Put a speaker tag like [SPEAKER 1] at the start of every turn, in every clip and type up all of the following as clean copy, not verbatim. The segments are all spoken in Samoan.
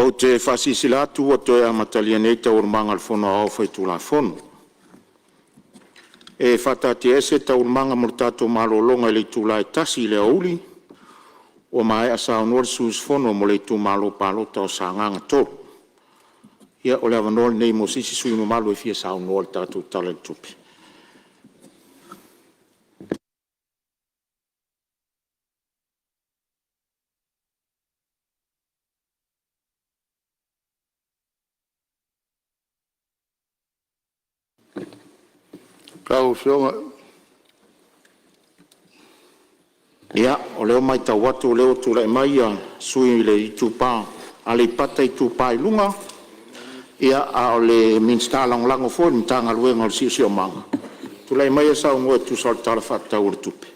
[SPEAKER 1] Ou te faasilasila atu ua toe amatalia nei Taualumaga a le Fono Aoao Faitulafono. E faataatiaese Taualumaga mo le tatou malologa i le itula e 1:00 i le aoauli ua maea saunoa le sui usufono mo le itumalo palota o Sagaga 3. Ia, o le avanoa lenei mo se isi sui usufono mamalu e fia saunoa i le tatou Tala i le Tupe.
[SPEAKER 2] Lau Afioga.
[SPEAKER 1] Ia, o lea ua matau atu o lea ua tulai mai le sui usufono mo Aleipata Itupa i Luga, a o le Minisita Lagolago foi o le Matagaluega o le Siosiomaga. Tulai maia e saunoa e tusa o le Tala Faatatau o le Tupe.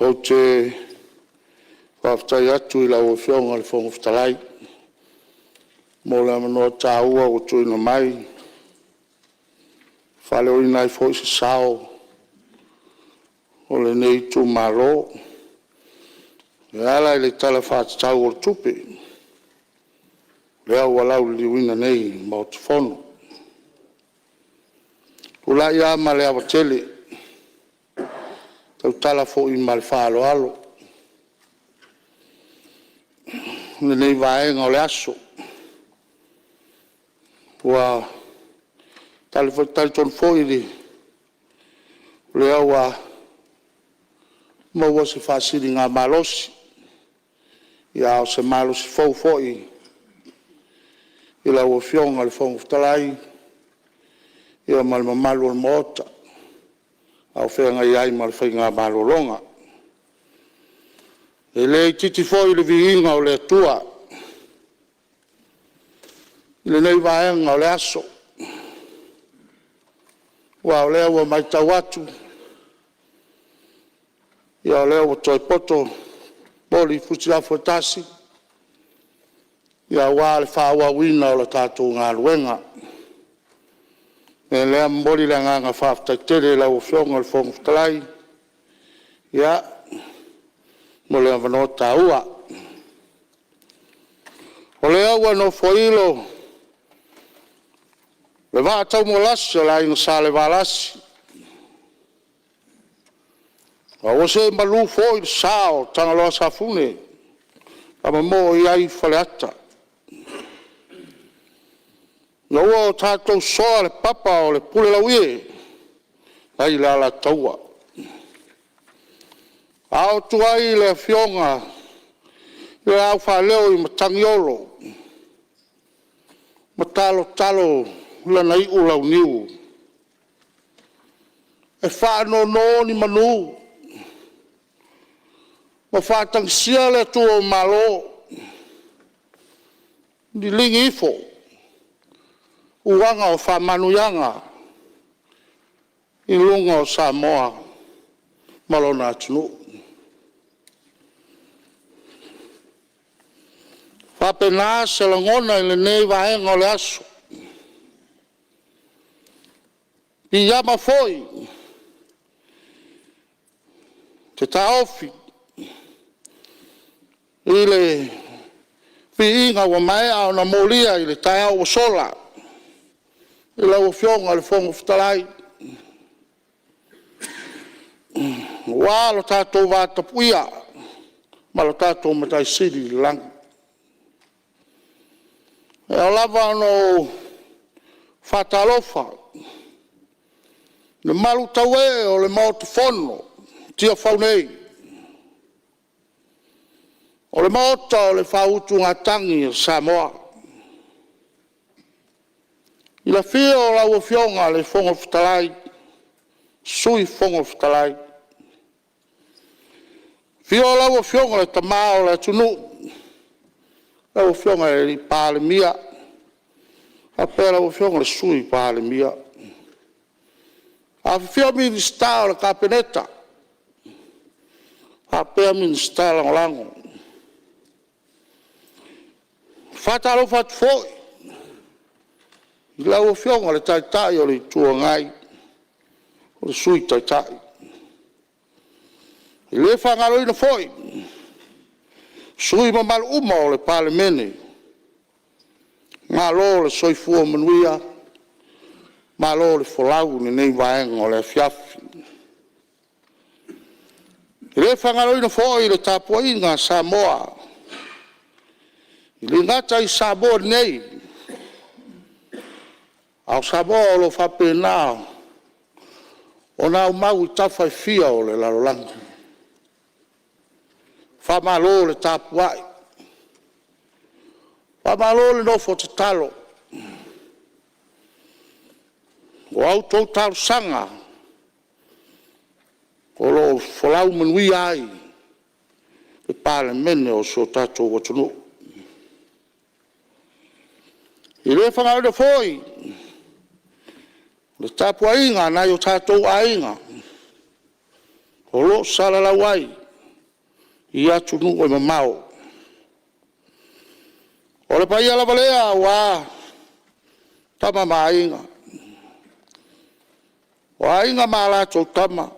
[SPEAKER 2] Ou te faafetai atu i lau Afioga i le Fofoga Fetalai mo le avanoa taua ua tuuina mai, e faaleoina ai foi se sao o lenei itumalo e ala i le Tala Faatatau o le Tupe, lea ua lauliliuina nei e le Maota Fono. E tulai lava ma le ava tele, e tautala foi ma le faaaloalo i lenei vaega o le aso. Ua talitonu foi o lea ua maua se faasiligamalosi, a o se malosi fou foi i lau Afioga i le Fofoga Fetalai ma le mamalu o le Maota a o feagai ai ma le faiga malologa. E le itiiti foi le viiga o le Atua i lenei vaega o le aso, aua o lea ua matau atu, ia o lea ua toe poto moli i futiafu e tasi aua le faaauauina o le tatou galuega. O le mea lea e momoli le agaga faafetai tele i lau Afioga i le Fofoga Fetalai mo le avanoa taua. O lea ua nofoilo le vaa taumualasi o le Aiga Salevalasi, a ua see malu foi le sa o Tagaloa Safune na momoo i ai Faleata. Ina ua tatou soa le papa o le pulelauie nai le Alataua, a o tuai le afioga i le Laufaaleo i Matagiolo ma talotalo lana iulauniu e faanono ni manu ma faatagisia le Atua o Malo, liligi ifo uaga o faamanuiaga i luga o Samoa ma lona atunuu. E faapena se lagona i lenei vaega o le aso, e piiama foi se taofi i le viiga ua maea ona molia i le taeao ua sola i lau Afioga i le Fofoga Fetalai, aua lo tatou vatapuia ma lo tatou Matai Sili i le lagi. E ao lava ona ou faatalofa i le malutauee o le Maota Fono i Tiafau nei, o le Maota o le Faautugatagi a Samoa, i le afio o lau Afioga i le Fofoga Fetalai, Sui Fofoga Fetalai, afio lau Afioga i le Tama o le atunuu, lau Afioga i le Palemia faapea lau Afioga i le Sui Palemia. Afifio Minisita o le Kapeneta faapea Minisita Lagolago. E faatalofa atu foi i lau Afioga i le Taitai o le Itu Agai ma le Sui Taitai. E le faagaloina foi Sui usufono mamalu uma o le Palemene, malo le soifua manuia, malo le folau i lenei vaega o le afiafi. E le faagaloina foi le tapuaiga a Samoa, e le gata i Samoa nei, a o Samoa o lo o faapena ona aumau i tafa e fia o le lalolagi. Faamalo le tapuai, faamalo le nofo tatalo. O a outou talosaga o lo o folau manuia ai le Palemene o si o tatou atunuu. E le faagaloina foi le tapuaiga a nai o tatou aiga o lo o salalau ai i atunuu e mamao. O le paia lava lea aua Tama ma Aiga, o Aiga ma latou Tama,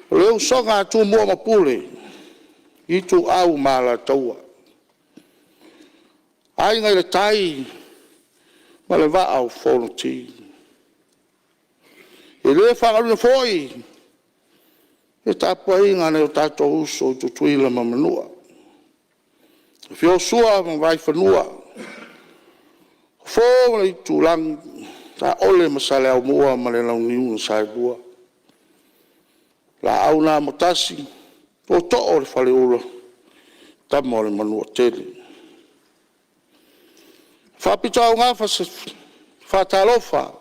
[SPEAKER 2] o le usoga a Tumua ma Pule, Ituau ma Alataua, Aiga i le Tai ma le Vaa o Fonoti. E le faagaloina foi le tapuaiga a nai o tatou uso i Tutuila ma Manua, afio Sua ma Vaifanua, Fofo ma Aitulagi, Saole ma Saleaaumua ma le Launiu na Saelua, Laau na Amotasi, Tootoo o le Faleula, Tama a le Manuatele. E faapitoaugafa se faatalofa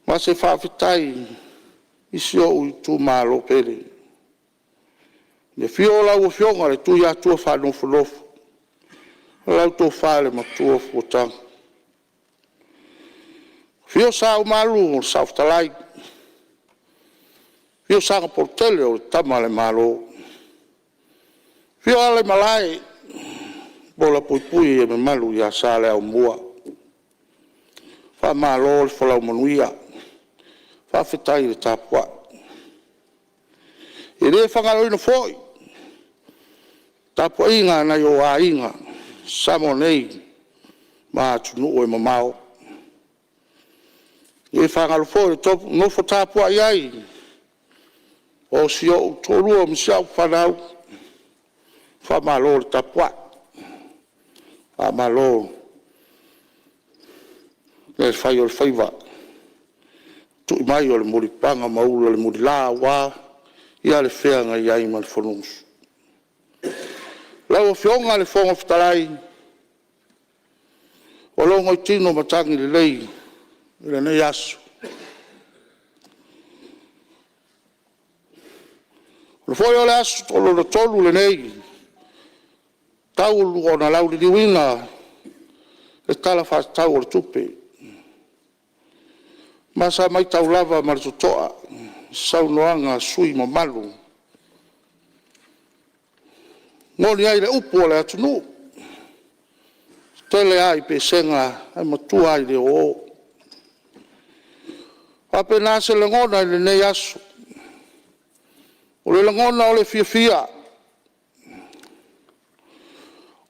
[SPEAKER 2] ma se faafetai i si ou itumalo pele, i le afio o lau Afioga i le Tuiatua Faanofonofo, lau Tofa i le Matua Fuatagi. Afio Saumalu o le Saofetalai, afio Sagapolutele o le Tama a le Malo, afio Alaimalae ma Ualaapuipui e mamalu ia Saleaaumua. Faamalo le folau manuia, faafetai le tapuai. E le faagaloina foi le tapuaiga a nai ou aiga i Samoa nei ma atunuu e mamao. E le faagalo foi le nofo tapuai ai o si ou toalua ma si au fanau, faamalo le tapuai, faamalo le fai o le faiva, tui mai o le mulipapaga ma ula i le mulila aua le feagai ai ma le Fonousu. Lau Afioga i le Fofoga Fetalai, ua logoitino matagi lelei i lenei aso. O le aso lona tolu lenei talu ona lauliliuina le Tala Faatatau o le Tupe. Ma sa matau lava ma le totoa i saunoaga a sui usufono mamalu. E moni ai le upu a le atunuu, e tetele lava i Pesega ae matua lava i le o o. E faapena se lagona i lenei aso. O le lagona o le fiafia,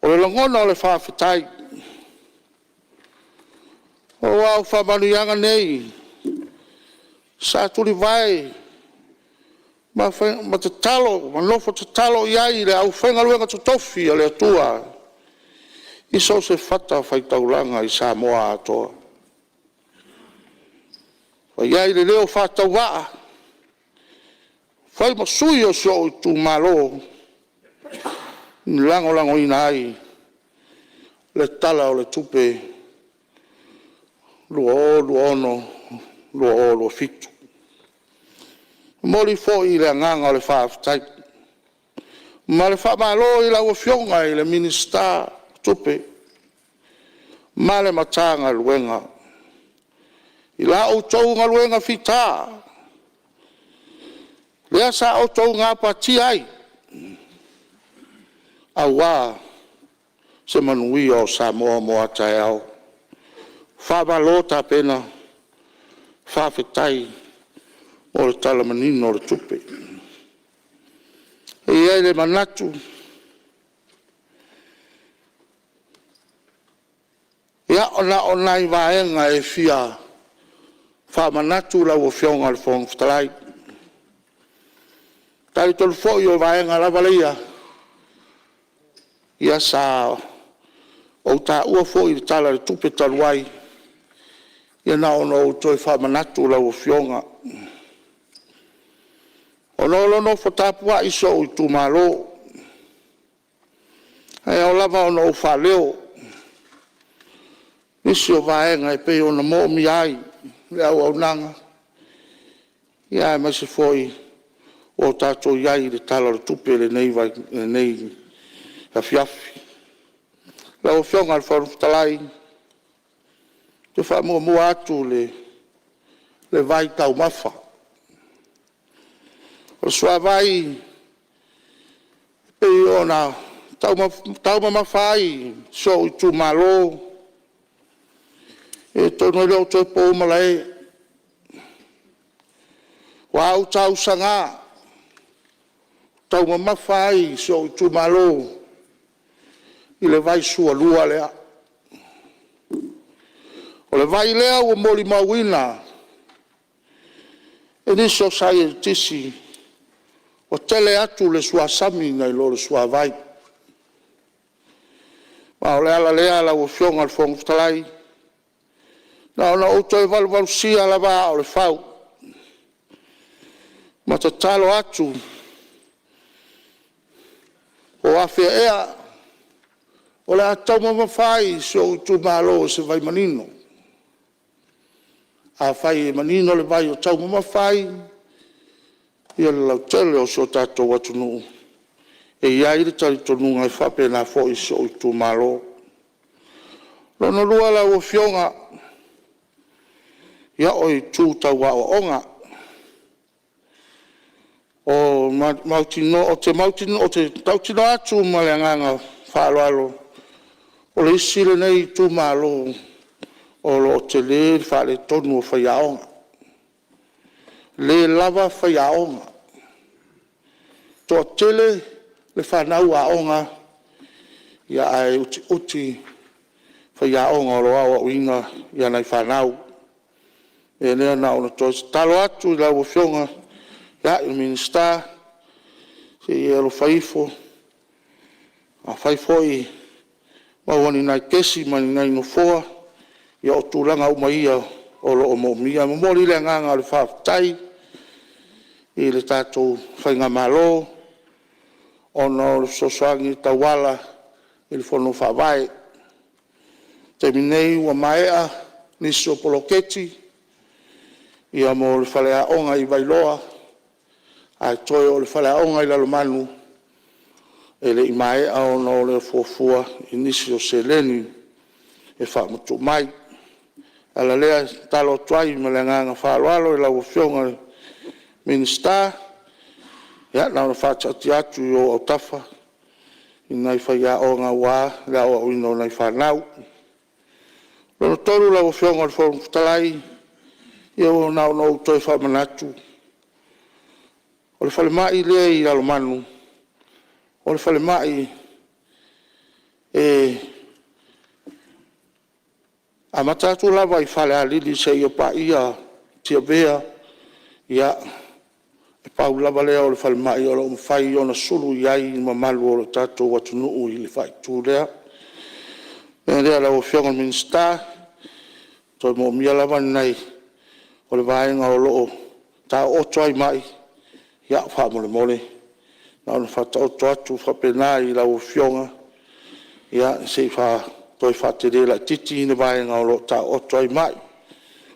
[SPEAKER 2] o le lagona o le faafetai, aua o faamanuiaga nei sa tulivae ma tatalo ma nofo tatalo i ai le aufaigaluega totofi a le Atua i so o se fatafaitaulaga i Samoa atoa. Na fai ai le leo faatauvaa, fai ma sui o si ou itumalo e lagolagoina ai le Tala o le Tupe 2026/2027. E momoli foi le agaga o le faafetai ma le faamalo i lau Afioga i le Minisita o Tupe ma le Matagaluega i la outou galuega fita, lea sa outou gapatia ai aua se manuia o Samoa mo a taeao. Faamalo tapena, faafetai mo le Tala Manino o le Tupe. E i ai le manatu, ia na o nai vaega e fia faamanatu lau Afioga i le Fofoga Fetalai. E talitonu foi o vaega lava ia sa ou taua foi i le Tala o le Tupe talu ai, ia na ona ou toe faamanatu i lau Afioga. Ona o lo o nofo tapuai si ou itumalo, ae ao lava ona ou faaleo nisi o vaega e pei ona moomia ai le auaunaga, aemaise foi ua o tatou i ai i le Tala o le Tupe i lenei afiafi. Lau Afioga i le Fofoga Fetalai, ou te faamuamua atu le vaitaumafa. O le suavai e pei ona taumamafa ai si ou itumalo, ia atonu e le o toe po malae, ua auta ausaga taumamafa ai si ou itumalo i le vai sualua lea. O le vai lea ua molimauina e nisi o saienitisi ua tele atu le suasami nai lo le suavai. Ma o le ala lea lau Afioga i le Fofoga Fetalai, na ona ou toe valuvalusia lava aa o le fau ma tatalo atu, po o afea ea o le a taumamafa ai si ou itumalo i se vai manino. Afai e manino le vai e taumamafa ai le lautele o si o tatou atunuu, e i ai le talitonuga e faapena foi si ou itumalo. Lona lua lau Afioga, ia o itu tau aoaoga. Ou te mautinoa atu ma le agaga faaaloalo, o le isi lenei itumalo o lo o tele le faaletonu o faiaoga, le lava faiaoga. E toatele le fanau aoga ae utiuti faiaoga o lo o aoaoina nai fanau. O le mea lea na ona toe tatalo atu i lau Afioga i le Minisita, se i e alofa ifo, afai foi o maua ni nai kesi ma ni nai nofoa, ia o tulaga uma ia o lo o moomia. E momoli le agaga o le faafetai i le tatou faigamalo ona o le fesoasoani e tauala i le Fono Faavae. O le taimi nei ua maea nisi o poloketi mo le faleaoga i Vailoa, ae toe o le faleaoga i Lalomanu e le i maea ona o le fuafua i nisi o seleni e faamatuu mai. O le ala lea e tatalo atu ai ma le agaga faaaloalo i lau Afioga i le Minisita, ia na ona faataatia atu i ou autafa i nai faiaoga aua le aoaoina o nai fanau. Lona tolu lau Afioga i le Fofoga Fetalai, ia na ona ou toe faamanatu, o le falemai lea i Lalomanu, o le falemai e amata atu lava i Falealili seia paia Tiavea, ia, e pau lava lea o le falemai o lo o mafai ona sulu i ai le mamalu o le tatou atunuu i le faaitu lea. O le mea lea lau Afioga i le Minisita, e toe moomia lava ni nai o le vaega o lo o taooto ai mai, ia faamolemole na ona faataoto atu faapena i lau Afioga se i toe faatele laitiiti le vaega o lo o taooto ai mai,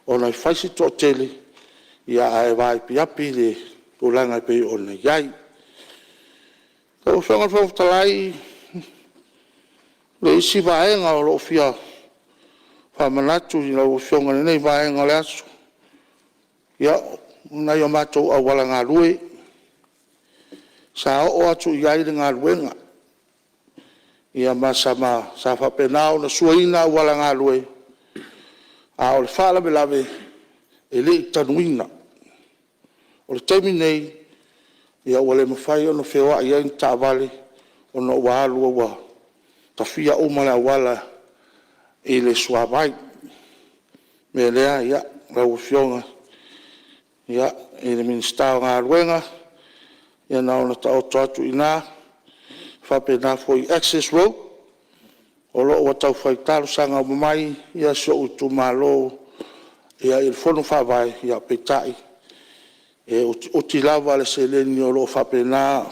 [SPEAKER 2] ona e fai si toatele, ae vaapiapi le tulaga e pei ona i ai. Lau Afioga i le Fofoga Fetalai, o le isi vaega o lo o fia faamanatu i lau Afioga i lenei vaega o le aso, o nai o matou auala galue sa oo atu i ai le galuega, ma sa faapena ona suaina auala galue, a o le faalavelave e le i tanuina. O le taimi lenei, Ua le mafai ona feoai ai ni taavale ona ua alu ua tafia uma le auala i le suavai. O le mea lea lau Afioga i le Minisita o Galuega, ia na ona taoto atu i ina. E faapena foi i access road o lo o ua taufai talosaga uma mai si ou itumalo i le fono faavae, peitai, e utiuti lava le seleni o lo o faapena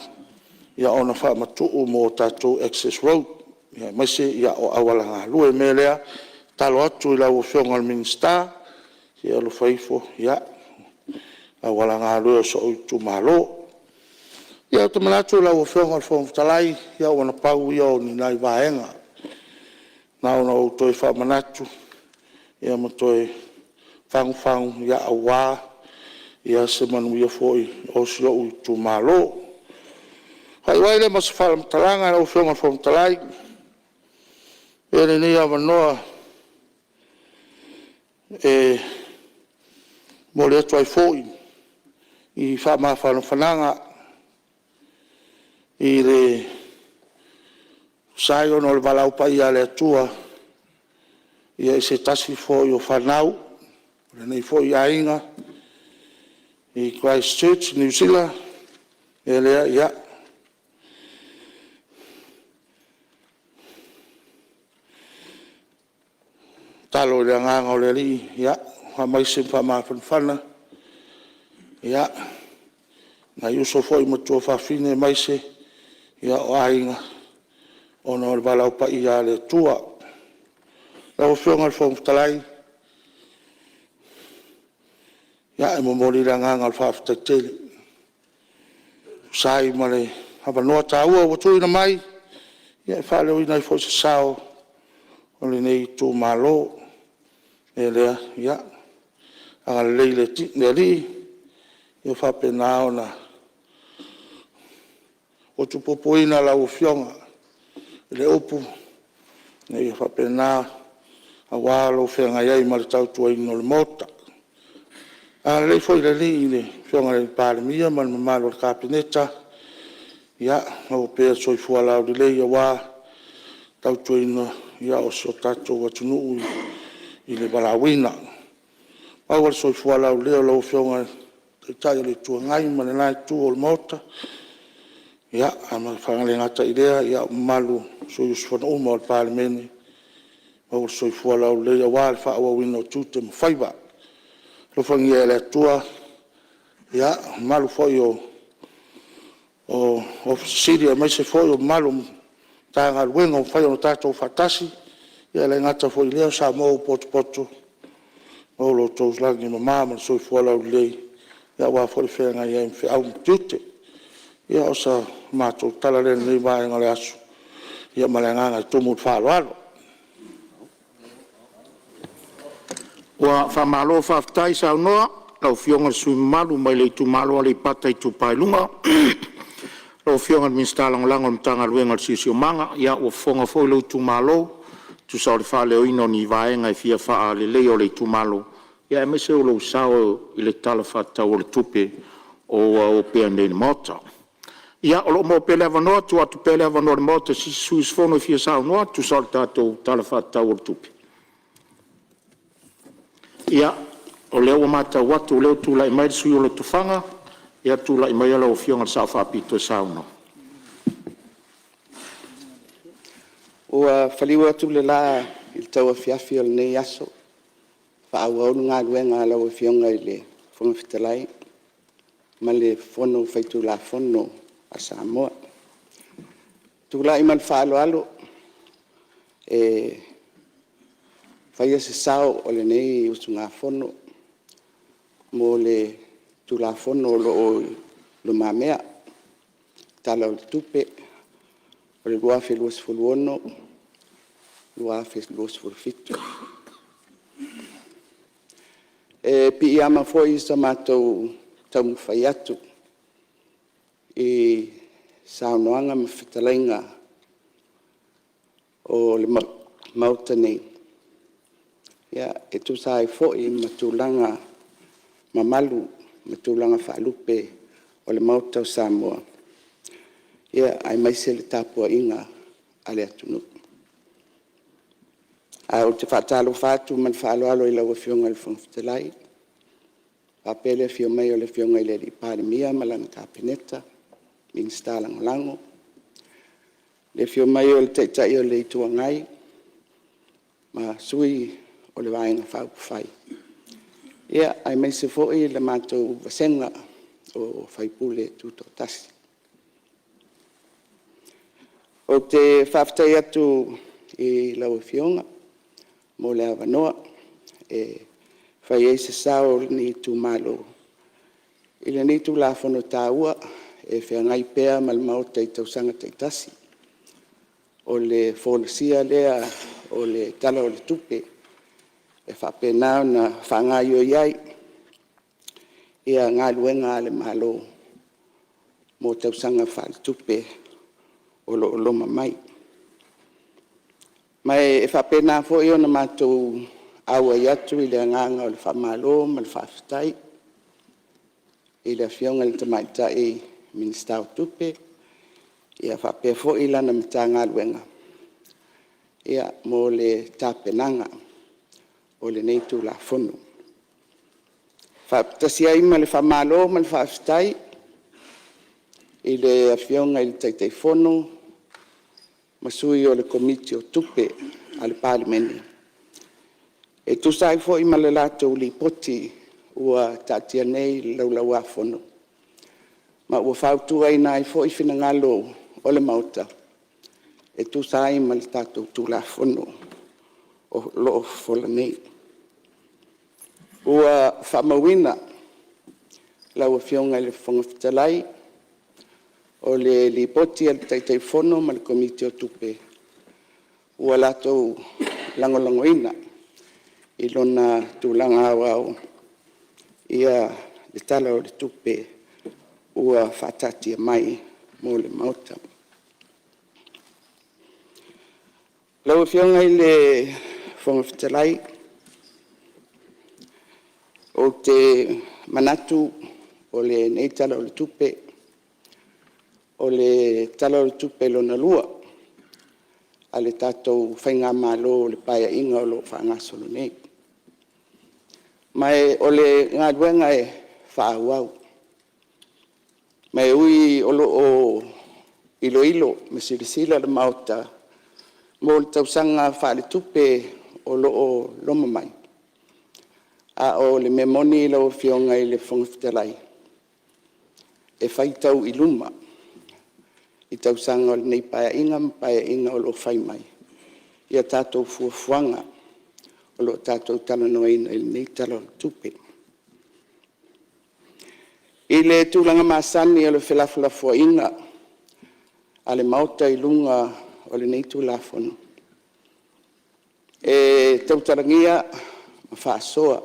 [SPEAKER 2] ona faamatuu mo tatou access road, aemaise o auala galue. O le mea lea, e tatalo atu i lau Afioga i le Minisita, se i e alofa ifo i auala galue o si ou itumalo. Ia, ou te manatu lau Afioga i le Fofoga Fetalai, ua na pau ia o ni nai vaega na ona ou toe faamanatu ma toe fagufagu aua se manuia foi o si ou itumalo. Ona faaiu ai lea ma se faamatalaga lau Afioga i le Fofoga Fetalai, avea lenei avanoa e momoli atu ai foi faamafanafanaga e tusa ai ona o le valaau paia a le Atua i se tasi foi o fanau a lenei foi aiga i Christchurch Niu Sila. O le mea lea, ia tatalo i le agaga o le Alii e faamaise ma faamafanafana nai uso foi ma tuafafine aemaise o aiga ona o le valaau paia a le Atua. Lau Afioga i le Fofoga Fetalai, e momoli le agaga o le faafetai tele e tusa ai ma le avanoa taua ua tuuina mai e faaleoina ai foi se sao o lenei itumalo. O le mea lea, ia agalelei le Alii ia faapena ona utupupuina lau Afioga i le upu ina ia faapena aua lou feagai ai ma le tautuaina o le Maota. Agalelei foi le Alii i le Afioga i le Palemia ma le mamalu o le Kapeneta, ia maua pea le soifua laulelei aua le tautuaina o si o tatou atunuu i le valaauina. Maua le soifua laulelei o lau Afioga i le Taitai o le Itu Agai ma le la Itu o le Maota, ae le gata i lea o mamalu o sui usufono uma o le Palemene, maua le soifua laulelei aua le faaauauina o tiute ma faiva. Alofagia e le Atua le mamalu foi o Ofisa Sili aemaise foi o le mamalu o Matagaluega ua mafai ona tatou faatasi. Ae le gata foi i lea o Samoa ua potopoto, maua lo outou lagi e mama ma le soifua laulelei aua foi le feagai ai ma feau ma tiute. Ia o se matou tala lea i lenei vaega o le aso. Ia ma le agaga e tumu i le faaaloalo. Ua faamalo faafetai saunoa lau Afioga i le sui usufono mamalu mai le itumalo o Aleipata Itupa i Luga. Lau Afioga i le Minisita Lagolago o le Matagaluega o le Siosiomaga. Ia ua fofoga foi lou itumalo e tusa o le faaleoina o ni vaega e fia faaleleia o le itumalo, aemaise o lou sao i le Tala Faatatau o le Tupe ua opea nei i le Maota. Ia o lo o maua pea le avanoa, e tuu atu pea le avanoa o le Maota i se isi sui usufono e fia saunoa e tusa o le tatou Tala Faatatau o le Tupe. Ia, o lea ua matau atu o lea ua tulai mai le sui usufono mo Lotofaga. Ia tulai maia lau Afioga i le Sao Faapito e saunoa.
[SPEAKER 3] Ua faliu atu le la i le tauafiafi o lenei aso e faaauau le galuega a lau Afioga i le Fofoga Fetalai ma le Fono Faitulafono a Samoa. E tulai ma le faaaloalo e faia se sao o lenei usugafono mo le Tulafono o lo o i lumamea, le Tala o le Tupe 2026/2027. E piiama foi sa matou taumafai atu i saunoaga ma fetalaiga o le Maota nei e tusa ai foi ma tulaga mamalu ma tulaga faalupe o le Maota o Samoa, aemaise le tapuaiga a le atunuu. Ae ou te faatalofa atu ma le faaaloalo i lau Afioga i le Fofoga Fetalai, faapea le afio mai o le Afioga i le Palemia ma lana Kapeneta, Minisita Lagolago. Le afio mai o le Taitai o le Itu Agai ma sui o le Vaega Faaupufai, aemaise foi le matou vasega o sui usufono Tutoatasi. Ou te faafetai atu i lau Afioga mo le avanoa e fai ai se sao o lenei itumalo i lenei Tulafono taua e feagai pea ma le Maota i tausaga taitasi, o le folasia lea o le Tala o le Tupe e faapena ona faagaoioi ai galuega a le Malo mo tausaga faaletupe o lo o loma mai. Ma e faapena foi ona matou auai atu i le agaga o le faamalo ma le faafetai i le Afioga i le Tamaitai Minisita o Tupe faapea foi lana Matagaluega mo le tapenaga o lenei Tulafono. Faatasi ai ma le faamalo ma le faafetai i le Afioga i le Taitaifono ma sui o le Komiti o Tupe a le Palemene e tusa ai foi ma le latou Lipoti ua taatia nei i le Laulau a Fono, ma ua fautuaina ai foi finagalo o le Maota e tusa ai ma le tatou Tulafono o lo o fofola nei. Ua faamauina lau Afioga i le Fofoga Fetalai, o le Lipoti a le Taitaifono ma le Komiti o Tupe ua latou lagolagoina i lona tulaga aoao le Tala o le Tupe ua faataatia mai mo le Maota. Lau Afioga i le Fofoga Fetalai, ou te manatu o lenei Tala o le Tupe, o le Tala o le Tupe Lona Lua a le tatou faigamalo o le Paeaiga o lo o faagasolo nei. Ma o le galuega e faaauau. Ma e ui o lo o iloilo ma silasila le Maota mo le tausaga faaletupe o lo o loma mai, a o le mea moni lau Afioga i le Fofoga Fetalai, e faitau i luma i tausaga o lenei Paeaiga ma Paeaiga o lo o fai mai a tatou fuafuaga o lo o tatou talanoaina i lenei Tala o le Tupe. I le tulaga masani o le felafolafoaiga a le Maota i luga o lenei Tulafono, e tautalagia ma faasoa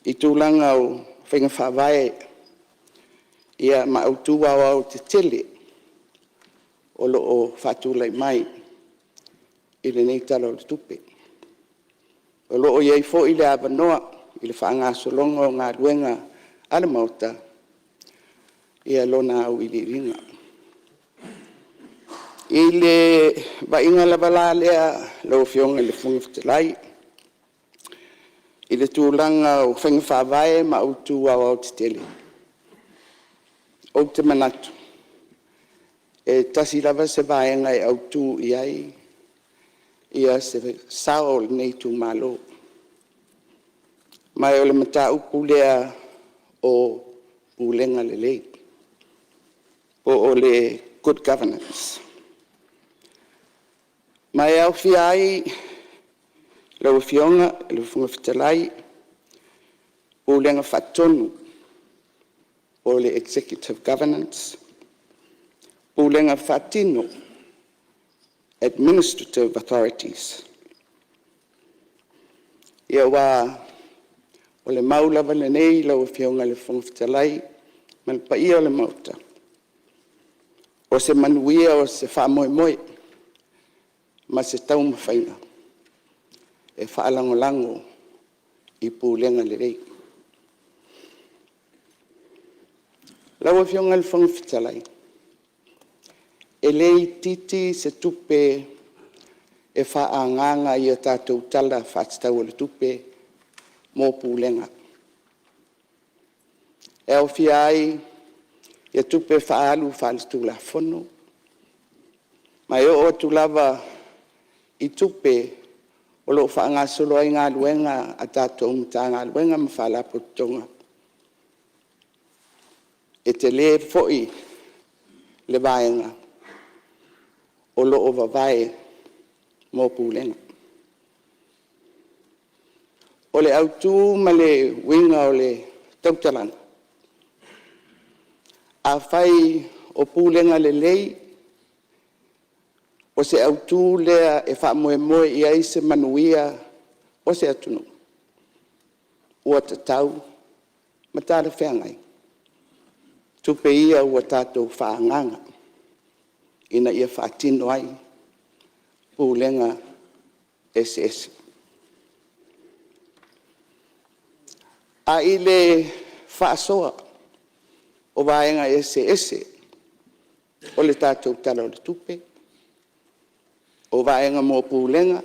[SPEAKER 3] i tulaga o faiga faavae ma autu aoaotetele o lo o faatulai mai i lenei Tala o le Tupe. O lo o i ai foi le avanoa i le faagasologa o galuega a le Maota lona auiliiliga. I le vaaiga lava la lea lau Afioga i le Fofoga Fetalai i le tulaga o faiga faavae ma autu aoaotetele, ou te manatu, e tasi lava se vaega e autu i ai se sao o lenei itumalo, ma o le mataupu lea o Pulega Lelei po o le Good Governance. Ma e aofia ai lau Afioga i le Fofoga Fetalai, Pulega Faatonu po o le Executive Governance, Pulega Faatino, Administrative Authorities. Ia, aua o le mau lava lenei lau Afioga i le Fofoga Fetalai ma le paia o le Maota, o se manuia o se faamoemoe ma se taumafaiga e faalagolago i pulega lelei. Lau Afioga i le Fofoga Fetalai, e le itiiti se tupe e faaagaaga i a tatou Tala Faatatau o le Tupe mo Pulega, e aofia ai tupe faaalu faaletulafono, ma e oo atu lava i tupe o lo o faagasolo ai galuega a tatou Matagaluega ma Faalapotopotoga, e tele foi le vaega o lo o vavae mo Pulega. O le autu ma le uiga o le tautalaga, afai o pulega lelei o se autu lea e faamoemoe i ai se manuia o se atunuu, ua tatau ma talafeagai tupe ia ua tatou faaagaaga ina ia faatino ai pulega eseese. A i le faasoa o vaega eseese o le tatou Tala o le Tupe, o vaega mo Pulega,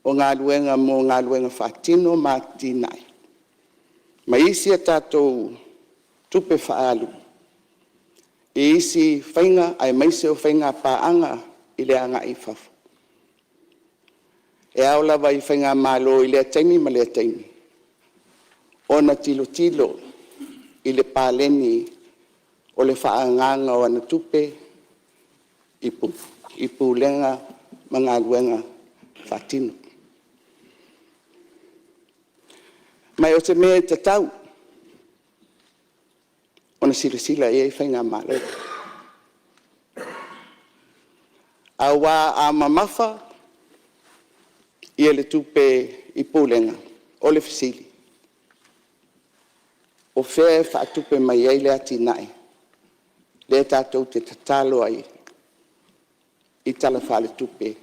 [SPEAKER 3] o galuega mo galuega faatino ma atinae, ma isi a tatou tupe faaalu i isi faiga aemaise o faiga paaga i le agai i fafo, e ao lava i faigamalo i lea taimi ma lea taimi ona tilotilo i le paleni o le faaagaaga o ana tupe i Pulega ma galuega faatino. Ma o se mea e tatau ona silasila i ai faigamalo, aua a mamafa le tupe i Pulega, o le fesili; o fea e faatupe mai ai le atinae lea tatou te tatalo ai i tala faaletupe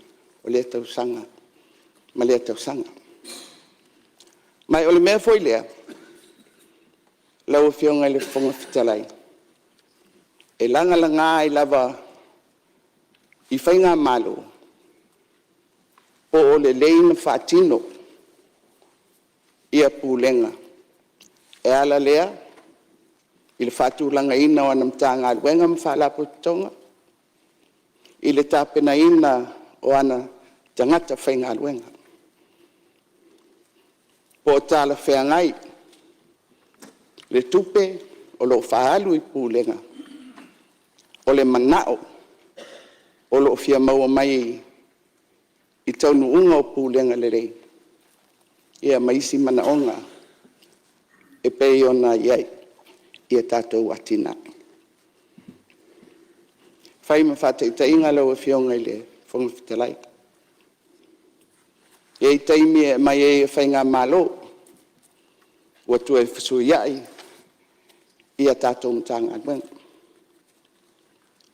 [SPEAKER 3] o lea tausaga ma lea tausaga? Ma o le mea foi lea lau Afioga i le Fofoga Fetalai, e lagalaga ai lava i faigamalo po o lelei ona faatino pulega e ala lea i le faatulagaina o ana Matagaluega ma Faalapotopotoga, i le tapenaina o ana tagata faigaluega, po o talafeagai le tupe o lo o faaalu i Pulega, o le manao o lo o fia maua mai i taunuuga o pulega lelei, ia ma isi manaoga e pei ona i ai a tatou atinae. E fai ma faataitaiga lau Afioga i le Fofoga Fetalai, e i ai taimi e aumai ai e faigamalo ua toe fesuiai tatou Matagaluega,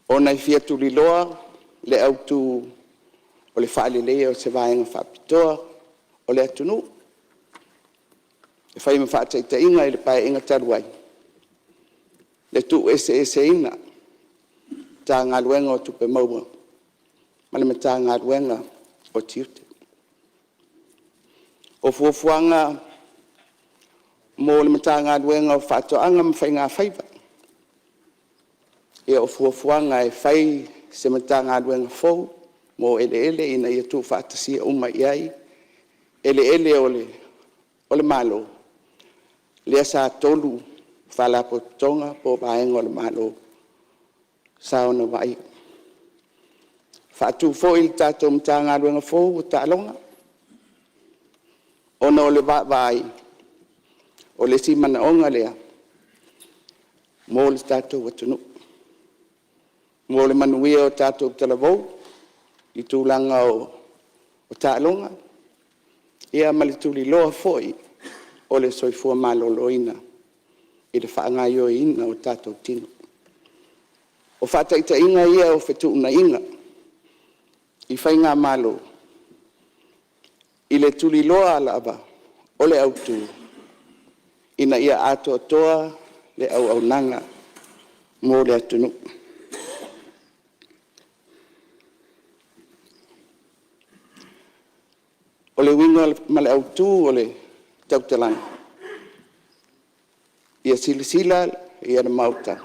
[SPEAKER 3] ona e fia tuliloa le autu o le faaleleia o se vaega faapitoa o le atunuu. E fai ma faataitaiga i le Paeaiga talu ai, le tuueseeseina o le Matagaluega o Tupe Maua ma le Matagaluega o Tiute. O fuafuaga mo le Matagaluega o Faatoaga ma Faigafaiva, ia o fuafuaga e fai se Matagaluega fou mo eleele ina ia tuufaatasia uma i ai eleele o le Malo, lea sa 3 Faalapotopotoga po o vaega o le Malo sa ona vaaia. Faatu foi le tatou Matagaluega fou o Taaloga, ona o le vaavaai, o le isi manaoga lea mo le tatou atunuu, mo le manuia o tatou talavou i tulaga o taaloga, ma le tuliloa foi o le soifua maloloina i le faagaoioiina o tatou tino. O faataitaiga ia o fetuunaiga i faigamalo i le tuliloa lava o le autu ina ia atoatoa le auaunaga mo le atunuu. O le uiga ma le autu o le tautalaga, ia silasila le Maota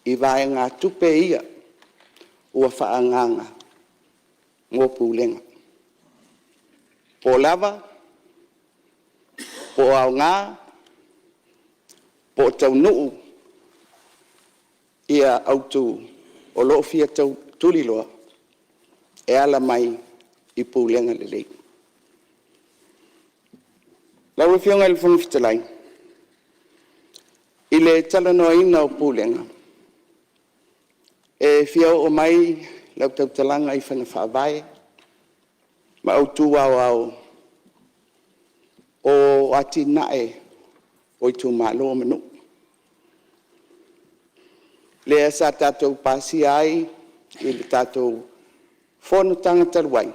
[SPEAKER 3] i vaegatupe ia ua faaagaaga mo Pulega, po o lava, po o aoga, po o taunuu autu o lo o fia tuliloa e ala mai i pulega lelei. Lau Afioga i le Fofoga Fetalai, i le talanoaina o Pulega, e fia oo mai lau tautalaga i faiga faavae ma autu aoao o atinae o itumalo ma nuu, lea sa tatou pasia ai i le tatou Fonotaga talu ai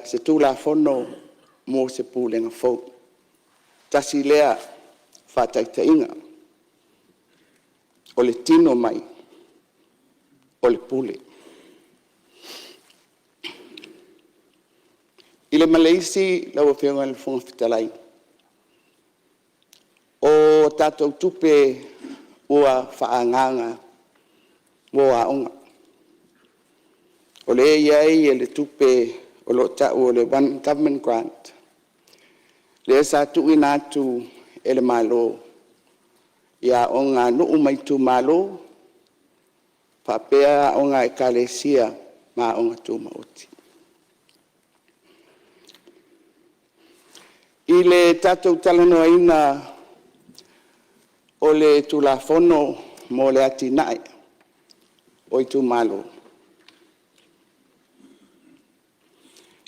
[SPEAKER 3] se Tulafono mo se Pulega fou. Tasi lea faataitaiga, o le tino mai o le pule. I le ma le isi lau Afioga i le Fofoga Fetalai, o tatou tupe ua faaagaaga mo aoga, o lea e i ai le tupe o lo o tau o le One Government Grant, lea sa tuuina atu e le Malo i aoga a nuu ma itumalo faapea aoga a Ekalesia ma aoga tumaoti. I le tatou talanoaina o le Tulafono mo le Atinae o itumalo,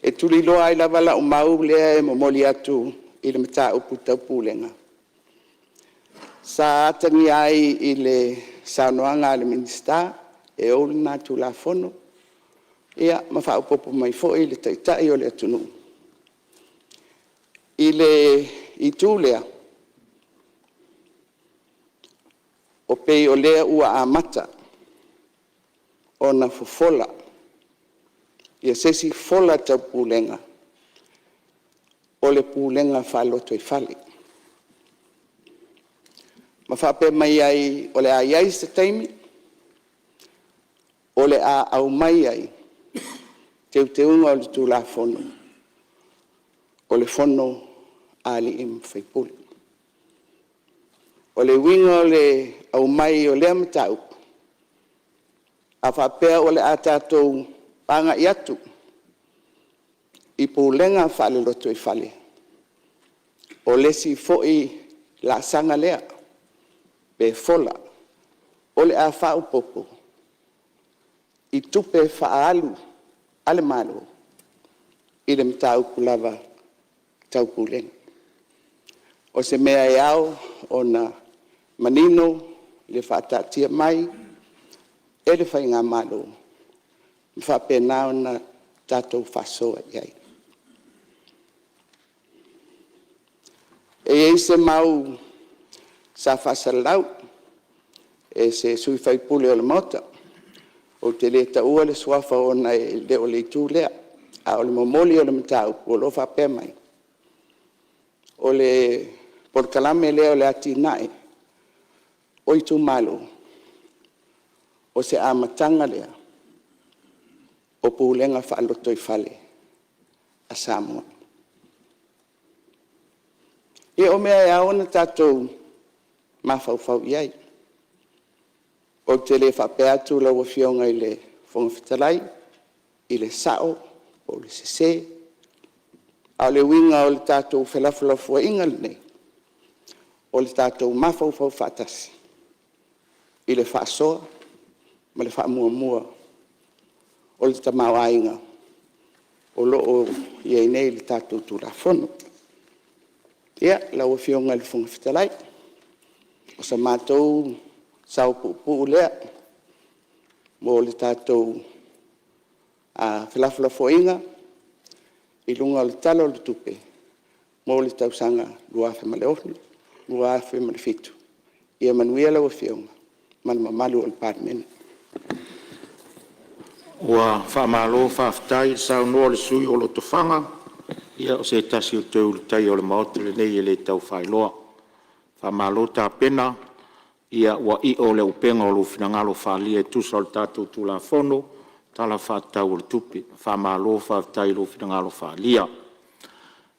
[SPEAKER 3] e tuliloa ai lava lau mau lea e momoli atu i le mataupu tau Pulega, sa atagia ai i le saunoaga a le Minisita e ou lena Tulafono ma faaopoopo mai foi le Taitai o le atunuu i le itu lea, e pei o lea ua amata ona fofola se isi fola tau Pulega, o le pulega faalotoifale. Ma faapea mai ai, o le a i ai se taimi o le a aumai ai teuteuga o le Tulafono o le Fono a Alii ma Faipule. O le uiga o le aumai o lea mataupu, a faapea o le a tatou agai atu i pulega faale-lotoifale, o le isi foi laasaga lea pe fola o le a faaopoopo i tupe faaalu a le Malo i le mataupu lava tau Pulega. O se mea e ao ona manino le faataatia mai e le faigamalo ma faapena ona tatou faasoa i ai. E i ai se mau sa faasalalau e se sui usufono o le Maota, ou te le taua le suafa ona e le o le itu lea, a o le momoli o le mataupu o lo o faapea mai, o le polokalame lea o le atinae o itumalo, o se amataga lea o pulega faalotoifale a Samoa. Ia o mea e ao ona tatou mafaufau i ai. Ou te le faapea atu lau Afioga i le Fofoga Fetalai i le sao po o le sese, a o le uiga o le tatou felafolafoaiga lenei, o le tatou mafaufau faatasi i le faasoa ma le faamuamua o le tamaoaiga o lo o i ai nei i le tatou Tulafono. Ia, lau Afioga i le Fofoga Fetalai, o so matou sao puupuu lea mo le tatou felafolafoaiga i luga o le Tala o le Tupe mo le tausaga 2006/2007. Ia manuia lau Afioga ma le mamalu o le Palemene.
[SPEAKER 1] Ua faamalo faafetai saunoa i le sui usufono o Lotofaga, o se tasi o toe Ulutaia o le Maota lenei e le tau faailoa. Faamalo tapena, ua i'o le upega o lou finagalo faaalia e tusa o le tatou Tulafono Tala Faatatau o le Tupe. Faamalo faafetai i lou finagalo faaalia.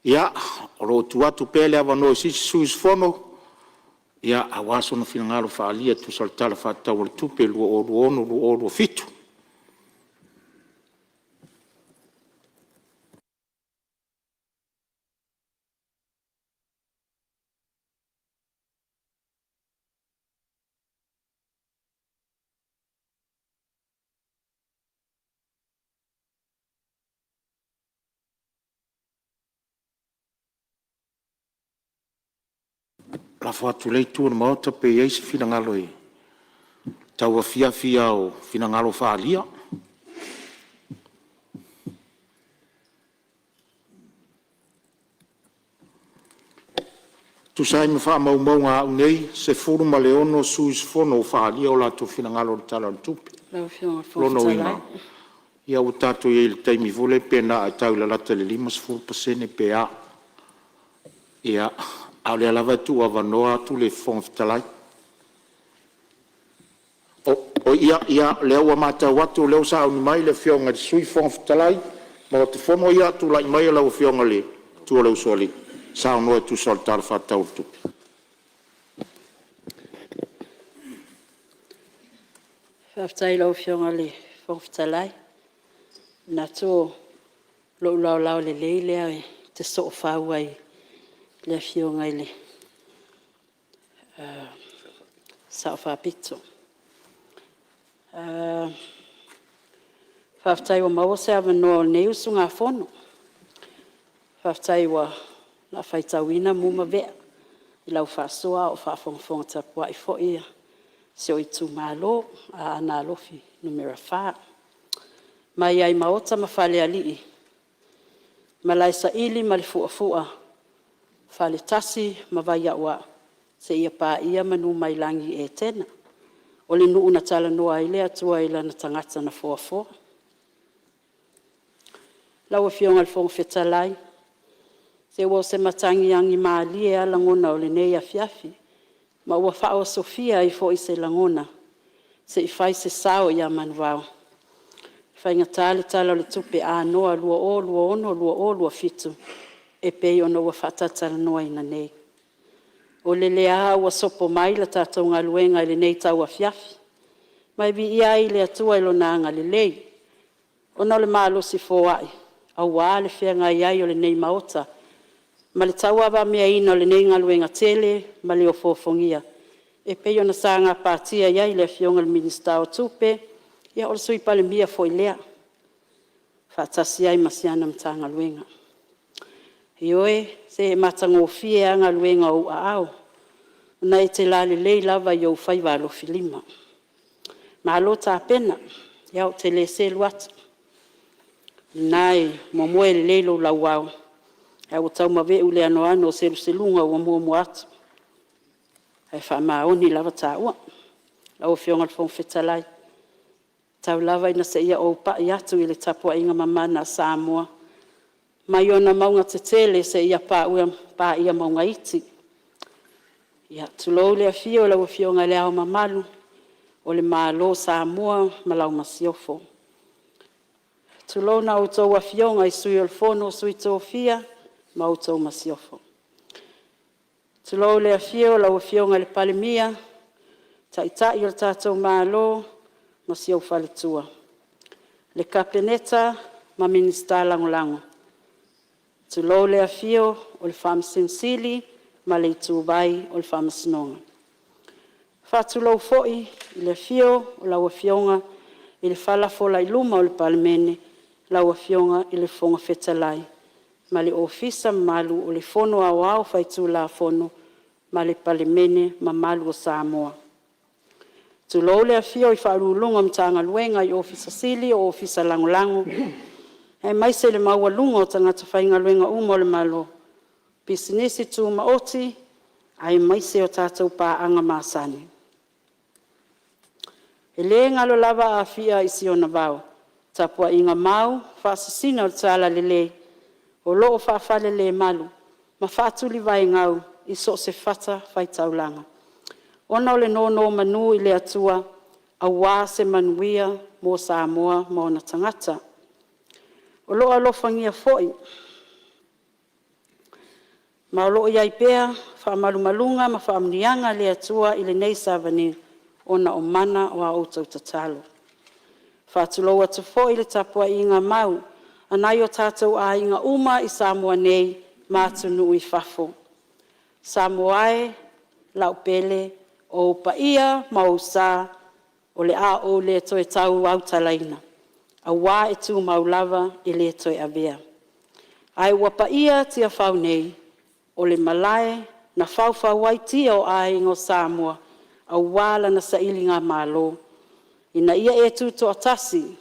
[SPEAKER 1] Ia, o lo o tuu atu pea le avanoa i se isi sui usufono aua sona finagalo faaalia e tusa o le Tala Faatatau o le Tupe 2026/2027. Lafo atu i lea itu o le Maota pe i ai se finagalo i le tauafiafi lava o finagalo faaalia. E tusa ai ma faamaumauga a au nei, e 16 sui usufono ua faaalia o latou finagalo i le Tala o le Tupe.
[SPEAKER 4] Lau Afioga i le
[SPEAKER 1] O
[SPEAKER 4] Fofoga
[SPEAKER 1] lona
[SPEAKER 4] Fetalai…
[SPEAKER 1] uiga, ua tatou i ai i le taimi foi lea pe na o le lalata i le 50% pe a. Ia, a o lea lava e tuuavanoa atu le Fofoga Fetalai. Ia, o lea ua matau atu o lea ua sauni mai le Afioga i le Sui Fofoga Fetalai o le Maota Fono. Ia, tulai maia lau Afioga i le Matua o le Usoalii, e saunoa e tusa o le Tala Faatatau o le Tupe.
[SPEAKER 4] Faafetai i lau Afioga i le Fofoga Fetalai. E manatu o lou laolao lelei lea ou te soofau ai i le Afioga i le Sao Faapito. Faafetai ua maua se avanoa o lenei usugafono. Faafetai o le a faitauina mu ma vea i lau faasoa a o faafogafoga tapuai foi si ou itumalo o Aana Alofi Nu.4. Mai lava i Maota ma Falealii, Malaesaili ma le Fuafua, Faletasi ma Vaiauau, seia paia Manumailagiai Etena. O le nuu na talanoa ai le Atua i lana tagata na foafoa. Lau Afioga i le Fofoga Fetalai, se ua o se matagi agimalie lava lagona o lenei afiafi, ma ua faaosofia ai foi se lagona se i fai se sao ia manuvao, e faigata le Tala o le Tupe anoa 2026/2027 e pei ona ua faatalatalanoaina nei. O lele lava ua sopo mai le tatou galuega i lenei tauafiafi, ma e viia ai le Atua i Lona agalelei, ona o le malosi foai aua le feagai ai o lenei Maota ma le tauavameaina o lenei galuega tele ma le ofoofogia e pei ona sa gapatia i ai le Afioga i le Minisita o Tupe, ia o le Sui Palemia foi lea, faatasi ai ma si ana Matagaluega. Ioe, se e matagofie lava galuega o ou aao, ona e te lalelei lava i ou faiva alofilima. Malo tapena, ia ou te le selu atu, o lena e momoe lelei lou lauao, ae ua tau maveu le anoano o seluseluga ua muamua atu, ae faamaoni lava taua. Lau Afioga i le Fofoga Fetalai, tau lava ina se i ou pai atu i le tapuaiga mamana a Samoa mai ona mauga tetele seia paia mauga iti. Ia, tulou le afio o lau Afioga i Le Ao Mamalu o le Malo o Samoa ma lau Masiofo. Tulouna a outou Afioga i Sui o le Fono a Sui Tofia ma outou Masiofo. Tulou le afio o lau Afioga i le Palemia, Taitai o le tatou Malo ma si ou faletua, le Kapeneta ma Minisita Lagolago. Tulou le afio o le Faamasino Sili ma le ituvai o le Faamasinoga. E faatulou foi i le afio o lau Afioga i le falafola i luma o le Palemene, lau Afioga i le Fofoga Fetalai ma le Ofisa mamalu o le Fono Aoao Faitulafono ma le Palemene mamalu o Samoa. Tulou le afio i Ofisa Sili o Pulega o Matagaluega, Ofisa Sili o Ofisa Lagolago aemaise le maualuga o tagata faigaluega uma a le Malo, Pisinisi Tumaoti aemaise o tatou paaga masani. E le galo lava Afia i si ona vao, tapuaiga mau faasisina o le Talalelei o lo o faafalelemalu ma faatulivaegau i so o se fatafaitaulaga, ona o le nonomanu i le Atua aua se manuia mo Samoa ma ona tagata. O lo o alofagia foi ma o lo o i ai pea faamalumaluga ma faamanuiaga a le Atua i lenei savaliga ona o mana o a outou tatalo. E faatulou atu foi i le tapuaiga mau a nai o tatou aiga uma i Samoa nei ma atunuu i fafo. Samoa e, lau pele, o ou paia ma ou sa o le a ou le toe tau autalaina, aua e tumau lava e le toe avea. Ae ua paia Tiafau nei, o le malae na faufau ai tia o aiga o Samoa aua lana sailigamalo, ina ia e tutoatasi,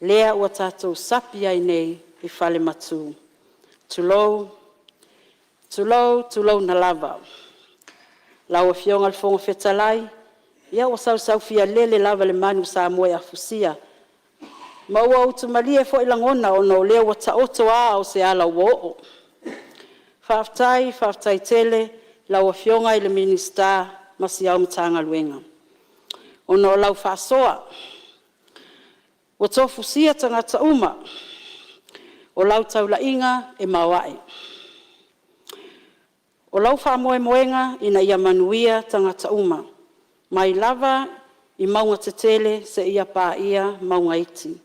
[SPEAKER 4] lea ua tatou sapi ai nei i falematu. Tulou, tulou, tulouna lava. Lau Afioga i le Fofoga Fetalai, ia ua sausaufialele lava le manu sa moeafusia ma ua utumalie foi lagona ona o lea ua taoto a ao se ala ua oo. Faafetai, faafetai tele i lau Afioga i le Minisita ma si au Matagaluega ona o lau faasoa, ua tofusia tagata uma, o lau taulaiga e maoae. O lau faamoemoega ina ia manuia tagata uma, mai lava i mauga tetele seia paia mauga iti.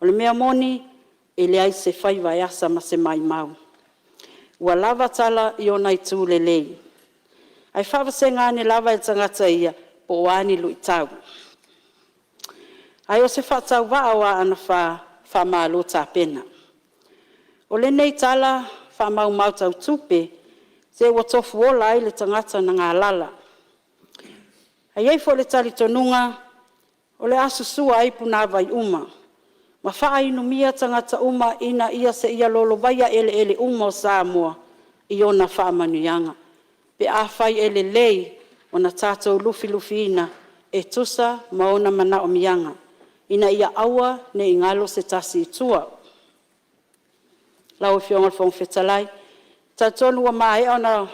[SPEAKER 4] O le mea moni, e leai se faiva e asa ma se maumau. Ua lava tala i ona itu lelei, ae faavasega ane lava e le tagata ia po o a ni luitau. Ae o se faatauvaa o Aana e 4, faamalo tapena. O lenei tala faamaumau tau tupe, se ua tofuola ai le tagata na galala. Ae i ai foi le talitonuga o le a susua ai punavai uma ma faainugia tagata uma ina ia seia lolovaia eleele uma o Samoa i ona faamanuiaga, pe afai e lelei ona tatou lufilufiina e tusa ma ona manaomiaga, ina ia aua ne i galo se tasi i tua. Lau Afioga i le Fofoga Fetalai, e talitonu ua maea ona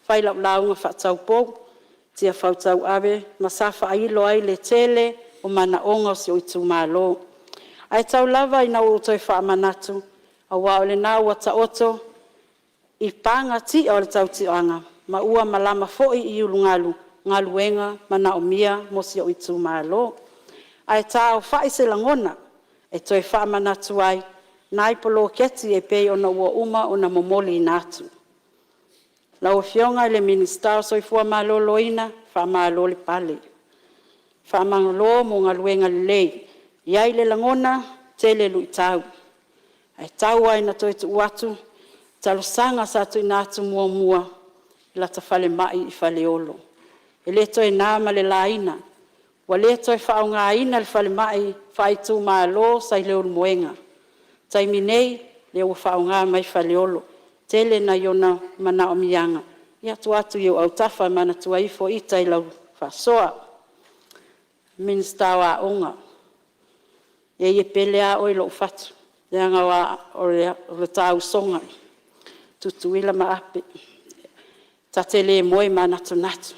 [SPEAKER 4] fai lau lauga faataupou i Tiafau tauave ma sa faailo ai le tele o manaoga o si ou itumalo. Ae tau lava ina ou toe faamanatu, aua o lena ua taoto i pagatia o le tautiaga ma ua malama foi i ulugalu galuega manaomia mo si ou itumalo. Ae taaofai se lagona e toe faamanatu ai nai poloketi e pei ona ua uma ona momoliina atu. Lau Afioga i le Minisita o le Soifua Maloloina, faamalo le pale, faamalo mo galuega lelei. E i ai le lagona, e tele luitau, ae tau lava ina toe tuu atu talosaga sa tuuina atu muamua i lata falemai i Faleolo. E le toe na ma le laina, ua le toe faaaogaina le falemai faaitumalo sa i Leulumoega. O le taimi nei, o lea ua faaaoga mai Faleolo. E tele nai ona manaomiaga, ia tuu atu i ou autafa e manatua ifo ita i lau faasoa. Minisita o Aoga, leai e pele lava oe i lou fatu, leaga o le ta usoga, Tutuila ma Ape. Ta te le moe manatunatu.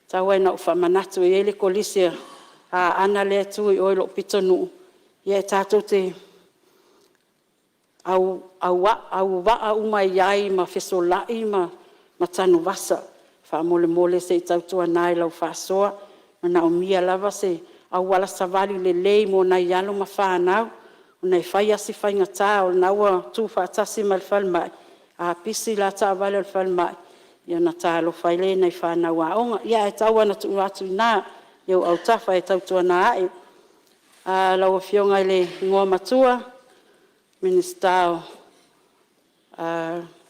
[SPEAKER 4] Tau lava ina ou faamanatu, e i ai le Kolisi a Aana lea e tu i o i lou pitonuu, ia tatou te auvaa uma ai ma fesolai ma tanuvasa. Faamolemole se i tautuana i lau faasoa, e manaomia lava se auala savali lelei mo nai alo ma fanau, ona e fai lava si faigata, o lena ua tuufaatasi ma le falemai, a pisi la taavale a le falemai, ona ta alofa ai lea i nai fanau aoga. Ia ae tau lava ina tuu atu i ina i ou autafa e tautuana ane. Lau Afioga i le Igoamatua, Minisita o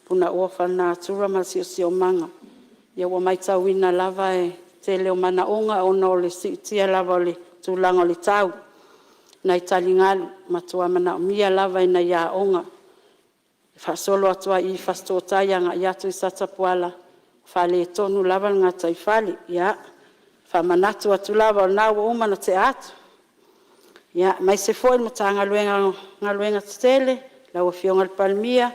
[SPEAKER 4] Punaoa Faalenatura ma le Siosiomaga, ia ua matauina lava le tele o manaoga ona o le siitia lava o le tulaga o le tau, nai taligalu. E matua manaomia lava e nai aoga, e faasolo atu lava i Fasitoouta agai atu i Satapuala. faaletonu lava le gataifale. Ia faamanatu atu lava o lena ua uma ona tea atu. Aemaise foi le Matagaluega o Galuega Tetele, lau Afioga i le Palemia, ou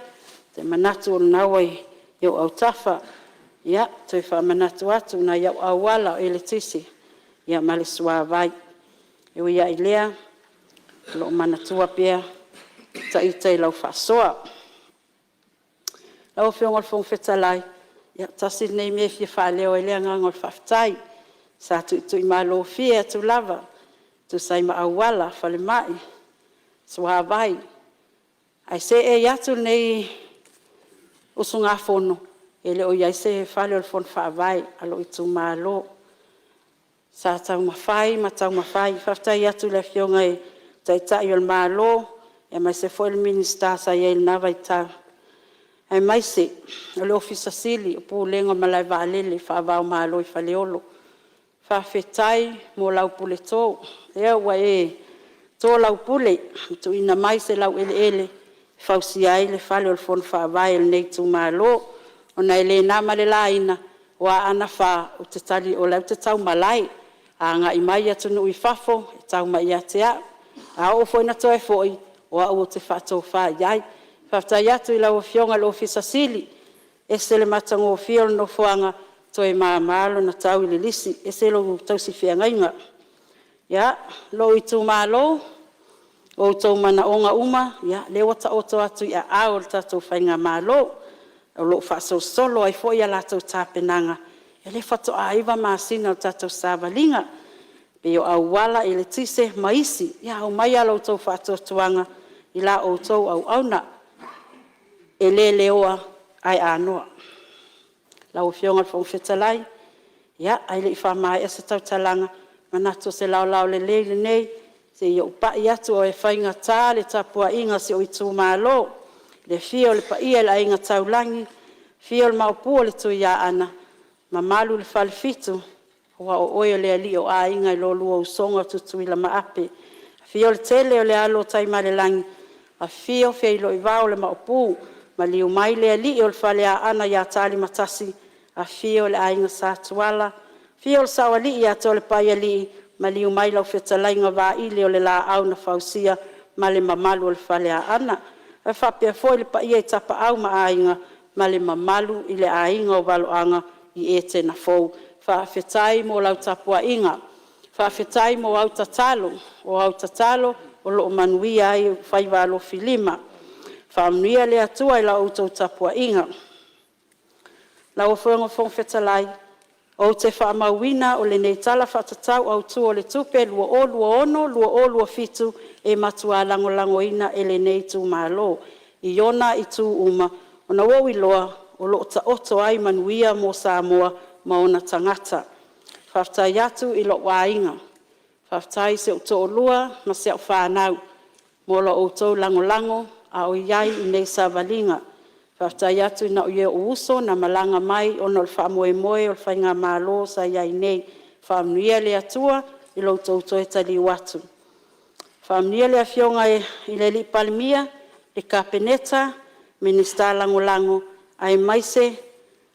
[SPEAKER 4] te manatu o lena ua i ou autafa. Ia, toe faamanatu atu nai ou auala eletise ma le suavai. E ui lava i lea, o lo o manatua pea ita i lau faasoa. Lau Afioga i le Fofoga Fetalai, ia tasi lenei mea e fia faaleo ai le agaga o le faafetai, sa tuituimalofie atu lava e tusa ai ma auala, falemai, suavai. Ae seei atu lenei usugafono e le o i ai se fale o le Fono Faavae a lou itumalo. Sa taumafai ma taumafai. Faafetai atu i le Afioga i le Taitai o le Malo aemaise foi le Minisita sa i ai i lena vaitau, aemaise o le Ofisa Sili o Pulega o malae vaalele faava o Malo i Faleolo. Faafetai mo lau puleto, lea ua e to lau pule ma tuuina mai se laueleele e fausia ai le fale o le Fono Faavae o lenei itumalo, ona e le na ma le laina o Aana 4, o la e ou te tau malae, a agai mai atunuu i fafo e tau mai ia te au. A oo foi ina toe foi, o au ou te faatofa i ai. Faafetai atu i lau Afioga i le Ofisa Sili o Pulega, e ese le matagofie o le nofoaga, toe mama lona tau i le lisi, ese lou tausi feagaiga. Ia, lou itumalo, o outou manaoga uma lea ua taoto atu i aao o le tatou faigamalo, o lo o faasolosolo ai foi a latou tapenaga. O lea faatoa 9 masina o le tatou savaliga, pei o auala, eletise ma isi. Ia aumaia lo outou faatuatuaga i la outou auauna, e le leoa ae anoa. Lau Afioga i le Fofoga Fetalai, ae le i faamaea se tautalaga, manatu o se laolao lelei lenei se i ou pai atu, e faigata le tapuaiga a si ou itumalo, i le afio o le paia i le Aiga Taulagi, afio le Maopu o le Tuiaana, mamalu i le Falefitu, aua o oe o le alii o aiga i lo lua usoga Tutuila ma Ape, afio le tele o le alo o Taimalelagi, afio Feiloivao o le Maopu, maliu mai le alii o le Faleaana ia Talimatasi, afio le Aiga Sa Tuala, afio le Saoalii ia Tolepaialii, maliu mai lau fetalaiga Vaili o le Laau na Fausia ma le mamalu o le Faleaana. Ae faapea foi le paia i Tapaau ma Aiga ma le mamalu i le aiga o valoaga i Etena Fou. Faafetai mo lau tapuaiga, faafetai mo au tatalo, o au tatalo o lo o manuia ai faiva alofilima. Faamanuia le Atua i la outou tapuaiga. Lau Afioga i le Fofoga Fetalai, ou te faamauina o lenei Tala Faatatau Autu o le Tupe 2026/2027 e matua lagolagoina e lenei itumalo i ona itu uma, ona ua ou iloa o lo o taoto ai manuia mo Samoa ma ona tagata. Faafetai atu i lou aiga, faafetai i si ou toalua ma si au fanau mo la outou lagolago a o i ai i nei savaliga. Faafetai atu i nai ou uso na malaga mai ona o le faamoemoe o le faigamalo sa i ai nei. Faamanuia le Atua i lo outou toe taliu atu. Faamanuia le Afioga i le Palemia, le Kapeneta, Minisita Lagolago aemaise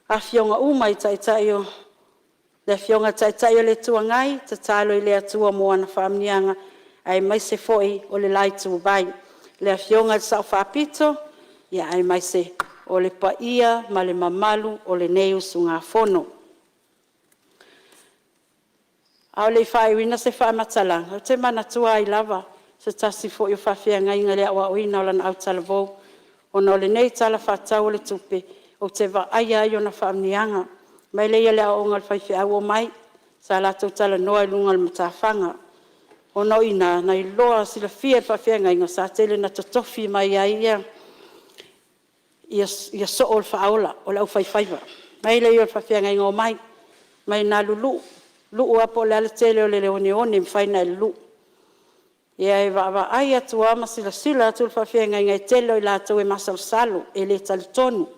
[SPEAKER 4] afioga uma i Taitai o… Le Afioga i le Taitai o le Itu Agai, tatalo i le Atua mo ana faamanuiaga aemaise foi o le la ituvai. Le Afioga i le Sao Faapito aemaise o le paia ma le mamalu o lenei usugafono. A o le i faaiuina se faamatalaga, ou te manatua ai lava se tasi foi o faafeagaiga i le aoaoina o lana autalavou, ona o lenei Tala Faatatau o le Tupe ou te vaaia ai ona faamanuiaga. Fai mai lea o le aoaoga a le faifeau, omai. Sa latou talanoa i luga o le matafaga, ona o i ina na iloa silafia e le faafeagaiga sa tele ina totofi mai ai soo o le faaola o le aufaifaiva. Fai mai lea o le faafeagaiga, omai, omai e lulu'u, lu'u lava po o le a le tele o le oneone e mafai ona e lulu'u. Ia e vaavaai atu lava ma silasila atu le faafeagaiga, e tele o i latou e masalosalo e le talitonu. O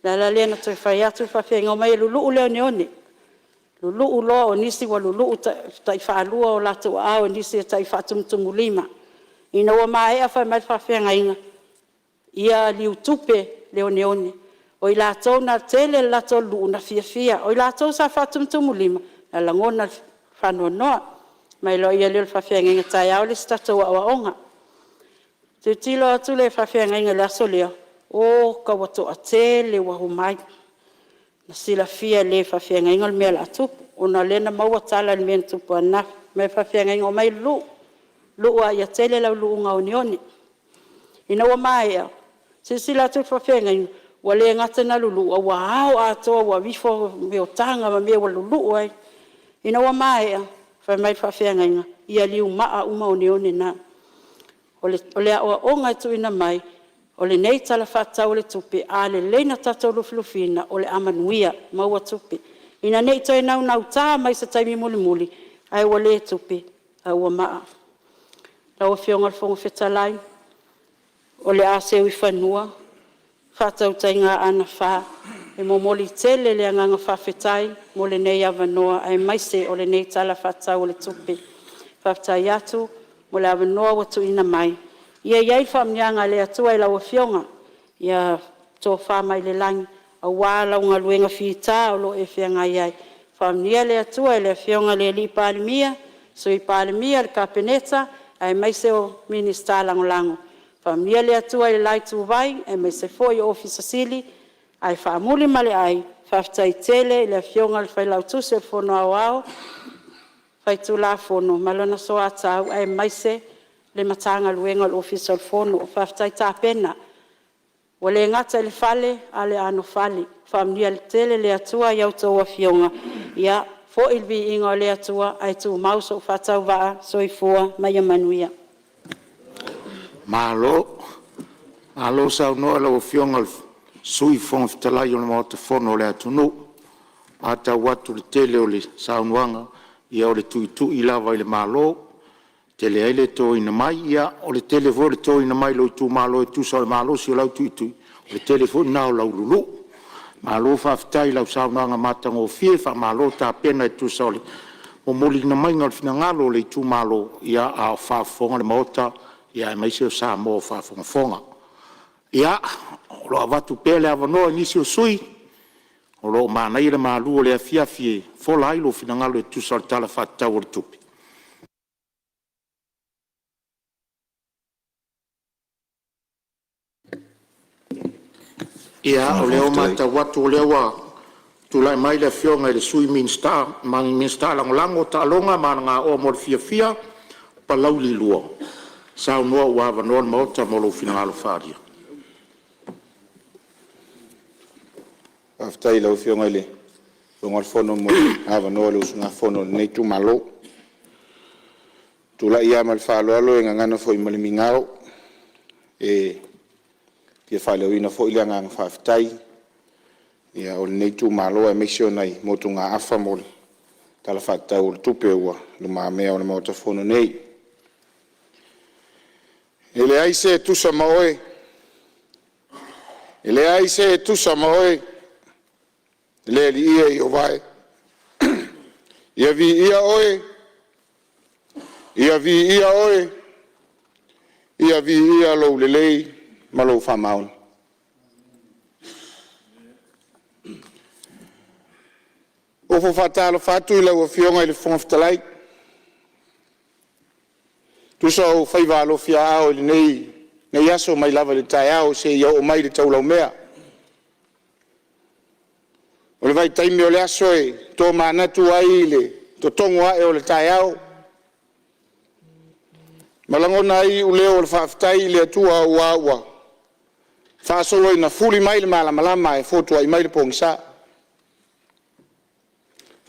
[SPEAKER 4] le ala lea na toe fai atu le faafeagaiga, omai e luluu le oneone. Luluu loa, o nisi ua luluu tai faalua o latou aao, o nisi e tai faatumutumulima. Ina ua maea fai mai le faafeagaiga, ia liutupe le oneone. O i latou na tele le latou luluu na fiafia, o i latou sa faatumutumulima, na lagona le faanoanoa. Ona iloa lea o le faafeagaiga, taeao le isi tatou aoaoga. Tilotilo atu le faafeagaiga i le aso lea, oka ua toatele ua omai. Na silafia e le faafeagaiga le mea o le a tupu, ona o lea na maua tala i le mea na tupu ananafi. Fai mai le faafeagaiga, omai e luluu, luluu lava ia tele lau luluuga oneone. Ina ua maea, silasila atu le faafeagaiga ua le gata ina luluu, ae ua ao atoa ua aveifo taga ma mea ua luluu ai. Ina ua maea, fai mai le faafeagaiga, ia liumaa uma oneone na. O le aoaoga e tuuina mai, o lenei Tala Faatatau o le Tupe, a lelei ona tatou lufilufiina, o le a manuia, maua tupe. Ina ne i toe naunauta mai i se taimi mulimuli ae ua le tupe ae ua maa. Lau Afioga i le Fofoga Fetalai, o le a seu i fanua le faatautaiga a Aana 4, e momoli tele le agaga faafetai mo lenei avanoa aemaise o lenei Tala Faatatau o le Tupe. Faafetai atu mo le avanoa ua tuuina mai. Ia i ai le faamanuiaga a le Atua i lau Afioga, ia tofa mai le lagi aua lau galuega fita o lo o e feagai ai. Faamanuia le Atua i le Afioga i le Palemia, Sui Palemia, le Kapeneta aemaise o Minisita Lagolago. Faamanuia le Atua i le la ituvai aemaise foi o Ofisa Sili o Pulega, ae faamuli ma le ai, faafetai tele i le Afioga i le Failautusi o le Fono Aoao Faitulafono ma lona soatau aemaise le Matagaluega o le Ofisa o le Fono. Faafetai tapena, ua le gata i le fale a o le anofale. Faamanuia tele le Atua i a outou afioga, ia foi le viiga o le Atua ae tumau sou faatauvaa. Soifua ma ia manuia. Malo, malo saunoa i lau Afioga i le Sui Fofoga Fetalai o le Maota Fono o le atunuu. E matau atu i le tele o le saunoaga, ia o le tuitui lava i le Malo e tele ai le toina mai. Ia o le tele foi o le toina mai i lou itumalo e tusa o le malosi o lau tuitui, o le tele foi lena o lau luluu. Malo faafetai i lau saunoaga matagofie, faamalo tapena e tusa o le momoliina mai o le finagalo o le itumalo, a o faafofoga le Maota aemaise o Samoa o faafogafoga. Ia, o lo o avatu pea le avanoa i nisi o sui usufono, o lo o manaia le malu o le afiafi e fola ai lou finagalo e tusa o le Tala Faatatau o le Tupe. Ia, o lea ua matau atu o lea ua tulai mai le Afioga i le Sui Minisita Lagolago o Taaloga ma Aganoa mo le Fiafia, Palauli 2, saunoa ua avanoa le Maota mo lou finagalo faaalia. Faafetai i lau Afioga i le Fofoga Fetalai mo le avanoa o le usugafono a lenei itumalo. Ou te tulai lava ma le faaaloalo e gagana foi ma le migao e fia faaleoina foi le agaga faafetai o lenei itumalo aemaise o nai motugaafa mo le Tala Faatatau o le Tupe ua i lumamea o le Maota Fono nei. E leai se e tusa ma oe, e leai se e tusa ma oe le Alii e Ieova e, ia viia oe, ia viia oe, ia viia lou lelei ma lou faamaoni. E ofo faatalofa atu i lau Afioga i le Fofoga Fetalai, e tusa o ou faiva alofiaao i lenei aso mai lava i le taeao seia oo mai i le taulaumea. O le vaitaimi o le aso e tomanatu ai i le totogo ae o le taeao, ma lagona ai iuleo o le faafetai i le Atua aua ua faasolo ina fuli mai le malamalama ae fotuai mai le pogisa.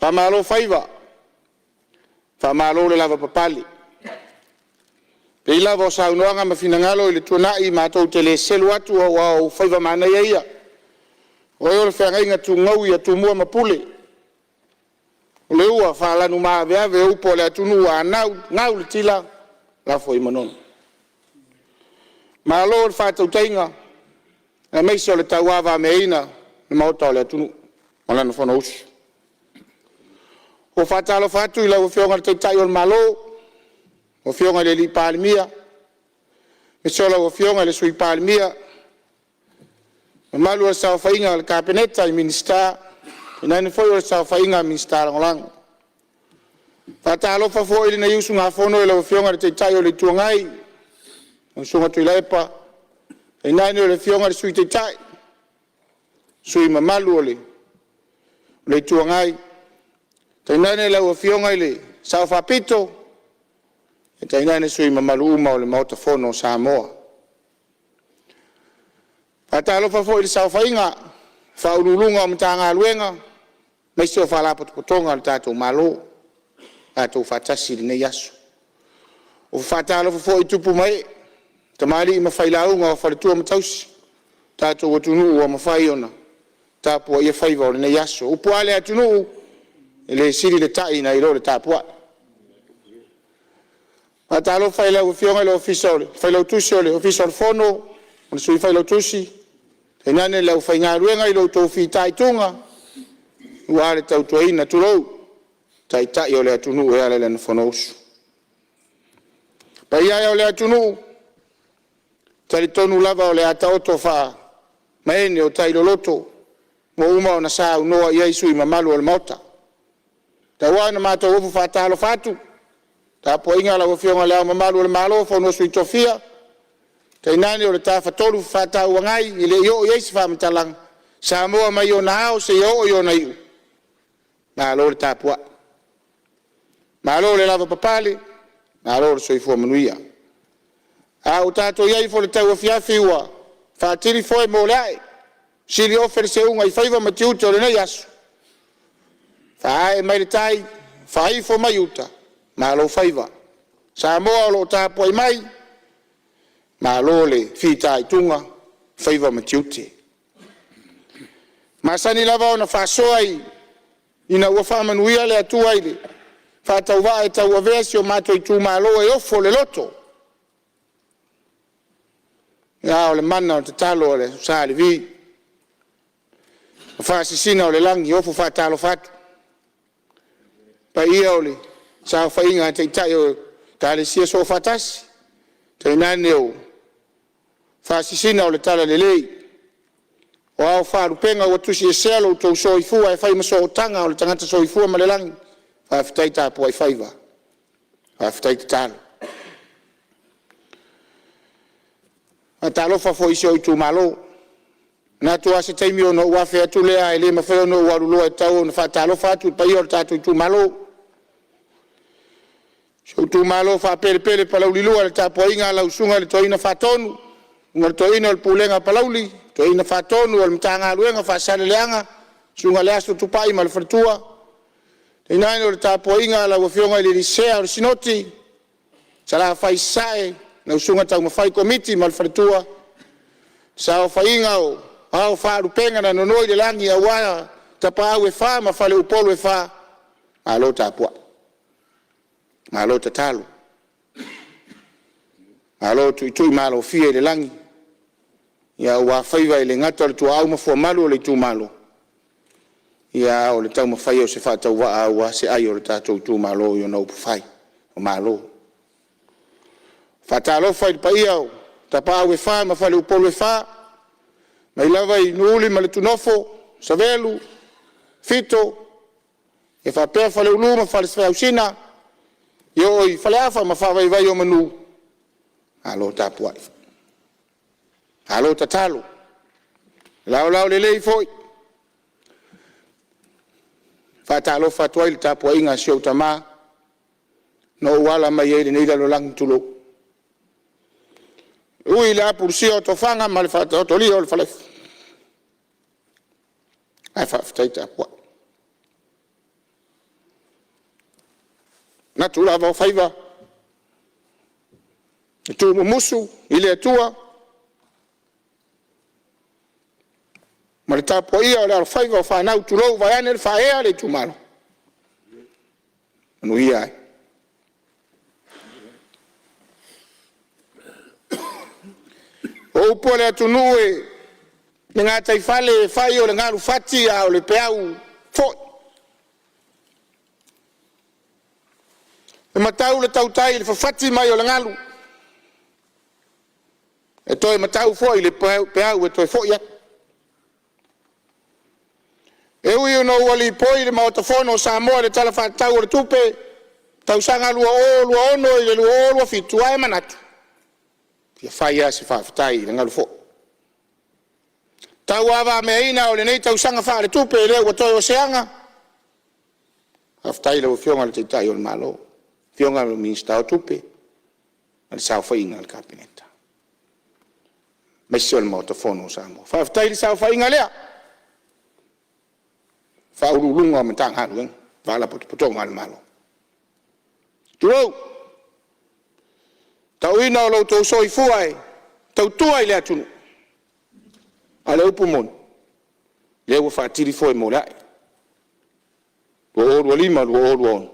[SPEAKER 4] Faamalo faiva, faamalo le lavapapale. E pei lava o saunoaga ma finagalo i le tuanai matou te le selu atu aua o faiva manaia ia, o oe o le feagaiga tugaui a Tumua ma Pule, o le ua faalanumaveave o upu a le atunuu, a gau le tila, lafo i Manono. Malo le faatautaiga aemaise o le tauavameaina o le maota o le atunuu ma lana fonousu. E faatalofa atu i lau Afioga i le Taitai o le Malo, lau Afioga i le Palemia, afio lau Afioga i le Sui Palemia,
[SPEAKER 2] Mamalu i le Saofaiga a le Kapeneta i Minisita, tainane foi o le saofaiga a Minisita Lagolago. E faatalofa foi i lenei usugafono i lau Afioga i le Taitai o le Itu Agai, lau Susuga Tuilaepa, tainane o le Afioga i le Sui Taitai, sui usufono mamalu o le Itu Agai, tainane lau Afioga i le Sao Faapito, tainane sui usufono mamalu uma o le Maota Fono o Samoa. E faatalofa foi i le saofaiga a Ofisa Sili o Pulega o Matagaluega aemaise o Faalapotopotoga a le tatou Malo ua tatou faatasi i lenei aso. E faatalofa foi i tupu ma ee, tamalii ma failauga, o faletua ma tausi o le tatou atunuu ua mafai ona tapuaia faiva o lenei aso. O upu a le atunuu, e le sili le ta'i nai lo le tapuai. E faatalofa i lau Afioga i le Failautusi o le Ofisa o le Fono ma le Sui Failautusi, tainane le aufaigaluega i lo outou fitaituga aua le tautuaina, tulou, Taitai o le atunuu e ala i lana Fonousu. O paia e o le atunuu, e talitonu lava o le a taoto faamaene o tai loloto ua uma ona saunoa i ai sui usufono mamalu o le Maota. Tau lava ina matou ofo faatalofa atu i le tapuaiga a lau Afioga i Le Ao Mamalu o le Malo, le Sui o le Fono a Sui Tofia, tainane o le Tafatolu Fefaatauagai e le i oo i ai se faamatalaga, Samoa mai ona ao seia oo i ona iu, malo le tapuai, malo le lavapapale, malo le soifua manuia. A ua tatou i ai foi i le tauafiafi ua faatili foe mo le ae, siliofe le seuga i faiva ma tiute o lenei aso, faaee mai le tai, faaifo mai uta, malo faiva. Samoa o lo o tapuai mai, malo le fitaituga i faiva ma tiute. E masani lava ona faasoa ina ua faamanuia le Atua i le faatauvaa e tauavea si o matou itumalo e ofo le loto. A o le mana o le tatalo a le Sa Levi, o faasisina o le lagi e ofo faatalofa atu. Le paia o le saofaiga a Taitai o Ekalesia Soofaatasi, tainane o faasisina o le Talalelei, o ao faalupega ua tusiesea lo outou soifua e fai ma sootaga o le tagata soifua ma le lagi, faafetai tapuai faiva, faafetai tatalo. E faatalofa foi i si ou itumalo. E manatu lava o se taimi ona ou afe atu lea, ae le mafai ona ou alu loa, e tatau ona faatalofa atu i le paia o le tatou itumalo. Si ou itumalo faapelepele Palauli 2, i le tapuaiga a lau susuga i le Toeaina Faatonu, susuga i le Toeaina o le Pulega a Palauli, Toeaina Faatonu o le Matagaluega o Faasaleleaga, susuga Leaso Tupai ma le faletua. Tainane o le tapuaiga a lau afioga i le alii Sea o le Sinoti, Salafai i Sasae, lau susuga Taumafai Komiti ma le faletua. Saofaiga o ao o Faalupega na nonoi le lagi aua tapaau e fa ma faleupolu e fa, malo tapuai, malo tatalo, malo tuitui malofie i le lagi aua faiva e le gata o le tuaau ma fuamalu o le itumalo, a o le taumafai o se faatauvaa aua se ai o le tatou itumalo i ona upufai o Malo. E faatalofa i le paia o tapaau e fa ma faleupolu e fa, mai lava i Nuuuli ma Letunofo, Savelu, Fito, e faapea Faleulu ma Falesefeausina, e oo i Faleafa ma Faavaivaiomanu, malo tapuai, malo tatalo. Laolao lelei foi. E faatalofa atu ai i le tapuaiga a si ou tama na ou ala mai ai i lenei lalolagi, tulou. E ui i le apulusia o tofaga ma le faataotolia o le falaefu, ae faafetai tapuai. E manatu lava o faiva e tuumumusu i le Atua ma le tapuaia o le alofaiva o fanau, tulou, vaeane le faaea le itumalo, e manuia ai. O upu a le atunuu e le gataifale e fai o le galu fati a o le peau foi. E matau le tautai i le fafati mai o le galu, e toe matau foi i le peau e toe foi atu. ui ina ua lipoi i le Maota Fono o Samoa i le Tala Faatatau o le Tupe tausaga 2026/2027, ae manatu, e fia fai lava si faafetai i le galu foi. Tauavameaina o lenei tausaga faaletupe e le ua toe o se aga. Faafetai i lau Afioga i le Taitai o le Malo, afioga i le Minisita o Tupe ma le saofaiga a le Kapeneta aemaise o le Maota Fono o Samoa. Faafetai i le saofaiga lea i Ofisa Sili o Pulega o Matagaluega ma Faalapotopotoga a le Malo. Tulou. Tauina o lo outou soifua e tautua i le atunuu, a o le upu moni, o lea ua faatili foe mo le a'i 2025/2026, o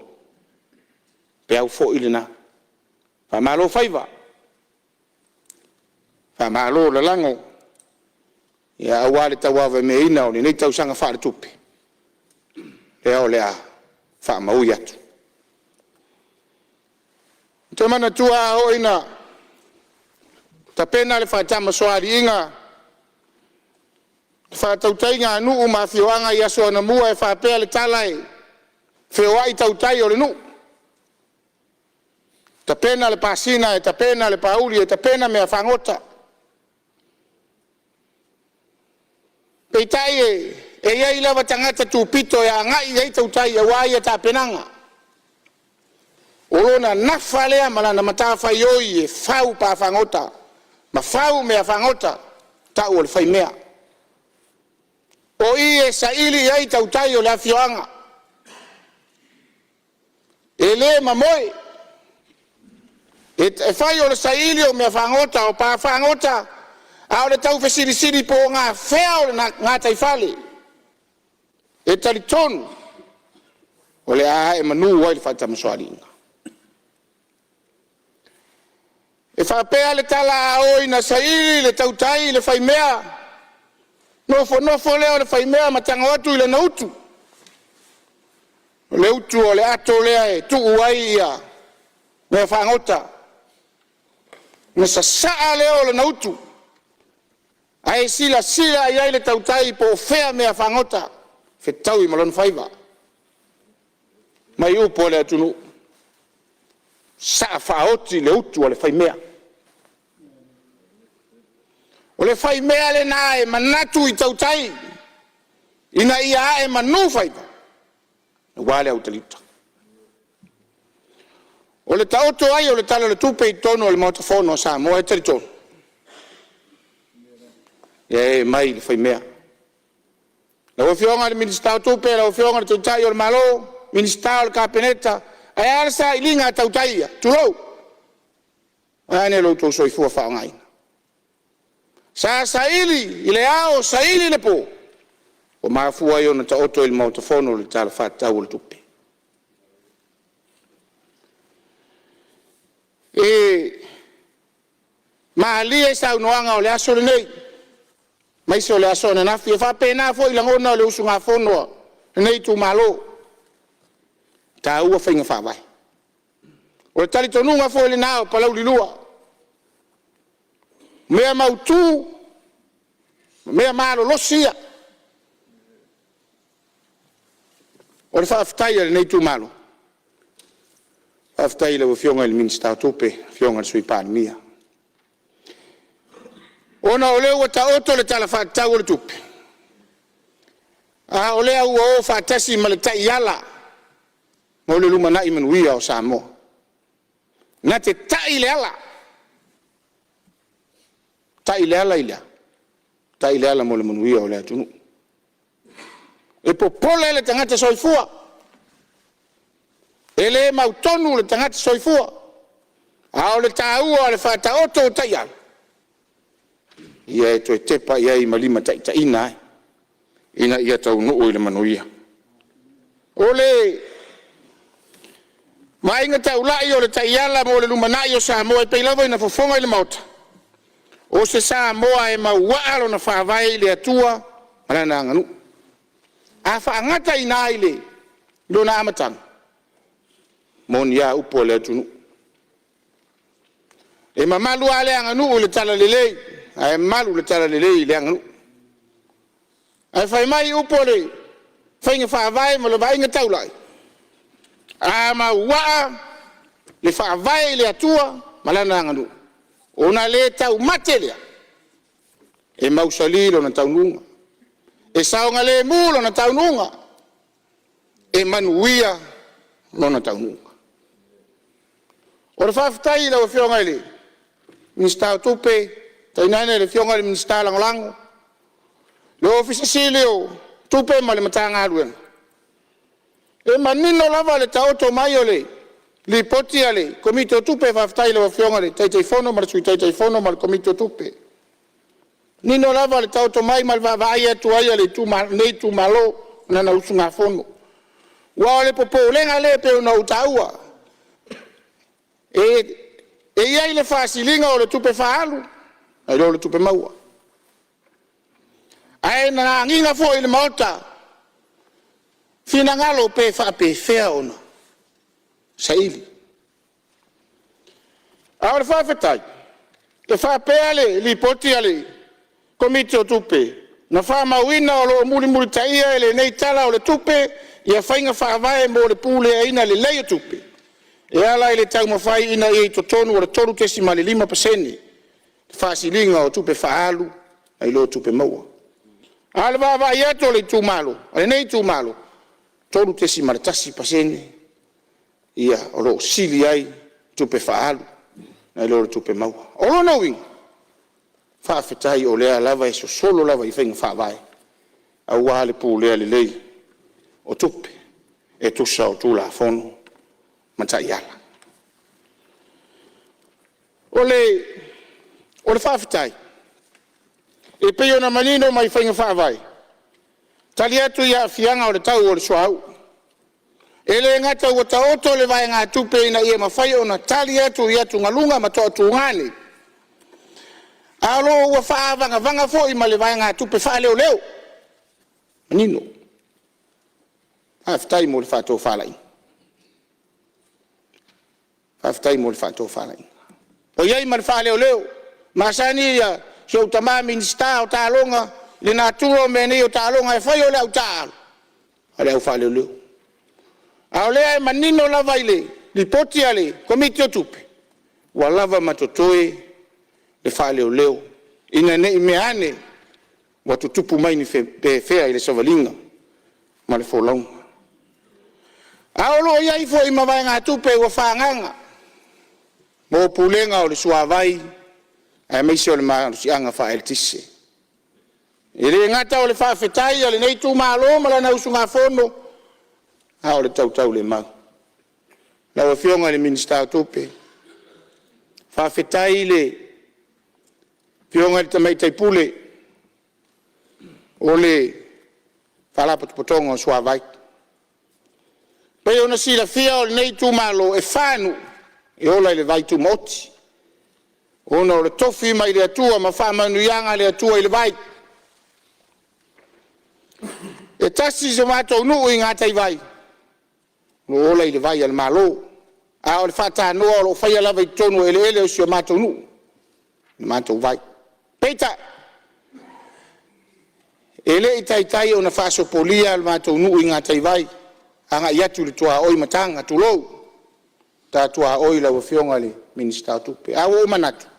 [SPEAKER 2] peau foi lena. Faamalo faiva, faamalo lalago aua le tauavameaina o lenei tausaga faaletupe, lea o le a faamaui atu. Ou te manatua a oo ina tapena le faatamasoaliiga le faatautaiga a nuu ma afioaga i aso anamua e faapea le tala, e feoai tautai o le nuu, tapena le pasina e tapena le pauli e tapena meafagota. Peitai e i ai lava tagata tupito e agai i ai tautai aua ia tapenaga. O lona nafa lea ma lana matafaioi e fau pa fagota ma fau meafagota tau o le faimea. O i e saili i ai tautai o le afioaga, e le mamoe. E fai o le saili o mea fagota o pa fagota, a o le taufesilisili po o gafea o le gataifale e talitonu o le a ae manu ai le faatamasoaliiga. E faapea le tala a oo ina saili le tautai i le faimea, nofonofo lea o le faimea ma tago atu i lana utu. O le utu o le ato lea e tuu ai mea fagota, ona sasaa lea o lana utu ae silasila i ai le tautai po o fea meafagota fetaui ma lona faiva. Fai mai upu a le atunuu, sasaa faaoti le utu a le faimea. O le faimea lena e manatu i tautai ina ia ae manu faiva aua le autalavita. O le taoto ai o le Tala o le Tupe i totonu o le Maota Fono a Samoa, e talitonu, e aumai i le faimea. Lau Afioga i le Minisita o Tupe, lau Afioga i le Taitai o le Malo, Minisita o le Kapeneta, ae a le sailiga a tautai ia? Tulou. Vaeane lo outou soifua faaleaogaina. Sa saili i le ao saili i le po, ua mafua ai ona taoto i le Maota Fono le Tala Faatatau o le Tupe. E malie saunoaga o le aso lenei, aemaise o le aso ananafi, e faapena foi lagona o le usugafono a lenei itumalo, e taua faiga faavae. O le talitonuga foi lena o Palauli 2, o mea mautu ma mea malolosi ia. O le faafetai a lenei itumalo, faafetai i lau Afioga i le Minisita o Tupe, lau Afioga i le Sui Palemia, ona o lea ua taoto le Tala Faatatau o le Tupe, a o lea ua o faatasi ma le taiala mo le lumanai manuia o Samoa. Na te tai i le ala, tai i le ala i le a? Tai i le ala mo le manuia o le atunuu. E popole le tagata soifua, e le mautonu le tagata soifua, a o le taua o le faataoto o taiala, ia e toe tepa i ai ma limataitaiina ai ina ia taunuu i le manuia. O le vaaiga taulai o le taiala mo le lumanai o Samoa e pei lava ona fofoga i le Maota, o se Samoa e mauaa lona faavae i le Atua ma lana aganuu. A faagata i ina i lona amataga, e moni lava upu a le atunuu, e mamalu lava le aganuu i le talalelei, ae malu le talalelei i le aganuu. Ae fai mai upu o le Faiga Faavae ma le vaaiga taulai, a mauaa le faavae i le Atua ma lana aganuu, ona le taumate lea e mausali lona taunuuga, e saogalemu lona taunuuga, e manuia lona taunuuga. O le faafetai i lau Afioga i le Minisita o Tupe, tainane le Afioga i le Minisita Lagolago, le Ofisa Sili o Tupe ma le Matagaluega, e manino lava le taoto mai o le Lipoti a le Komiti o Tupe. Faafetai i lau Afioga i le Taitaifono ma le Sui Taitaifono ma le Komiti o Tupe. E manino lava le taoto mai ma le vaavaai atu ai a lenei itumalo i lana usugafono. Aua o le popolega lea e pei ona ou taua, e i ai le faasiliga o le tupe faaalu nai lo le tupe maua. Ae na agiga foi i le Maota finagalo pe faapefea ona saili. A o le faafetai, e faapea le lipoti a le Komiti o Tupe, na faamauina o lo o mulimulitaia e lenei Tala o le Tupe ia faiga faavae mo le puleaina lelei o tupe e ala i le taumafai ina ia i totonu o le 3.5% le faasiliga o tupe faaalu nai lo tupe maua. A o le vaavaai atu a le itumalo, a lenei itumalo, 3.1% ia o lo o sili ai tupe faaalu nai lo le tupe maua. O lona uiga, faafetai o lea lava e sosolo lava i faiga faavae aua le pulea lelei o tupe e tusa o Tulafono ma Taiala. O le faafetai, e pei ona manino mai faiga faavae, tali atu i aafiaga o le tau o le suauu. E le gata ua taoto le vaegatupe ina ia mafai ona tali atu i atugaluga ma toatuga nei, a o lo o ua faaavagavaga foi ma le vaegatupe faaleoleo. Manino. Faafetai mo le faatofalaiga. Faafetai mo le faatofalaiga. Ua i ai ma le faaleoleo. E masani si ou tama Minisita o taaloga i le natura o mea nei o taaloga, e fai o le au taaalo a o le au faaleoleo. A o lea e manino lava i le lipoti a le Komiti o Tupe, ua lava ma totoe le faaleoleo ina ne i mea ane ua tutupu mai ni pefea i le savaliga ma le folauga. A o lo o i ai foi ma vaegatupe ua faaagaga mo Pulega o le Suavai aemaise o le malosiaga faaeletise. E le gata o le faafetai a lenei itumalo ma lana usugafono, a o le tautaulemau. Lau Afioga i le Minisita o Tupe, faafetai i le Afioga i le Tamaitai Pule o le Faalapotopotoga o Suavai. E pei ona silafia o lenei itumalo, e fa nuu e ola i le vai tumaoti, ona o le tofi mai le Atua ma faamanuiaga a le Atua i le vai. E tasi si o matou nuu i Gataivai o lo o ola i le vai a le Malo, a o le faatanoa o lo o faia lava i totonu o eleele o si o matou nuu le matou vai. Peitai, e le i taitai ona faasopolia le matou nuu i Gataivai agai atu i le tuaoi i Mataga, tulou, le ta tuaoi lau Afioga i le Minisita o Tupe. Ae ua ou manatu, o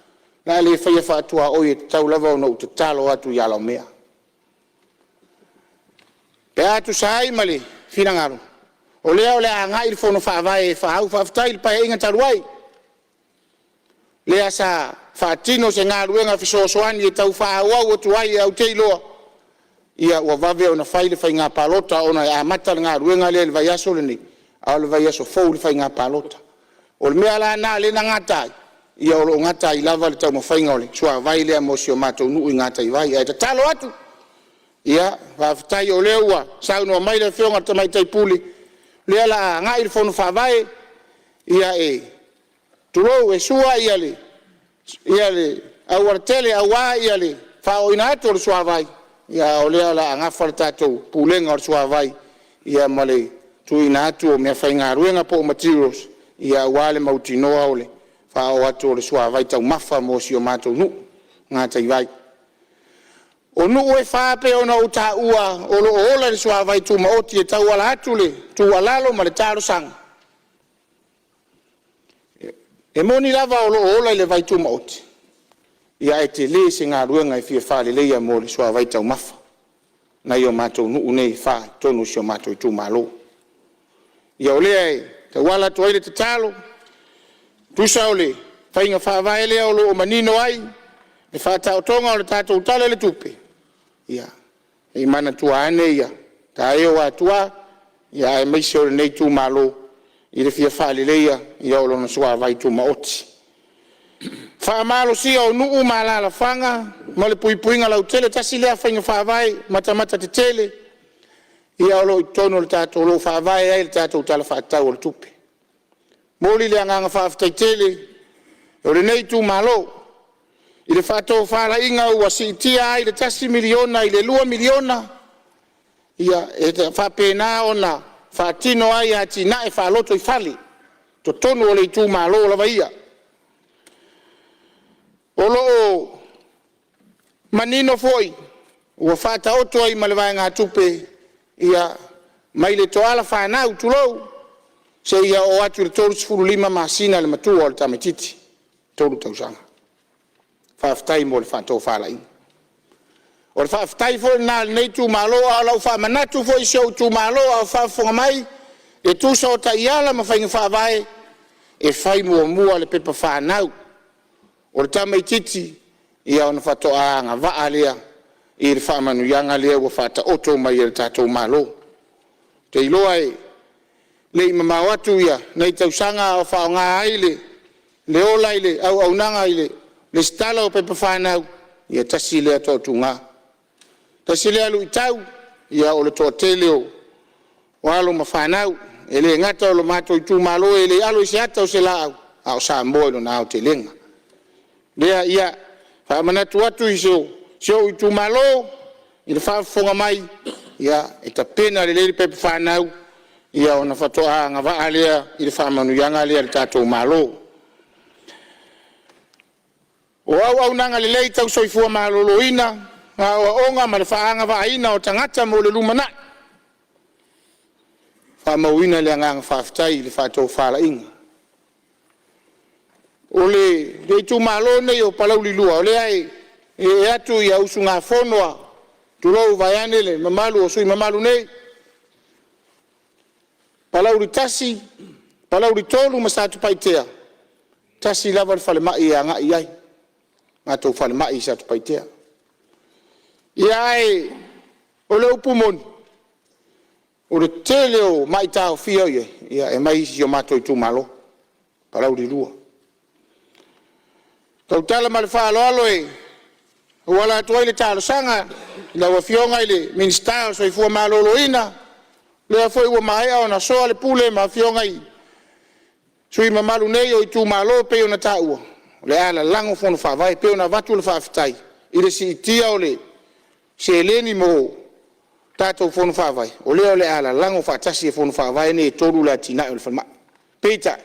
[SPEAKER 2] le a le faia faatuaoi e tatau lava ona ou tatalo atu i ala o mea. Pe a tusa ai ma le finagalo, o lea o le a agai le Fono Faavae e faaau. Faafetai i le Paeaiga talu ai, lea sa faatino se galuega fesoasoani e tau faaauau atu ai, ae ou te iloa ua vave ona fai le faiga palota ona e amata le galuega lea i le vaiaso lenei, a o le vaiaso fou le faiga palota. O le mea la lena o lea na gata ai, ia o lo o gata ai lava le taumafaiga o le suavai lea mo si o matou nuu i Gataivai. Ae tatalo atu, ia faafetai o lea ua saunoa mai le Afioga i le Tamaitai Pule, o lea o le a agai le Fono Faavae e tulou, e sua le aualatele aua le faaooina atu o le suavai, a o lea o le a nafa le tatou Pulega o le Suavai ma le tuuina atu o meafaigaluega po o materials aua le mautinoa o le faaoo atu o le suavai taumafa mo si o matou nuu i Gataivai.
[SPEAKER 5] O nuu e fa e pei ona ou taua o lo o ola i le suavai tumaoti e tauala atu i le tuualalo ma le talosaga. E moni lava o lo o ola i le vai tumaoti, ae tele se galuega e fia faaleleia mo le suavai taumafa nai o matou nuu nei e fa i totonu o si o matou itumalo. Ia o lea e tauala atu ai le tatalo, tusa o le faiga faavae lea o lo o manino ai le faataotoga o le tatou Tala i le Tupe, ia se i manatua ane ta e o Atua aemaise o lenei itumalo i le fia faaleleia o lona suavai tumaoti. Faamalosia o nuu ma alaalafaga ma le puipuiga lautele. Tasi lea faiga faavae matamata tetele o lo o i totonu o le tatou, o lo o faavae ai le tatou Tala Faatatau o le Tupe. E momoli le agaga faafetai tele o lenei itumalo i le faatofalaiga ua siitia ai le $1 miliona i le $2 miliona e faapena ona faatino ai atinae faalotoifale i totonu o le itumalo lava ia. O lo o manino foi ua faataoto ai ma le vaegatupe mai le toala fanau tulou, seia oo atu i le 35 masina le matua o le tamaitiiti, 3 tausaga. Faafetai mo le faatofalaiga. O le faafetai foi lena a lenei itumalo, a o lau faamanatu foi i si ou itumalo a o faafofoga mai, e tusa o taiala ma faiga faavae, e fai muamua le pepa fanau o le tamaitiiti ona faatoa agavaa lea i le faamanuiaga lea ua faataoto mai e le tatou Malo. Ou te iloa e le i mamao atu nei tausaga a o faaaoga ai le ola i le auaunaga i le lesitala o pepa fanau, ia tasi lea toatuga, tasi lea luitau o le toatele o alo ma fanau. E le gata o le matou itumalo e le alo i se ata o se laau, a o Samoa i lona aotelega. O lea e faamanatu atu i si ou itumalo i le faafofoga mai, e tapena lelei le pepa fanau ona faatoa agavaa lea i le faamanuiaga lea a le tatou Malo. O auaunaga lelei tau soifua maloloina, aoaoga ma le feagavaaina o tagata mo le lumanai. E faamauina le agaga faafetai i le faatofalaiga. O le itumalo lenei o Palauli 2, o lea e ee atu usugafono a, tulou vaeane le mamalu o sui usufono mamalu nei, Palauli 1, Palauli 3 ma Satupaitea, e tasi lava le falemai e agai i ai, le matou falemai i Satupaitea. Ae o le upu moni, o le tele o mai taofia o i ai, e mai i o matou itumalo, Palauli 2. E tautala ma le faaaloalo e auala atu ai le talosaga i lau Afioga i le Minisita o le Soifua Maloloina, o lea foi ua maea ona soa le pule ma afioga i sui usufono mamalu nei o itumalo e pei ona taua, o le a lalago fono faavae e pei ona avatu le faafetai i le siitia o le seleni mo tatou fono faavae, o lea o le a lalago faatasi e fono faavae nei e tolu le atinae o le falemai. Peitai,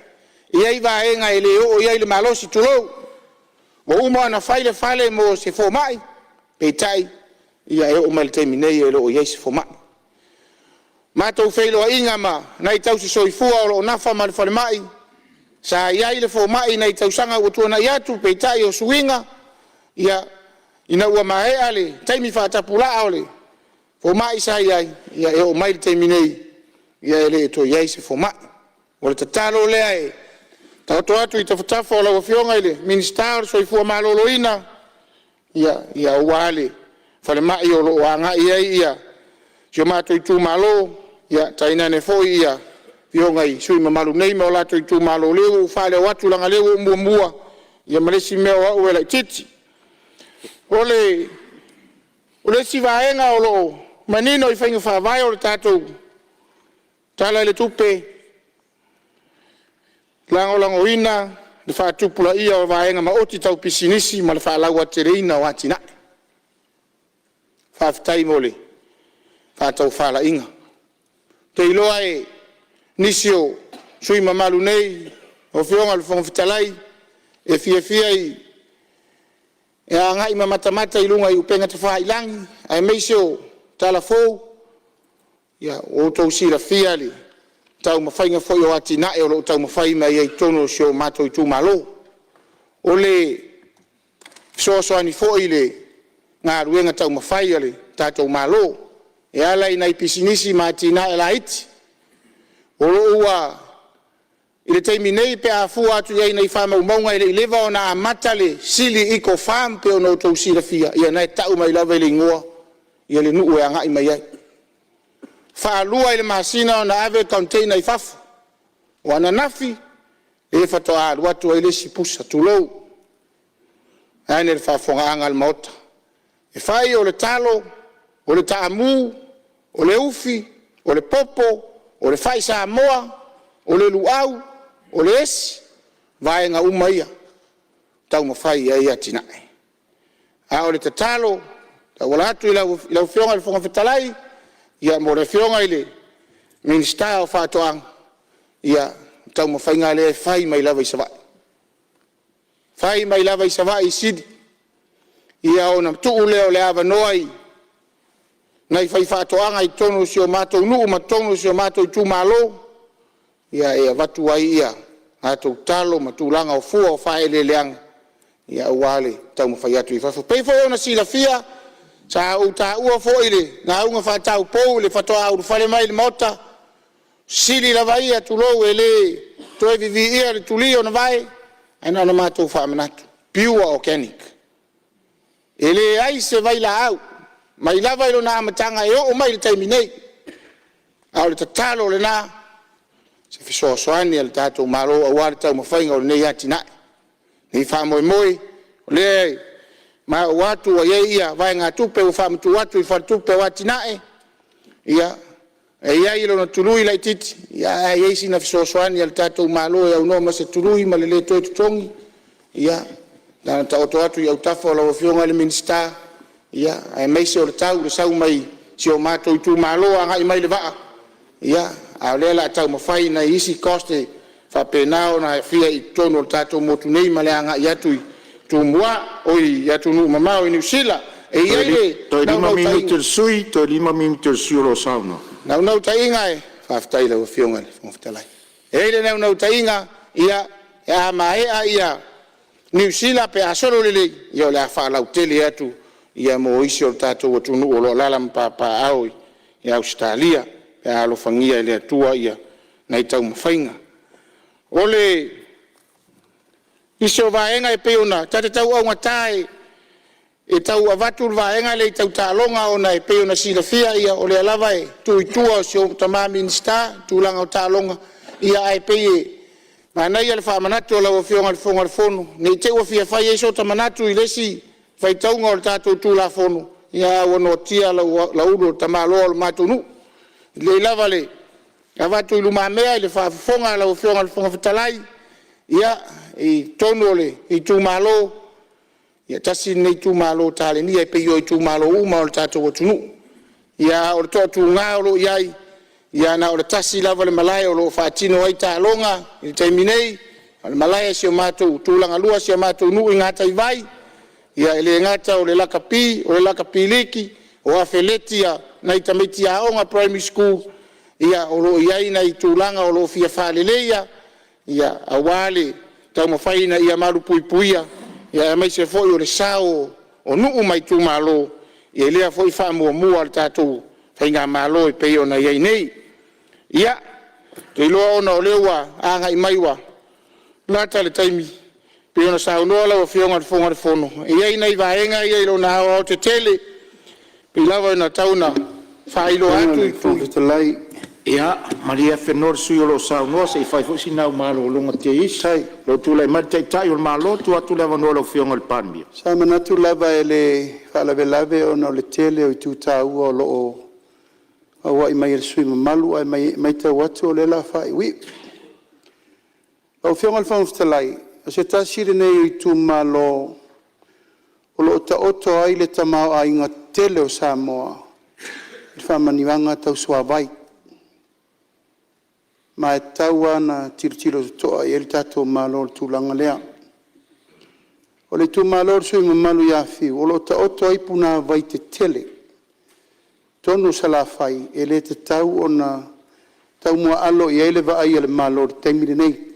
[SPEAKER 5] e i ai vaega e le oo i ai le malosi, tulou. Ua uma ona fai le fale mo se fomai, peitai e oo mai i le taimi nei e le o i ai se fomai. Matou feiloaiga ma nai tausi soifua o lo o nafa ma le falemai, sa i ai le fomai i nai tausaga ua tuanai atu, peitai o suiga, ina ua maea le taimi faatapulaa o le fomai sa i ai, e oo mai i le taimi nei, e le o toe i ai se fomai. O le tatalo lea e taoto atu i tafatafa o lau Afioga i le Minisita o le Soifua Maloloina, aua le falemai o lo o agai i ai si o matou itumalo, tainane foi afioga i sui usufono mamalu nei ma o latou itumalo, o lea ua ou faaleo atu leaga o lea ua ou muamua, ia ma le isi mea o au e laitiiti. O le isi vaega o lo o manino i faiga faavae o le tatou Tala i le Tupe, e lagolagoina le faatupulaia o vaega maoti tau pisinisi ma le faalauaiteleina o atinae. Faafetai mo le faatofalaiga. Ou te iloa o nisi o sui usufono mamalu nei, lau Afioga i le Fofoga Fetalai, e fiafia i E agai ma matamata i luga i upega tafailagi aemaise o tala fou. Ua outou silafia le taumafaiga foi o atinae o lo o taumafai mai ai i totonu o si o matou itumalo. O le fesoasoani foi i le galuega taumafai a le tatou Malo e ala i nai pisinisi ma atinae laiti o lo o ua i le taimi nei pe a fua atu i ai i faamaumauga, e le i leva ona amata le Sili Eco Farm pei ona outou silafia, ia na e tau mai lava i le igoa ia le nuu e agai mai ai. Faalua i le masina ona ave container i fafo. O ananafi lea faatoa alu atu ai le isi pusa, tulou, vaeane le faafofogaaga a le Maota. E fai o le talo, o le taamu, o le ufi, o le popo, o le fai Samoa, o le luau, o le esi, o vaega uma ia e taumafai i ai atinae. A o le tatalo e tauala atu i lau Afioga i le Fofoga Fetalai mo le Afioga i le Minisita o Faatoaga, ia, o le taumafaiga lea e fai mai lava i Savaii, fai mai lava i Savaii i Sili, ia ona tuu lea o le avanoa i nai faifaatoaga i totonu o si o matou nuu ma totonu o si o matou itumalo e avatu ai a latou talo ma tulaga o fua o faaeleeleaga aua le taumafai atu i fafo. E pei foi ona silafia, sa ou taua foi i le lauga faataupou i le faatoa ulufale mai i le Maota, o sili lava ia, tulou, e le toe viviia le tuli o le vae, ae na ona matou faamanatu, pure organic. E leai se vailaau mai lava i lona amataga e oo mai i le taimi nei. A o le tatalo lena, o se fesoasoani a le tatou Malo aua le taumafaiga o lenei atinae, lenei faamoemoe. O lea e maua atu ua i ai vaegatupe ua faamatuu atu i le Faletupe o Atinae, ia, e i ai lona tului laitiiti, ae i ai sina fesoasoani a le tatou Malo e aunoa ma se tului ma le le toe totogi, ia, na ona taoto atu i autafa o lau Afioga i le Minisita, aemaise o le tau i le sau mai si o matou itumalo agai mai le vaa, a o lea o le a taumafai nai isi cost e faapena ona aafia i totonu o le tatou motu nei ma le agai atu i Tumua, oi, i atunuu mamao i Niu Sila. E i ai le
[SPEAKER 1] Toe 5 minute o le sui usufono, toe 5 minute o le sui usufono o lo o saunoa.
[SPEAKER 5] Naunautaiga, faafetai i lau Afioga i le Fofoga Fetalai. E i ai le naunautaiga, ia, a maea Niu Sila pe a solo lelei, ia o le a faalautele atu mo isi o le tatou atunuu o lo o alaala ma papaaao i Ausetalia pe a alofagia e le Atua nai taumafaiga. O nisi o vaega e pei ona… ta te tau augata e tau avatu le vaega lea tau taaloga ona e pei ona silafia o lea lava e tuu i tua i si ou tama Minisita le tulaga o taaloga, ae pei e manaia le faamanatu a lau Afioga i le Fofoga o le Fono ne i te i ua fia fai ai sota manatu i le isi faitauga o le tatou Tulafono, ae ua noatia Lauulu o le tamaloa o le matou nuu. E lelei lava le avatu i lumamea i le faafofoga a lau Afioga i le Fofoga Fetalai, ia, i totonu o le itumalo, ia tasi lenei itumalo talenia e pei o itumalo uma lava o le tatou atunuu. A o le toatuga o lo o i ai, ia na o le tasi lava le malae o lo o faatino ai taaloga i le taimi nei, o le malae i si o matou tulagalua i si o matou nuu i Gataivai. E le gata o le lakapi o le lakapi liki, o afeleti a nai tamaiti aoga primary school. O lo o i ai nai tulaga o lo o fia faaleleia aua le taumafai ina ia malupuipuia aemaise foi o le sao o nuu ma itumalo i lea foi faamuamua a le tatou faigamalo e pei ona i ai nei. Ia, ou te iloa ona o lea ua agai mai ua lata le taimi pei ona saunoa lau Afioga i le Fofoga o le Fono, e i ai nai vaega ia i lona aoaotetele pei lava ona tau ina faailoa
[SPEAKER 2] Lau Afioga
[SPEAKER 5] atu
[SPEAKER 2] i le Fofoga Fetalai…
[SPEAKER 1] Ia malie Afenoa le sui usufono o lo o saunoa se i fai foi sina au malologa teisi.
[SPEAKER 2] Faafetai.
[SPEAKER 1] O lo o tulai mai le Taitai o le Malo, tuu atu le avanoa i lau Afioga i le Palemia.
[SPEAKER 2] Sa manatu lava e le faalavelave ona o le tele o itu taua o lo o auai mai e le sui usufono mamalu, ae matau atu o lea o le a faaiuiu. Lau Afioga i le Fofoga Fetalai, o se tasi lenei o itumalo o lo o taoto ai le tamaoaiga tele o Samoa i faamanuiaga tau suavai. Ma e tatau lava ona tilotilo totoa i ai le tatou Malo i le tulaga lea. O le itumalo o le sui usufono mamalu ia Fiu, o lo o taoto ai punavai tetele i totonu o Salafai, e le tatau ona taumuaalo i ai le vaai a le Malo i le taimi lenei,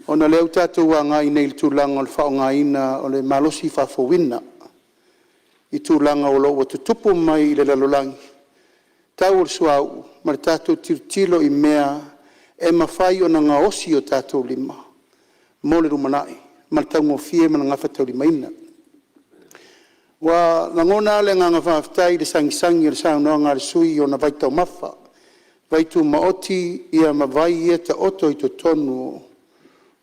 [SPEAKER 2] ona o lea ua tatou agai nei i le tulaga o le faaaogaina o le malosi faafouina i tulaga o lo o ua tutupu mai i le lalolagi, tau o le suauu ma le tatou tilotilo i mea e mafai ona gaosi i o tatou lima mo le lumanai ma le taugofie ma le gafataulimaina. Ua lagona lava le agaga faafetai i le sagisagi o le saunoaga a le sui usufono i ona vaitaumafa, vaitumaoti ma vai ia e taoto i totonu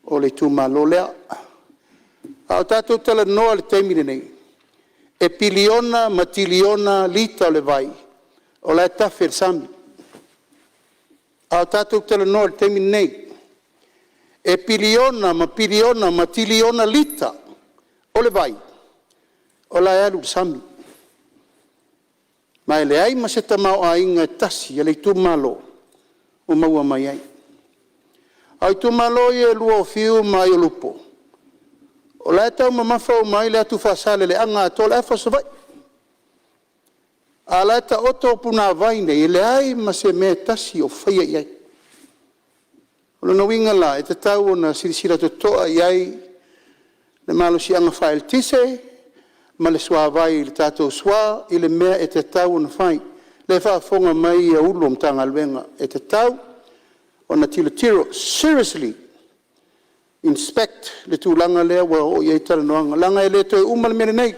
[SPEAKER 2] o le itumalo lea. A o tatou talanoa i le taimi lenei, e piliona ma tiliona lita o le vai o la e tafe i le sami. A o tatou talanoa i le taimi lenei, e piliona ma piliona ma tiliona lita o le vai o la e alu i le sami, ma e leai ma se tamaoaiga e tasi o le itumalo o maua mai ai. A o itumalo ia e 2 o Fiu ma Aiolupo, o la e taumamafa uma ai le atu Faasaleleaga atoa, le afa o Savaii, a o la e taoto punavai nei, e leai ma se mea e tasi o faia i ai. O lona uiga la, e tatau ona silasila totoa i ai le malosiaga faaeletise ma le suavai i le tatou SWA i le mea e tatau ona fai. O lea e faafofoga mai Ofisa Sili o Pulega o Matagaluega, e tatau ona tilotilo, seriously inspect le tulaga lea ua oo i ai talanoaga, leaga e le toe uma le mea lenei.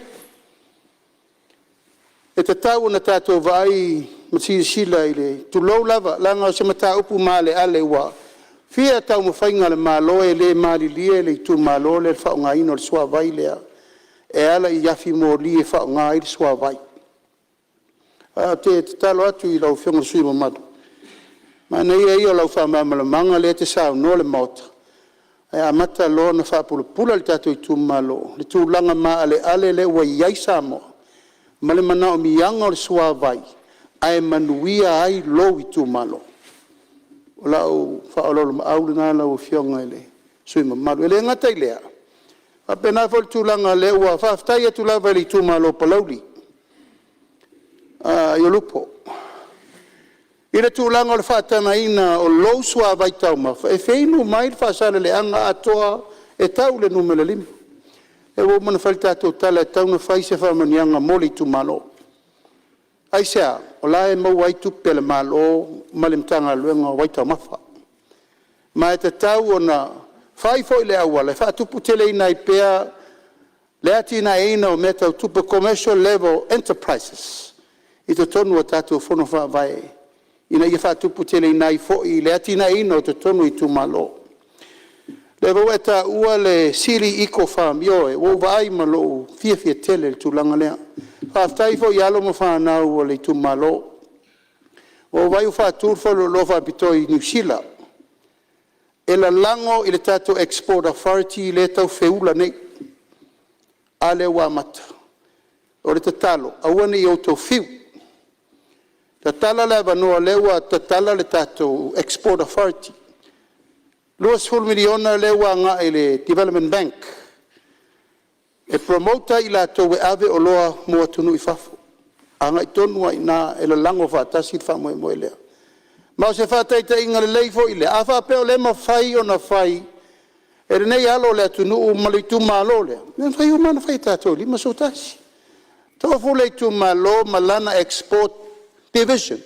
[SPEAKER 2] E tatau ona tatou vaai ma silasila i le, tulou lava, leaga o se mataupu maaleale ua fia taumafaiga a le Malo e le malilie le itumalo lea i le faaaogaina o le suavai lea e ala i afi moli e faaaoga ai le suavai. Ae ou te tatalo atu i lau Afioga i le sui usufono mamalu, manaia ia o lau faamalamalamaga lea e te saunoa i le Maota, ae amata loa ona faapulapula le tatou itumalo i le tulaga maaleale lea ua i ai Samoa ma le manaomiaga o le suavai, ae manuia ai lou itumalo. O lau faaoloolomaau lena lau Afioga i le sui usufono mamalu. E le gata i lea, e faapena foi i le tulaga lea ua… Faafetai atu lava i le itumalo o Palauli, Aiolupo i le tulaga o le faatagaina o lou suavai taumafa, e feinu mai le Faasaleleaga atoa e tau i le numera 5. O lea ua uma ona fai le tatou tala e tatau ona fai se faamanuiaga mo le itumalo. Aisea? O la e maua ai tupe a le Malo ma le Matagaluega o Vaitaumafa. Ma e tatau ona fai foi le auala e faatuputeleina ai pea le atinaeina o mea tau tupe, commercial level enterprises i totonu o tatou fono faavae ina ia faatuputeleina ai foi le atinaeina o totonu o itumalo. O lea foi ua e taua le Sili Eco Farm, ioe, ua ou vaai ma lou fiafia tele i le tulaga lea. Faafetai foi i alo ma fanau a le itumalo. Ua ou vaai ua faatu le faleoloa faapitoa i Niu Sila e lalago i le tatou export authority lea e tau feula nei. A lea ua amata. O le tatalo, aua ne i outou fiu, tatala le avanoa o lea ua tatala le tatou export authority. E $20 miliona lea ua agai i le Development Bank e promote ai i latou e ave oloa mo atunuu i fafo, agai tonu lava i ina e lalago faatasi le faamoemoe lea. Ma o se faataitaiga lelei foi lea, a faapea o lea e mafai ona fai e lenei alo o le atunuu ma le itumalo lea, e mafai uma lava ona fai e tatou e 51. Tofu le itumalo ma lana export division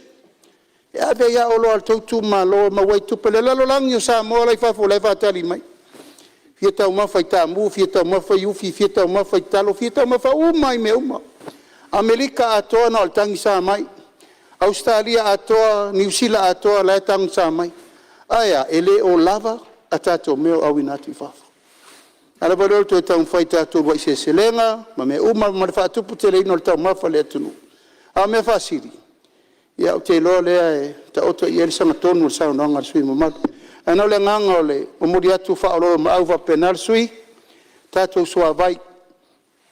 [SPEAKER 2] e ave ai lava oloa a le tou itumalo e maua ai tupe. O le lalolagi o Samoa la e i fafo o la e faatali mai, fia taumafa i taamu, fia taumafa i ufi, fia taumafa i talo, fia taumafa uma lava i mea uma. Amerika atoa na o le tagisa mai, Ausetalia atoa, Niu Sila atoa, o la e tagisa mai. Ae a? E le o lava a tatou mea o auina atu i fafo. O le ala foi lea o le toe taumafai i tatou uluai seleselega ma mea uma ma le faatuputeleina o taumafa a le atunuu. A o mea faasili, ia ou te iloa o lea e taoto i ai le sagatonu o le saunoaga a le sui usufono mamalu. Ae na o le agaga o le momoli atu faaoloolomaau faapena le sui usufono, tatou suavai,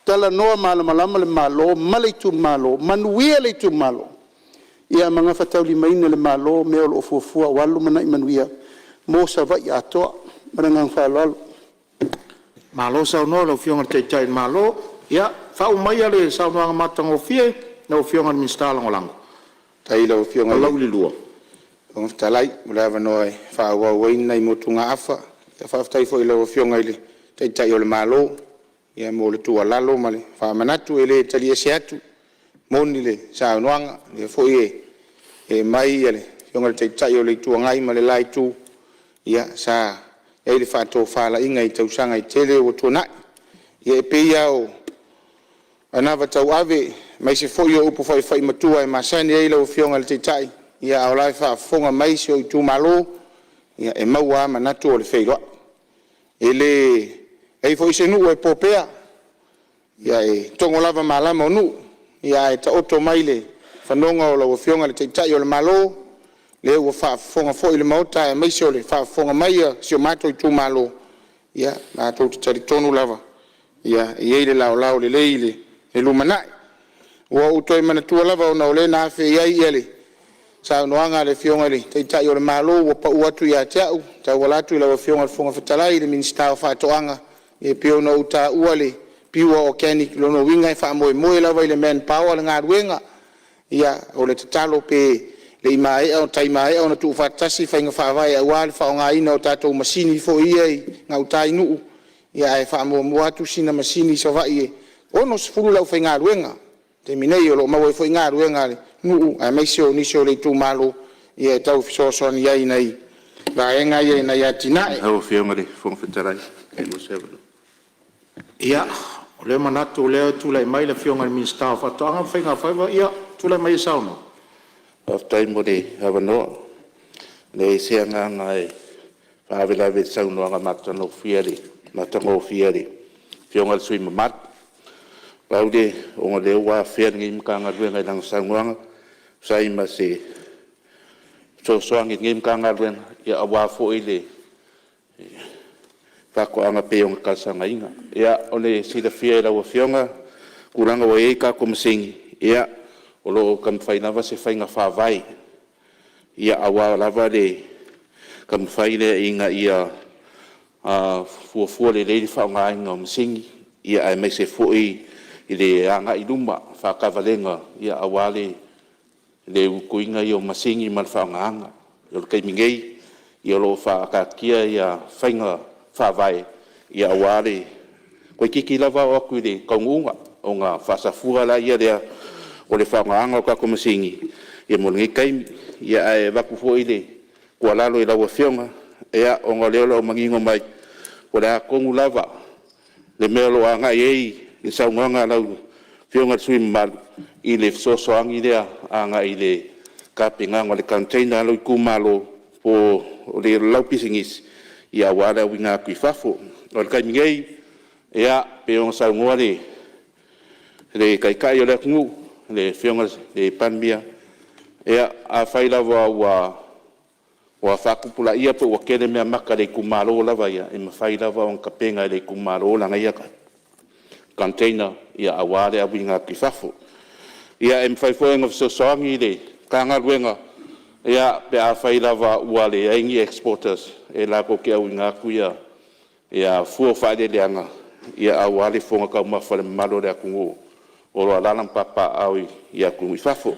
[SPEAKER 2] talanoa malamalama le Malo ma le itumalo, manuia le itumalo, ia ma gafataulimaina e le Malo mea o lo o fuafua aua le lumanai manuia mo Savaii atoa. Ma le agaga faaaloalo.
[SPEAKER 1] Malo saunoa i lau Afioga i le Taitai o le Malo. Ia faauma maia le saunoaga matagofie lau Afioga i le Minisita Lagolago.
[SPEAKER 5] Faafetai i lau Afioga i le
[SPEAKER 1] Palauli 2.
[SPEAKER 5] Fofoga Fetalai mo le avanoa e faaauau ai nai motugaafa. Faafetai foi i lau Afioga i le Taitai o le Malo mo le tuualalo ma le faamanatu. E le tali ese atu, e moni le saunoaga, o lea foi e aumai le Afioga i le Taitai o le Itu Agai ma le la Itu, ia sa i ai le faatofalaiga i tausaga e tele ua tuanai. Ia e pei lava o anava tauave aemaise foi o upu faifaimatua e masani ai lau Afioga i le Taitai, a o la e faafofoga mai si ou itumalo, e maua lava manatu o le feiloai. E leai foi se nuu e popea, e togo lava malama o nuu, ae taoto mai le fanoga o lau Afioga i le Taitai o le Malo, lea ua faafofoga foi le Maota aemaise o le faafofoga mai a si o matou itumalo, ia matou te talitonu lava e i ai le laolao lelei i le lumanai. Ua ou toe manatua lava ona o lea na afe i ai le saunoaga a le Afioga i le Taitai o le Malo ua pau atu ia te au e tauala atu i lau Afioga i le Fofoga Fetalai i le Minisita o Faatoaga, e pei ona ou taua le pure organic, o lona uiga e faamoemoe lava i le manpower le galuega. Ia, o le tatalo pe le i tai maea ona tuufaatasi faiga faavae aua le faaaogaina o tatou masini foi ia i gauta i nuu, ae faamuamua atu sina masini i Savaii e 60 le aufaigaluega i le taimi nei, o lo o maua ai foi galuega a le nuu aemaise o nisi o le itumalo e tau fesoasoani ai i nai vaega ia i nai atinae.
[SPEAKER 6] Lau Afioga i le Fofoga Fetalai pe maua se avanoa.
[SPEAKER 1] Ia, o lea e manatu o lea e tulai mai le Afioga i le Minisita o Faatoaga ma Faiga Faiva. Ia, tulai maia e saunoa.
[SPEAKER 6] Faafetai mo le avanoa. E leai se agaga e faalavelave i le saunoaga matagofie a le Afioga i le sui usufono mamalu. Pau le… ona o lea ua afea lenei Matagaluega i lana saunoaga e tusa ai ma se fesoasoani a lenei Matagaluega aua foi le faatoaga pei ona talosagaina. Ia, mo le silafia e lau Afioga i le tulaga ua i ai tatou masini, ia o lo o taumafai lava se faiga faavae aua lava le taumafai lea ina ia fuafua lelei le faaaogaina o masini, aemaise foi i le agai i luma, faataavalega aua le utuina o masini ma le faaaogaina. O le taimi nei, o lo o faataatitia faiga faavae aua le… toeitiiti lava oo atu i le taunuuga ona faasafua lea o le faaaogaina o tatou masini mo lenei taimi. Ae avatu foi le tuualalo i lau Afioga, ona o lea o lo o manino mai po o le a tonu lava le mea o lo o agai i ai le saunoaga a lau Afioga i le sui usufono mamalu i le fesoasoani lea agai i le tapenaga o le container a lou itumalo po o lau pisinisi aua le auina atu i fafo. O le taimi nei, e pei ona saunoa le Taitai o le atunuu, le Afioga i le Palemia, ia, afai lava ua faatupulaia pe ua tele meamata a le itumalo lava ia, e mafai lava ona tapena e le itumalo lana ia container aua le auina atu i fafo. Ia, e mafai foi ona fesoasoani le Matagaluega pe afai lava ua leai ni exporters e latou te auina atu fua o faaeleeleaga aua le fofoga taumafa o le mamalu o le atunuu o lo o alaala ma papaaao i atunuu i fafo.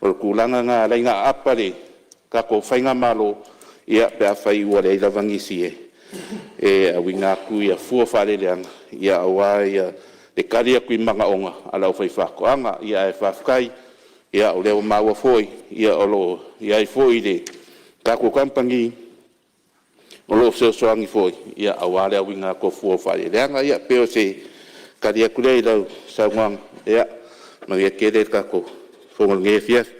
[SPEAKER 6] O le tulaga lena e ala ai ona aapa le tatou faigamalo pe afai ua leai lava nisi e auina atu fua o faaeleeleaga aua le tali atu i manaoga a le aufaifaatoaga. Ae faafetai o lea ua maua foi o lo o i ai foi le tatou kamupani o lo o fesoasoani foi aua le auina atu o fua o faaeleeleaga. Ia pei o se tali atu lea i lau saunoaga. Ia manuia tele le tatou fono i lenei afiafi.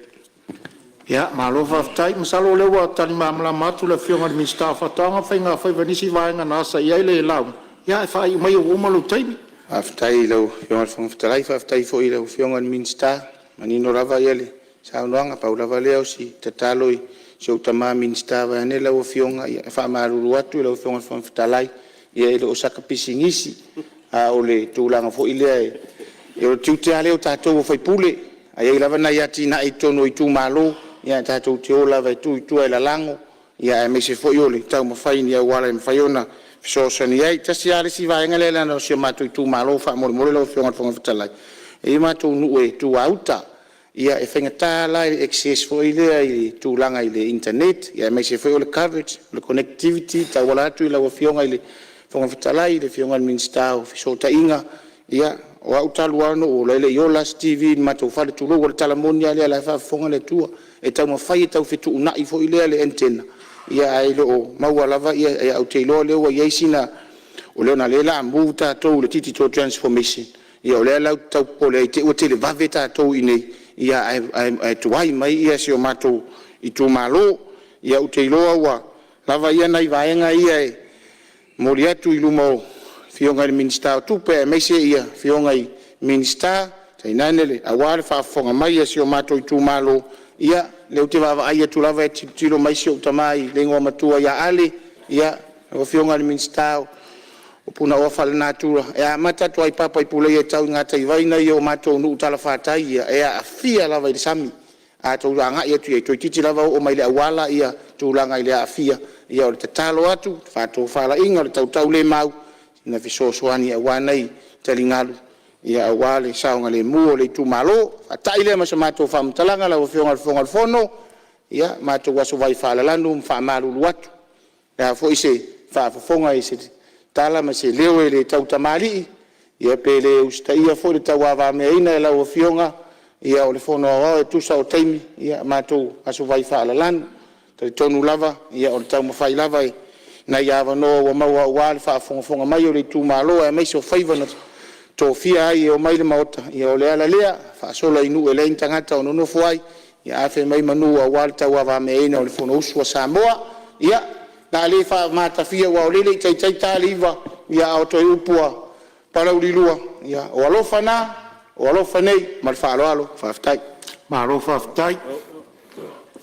[SPEAKER 1] Ia, malo faafetai. Masalo o lea ua tali malamalama atu le Afioga i le Minisita o Faatoaga ma Faiga Faiva i nisi vaega na asa i ai le lauga, ae faaiu maia ua uma lou taimi.
[SPEAKER 5] Faafetai i lau Afioga i le Fofoga Fetalai, faafetai foi i lau Afioga i le Minisita, ua manino lava le saunoaga. Pau lava lea o si tatalo i si ou tama Minisita vaeane lau Afioga, ia e faamalulu atu i lau Afioga i le Fofoga Fetalai, ia e le o sata pisinisi, a o le tulaga foi lea, o le tiute lava lea o tatou o sui usufono, a i ai lava nai atinae i totonu o itumalo, ia tatou te o lava e tuu i tua e lalago, aemaise foi o le taumafai i ni auala e mafai ona fesoasoani ai. Tasi a le isi vaega lea leaga o si o matou itumalo faamolemole lau Afioga i le Fofoga Fetalai, e i ai matou nuu e tuã-uta. Ia e faigata la le access foi lea i le tulaga i le internet aemaise foi o le coverage, o le connectivity e tauala atu i lau Afioga i le Fofoga Fetalai, le Afioga i le Minisita o Fesootaiga. Ia o au talu lava ona ou ola e le i ola lava se TV i le matou fale, tulou, o le tala moni lava lea o la e faafofoga le Atua. E taumafai e tau fetuunai foi lea le antenna ae le o maua lava. Ae ou te iloa o lea ua i ai sina… ona o lea o le a move tatou i le digital transformation, ia o lea la ou te tau popole ai i te'i ua televave tatou i inei ae tuai mai si o matou itumalo. Ia ou te iloa ua lava ia nai vaega ia e momoli atu i luma o Afioga i le Minisita o Tupe aemaise Afioga i Minisita tainane aua le faafofoga mai a si o matou itumalo. Ia o lea ou te vaavaai atu lava e tilotilo mai si ou tama i le igoamatua ia Ale, ia lau Afioga i le Minisita o Punaoa Faalenatura, e amata atu lava i Papa i Puleia e tau i gataivai nai o matou nuu talafatai ia, e aafia lava i le sami. A outou agai atu i ai, toeitiiti lava oo mai i le auala tulaga i le aafia. Ia o le tatalo atu, faatofalaiga o le tautaulemau, ina ia fesoasoani aua nai taligalu aua le saogalemu o le itumalo. Faata'i lea ma se matou faamatalaga lau Afioga i le Fofoga o le Fono, ia matou aso vai faalalanu ma faamalulu atu. O le a foi se faafofoga i se tala ma se leo e le tautamalii, ia pe le usitaia foi le tauavameaina e lau Afioga, ia o le Fono Aoao e tusa o taimi, ia matou aso vai faalalanu. E talitonu lava o le taumafai lava i nai avanoa ua maua aua le faafogafoga mai a le itumalo aemaise o faiva na tofia ai e omai i le Maota, ia o le ala lea, faasola i nuu e leai ni tagata o nonofo ai, ae fai mai manu aua le tauavameaina o le fonousu a Samoa. Ia, o le a le faamatafia aua o lea e le i taitai ta le 9:00, a o toe upu a Palauli 2, ia o alofa na, o alofa nei. Ma le faaaloalo faafetai.
[SPEAKER 1] Malo faafetai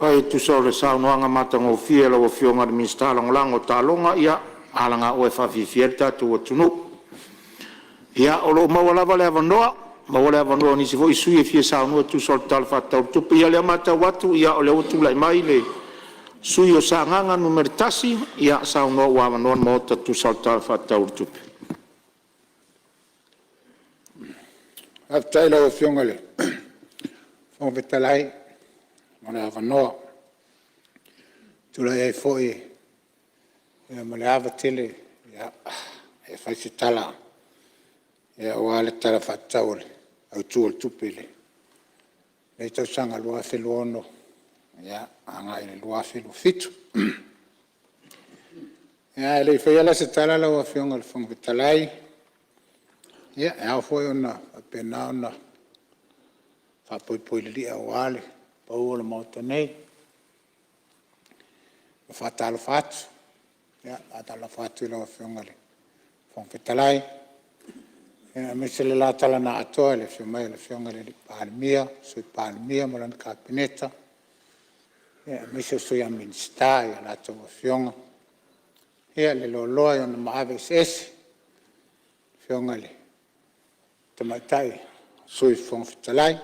[SPEAKER 1] e tusa o le saunoaga matagofie a lau Afioga i le Minisita Lagolago o Taaloga, ia alagaoa e faafiafia ai le tatou atunuu. Ia o lo o maua lava le avanoa, maua le avanoa o nisi foi sui usufono e fia saunoa e tusa o le Tala Faatatau o le Tupe. Ia o lea ua matau atu o lea ua tulai mai le sui usufono mo Sagaga 1, ia saunoa ua avanoa le Maota e tusa o le Tala Faatatau o le Tupe.
[SPEAKER 7] Faafetai i lau Afioga i le Fofoga Fetalai mo le avanoa. Ou te tulai ai foi ma le ava tele e fai se tala aua le Tala Faatatau Autu o le Tupe i lenei tausaga 2026 agai i le 2027. Ae le i faia la se tala lau Afioga i le Fofoga Fetalai, e ao foi ona faapena ona faapoipoi lilia aua le pau o le Maota nei. E faatalofa atu, faatalofa atu i lau Afioga i le Fofoga Fetalai, aemaise le la tala na atoa i le afio mai o le Afioga i le Palemia, Sui Palemia ma lana Kapeneta, aemaise o Sui a Minisita i a latou afioga, le loaloa i ona maave eseese, le afioga i le Tamaitai Sui Fofoga Fetalai.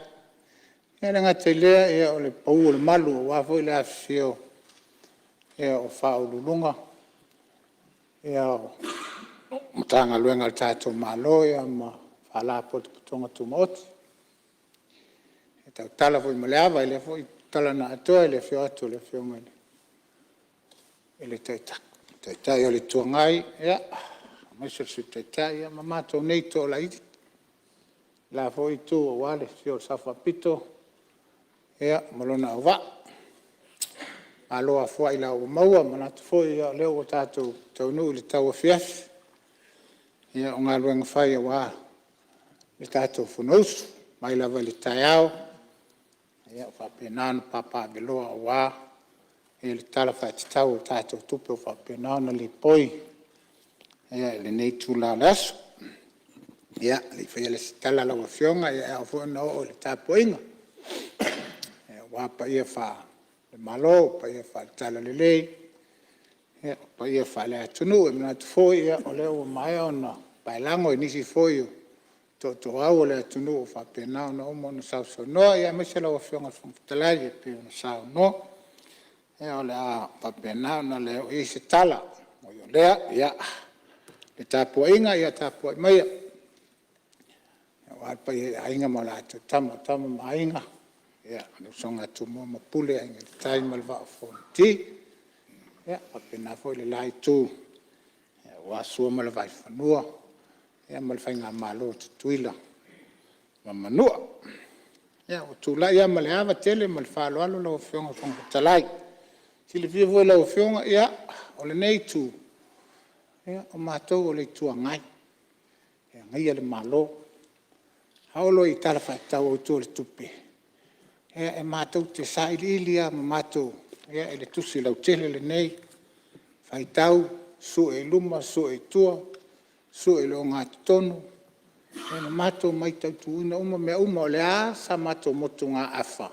[SPEAKER 7] E le gata i lea o le pau o le malu aua foi le afifio o Faauluuluga o Matagaluega a le tatou Malo ma Faalapotopotoga Tumaoti. E tautala foi ma le ava i lea foi tala na atoa i le afio atu o le Afioga i le Taitai o le Itu Agai aemaise le Sui Taitai ma matou nei toalaiti i le la foi itu aua le afio o le Sao Faapito ma lona auvaa. Malo afua ailao ua maua. E manatu foi o lea ua tatou taunuu i le tauafiafi o galuega fai aua le tatou fonousu mai lava i le taeao o faapena ona papaaveloa aua le Tala Faatatau o tatou Tupe ua faapena ona lipoi i lenei itula o le aso. A o le i faia se tala lau Afioga, e ao foi ona oo i le tapuaiga aua paia faale-Malo, paia faale-Talalelei, o paia faale-atunuu. E manatu foi o lea ua maea ona paelago e nisi foi o tootooau o le atunuu ua faapena ona uma ona sausaunoa, aemaise lau Afioga i le Fofoga Fetalai e pei ona saunoa. Ia o le a faapena ona le oo i ai se tala. Ui o lea, ia Le tapuaiga, ia tapuai maia aua le paia i Aiga ma latou Tama, o Tama ma Aiga, le usoga a Tumua ma Pule, Aiga i le Tai ma le Vaa o Fonoti. E faapena foi le la itu aua Sua ma le Vaifanua ma le faigamalo a Tutuila ma Manua. Ia, ua ou tulai lava ma le ava tele ma le faaaloalo lau Afioga i le Fofoga Fetalai. E silafia foi e lau Afioga, o lenei itu, o matou o le Itu Agai e agaia le Malo. A oo loa i le Tala Faatatau Autu o le Tupe, e matou te sailiili lava ma matou i le tusi lautele lenei, faitau, sue i luma sue i tua, sue le ogatotonu ma matou mataituina uma mea uma. O le a sa matou motugaafa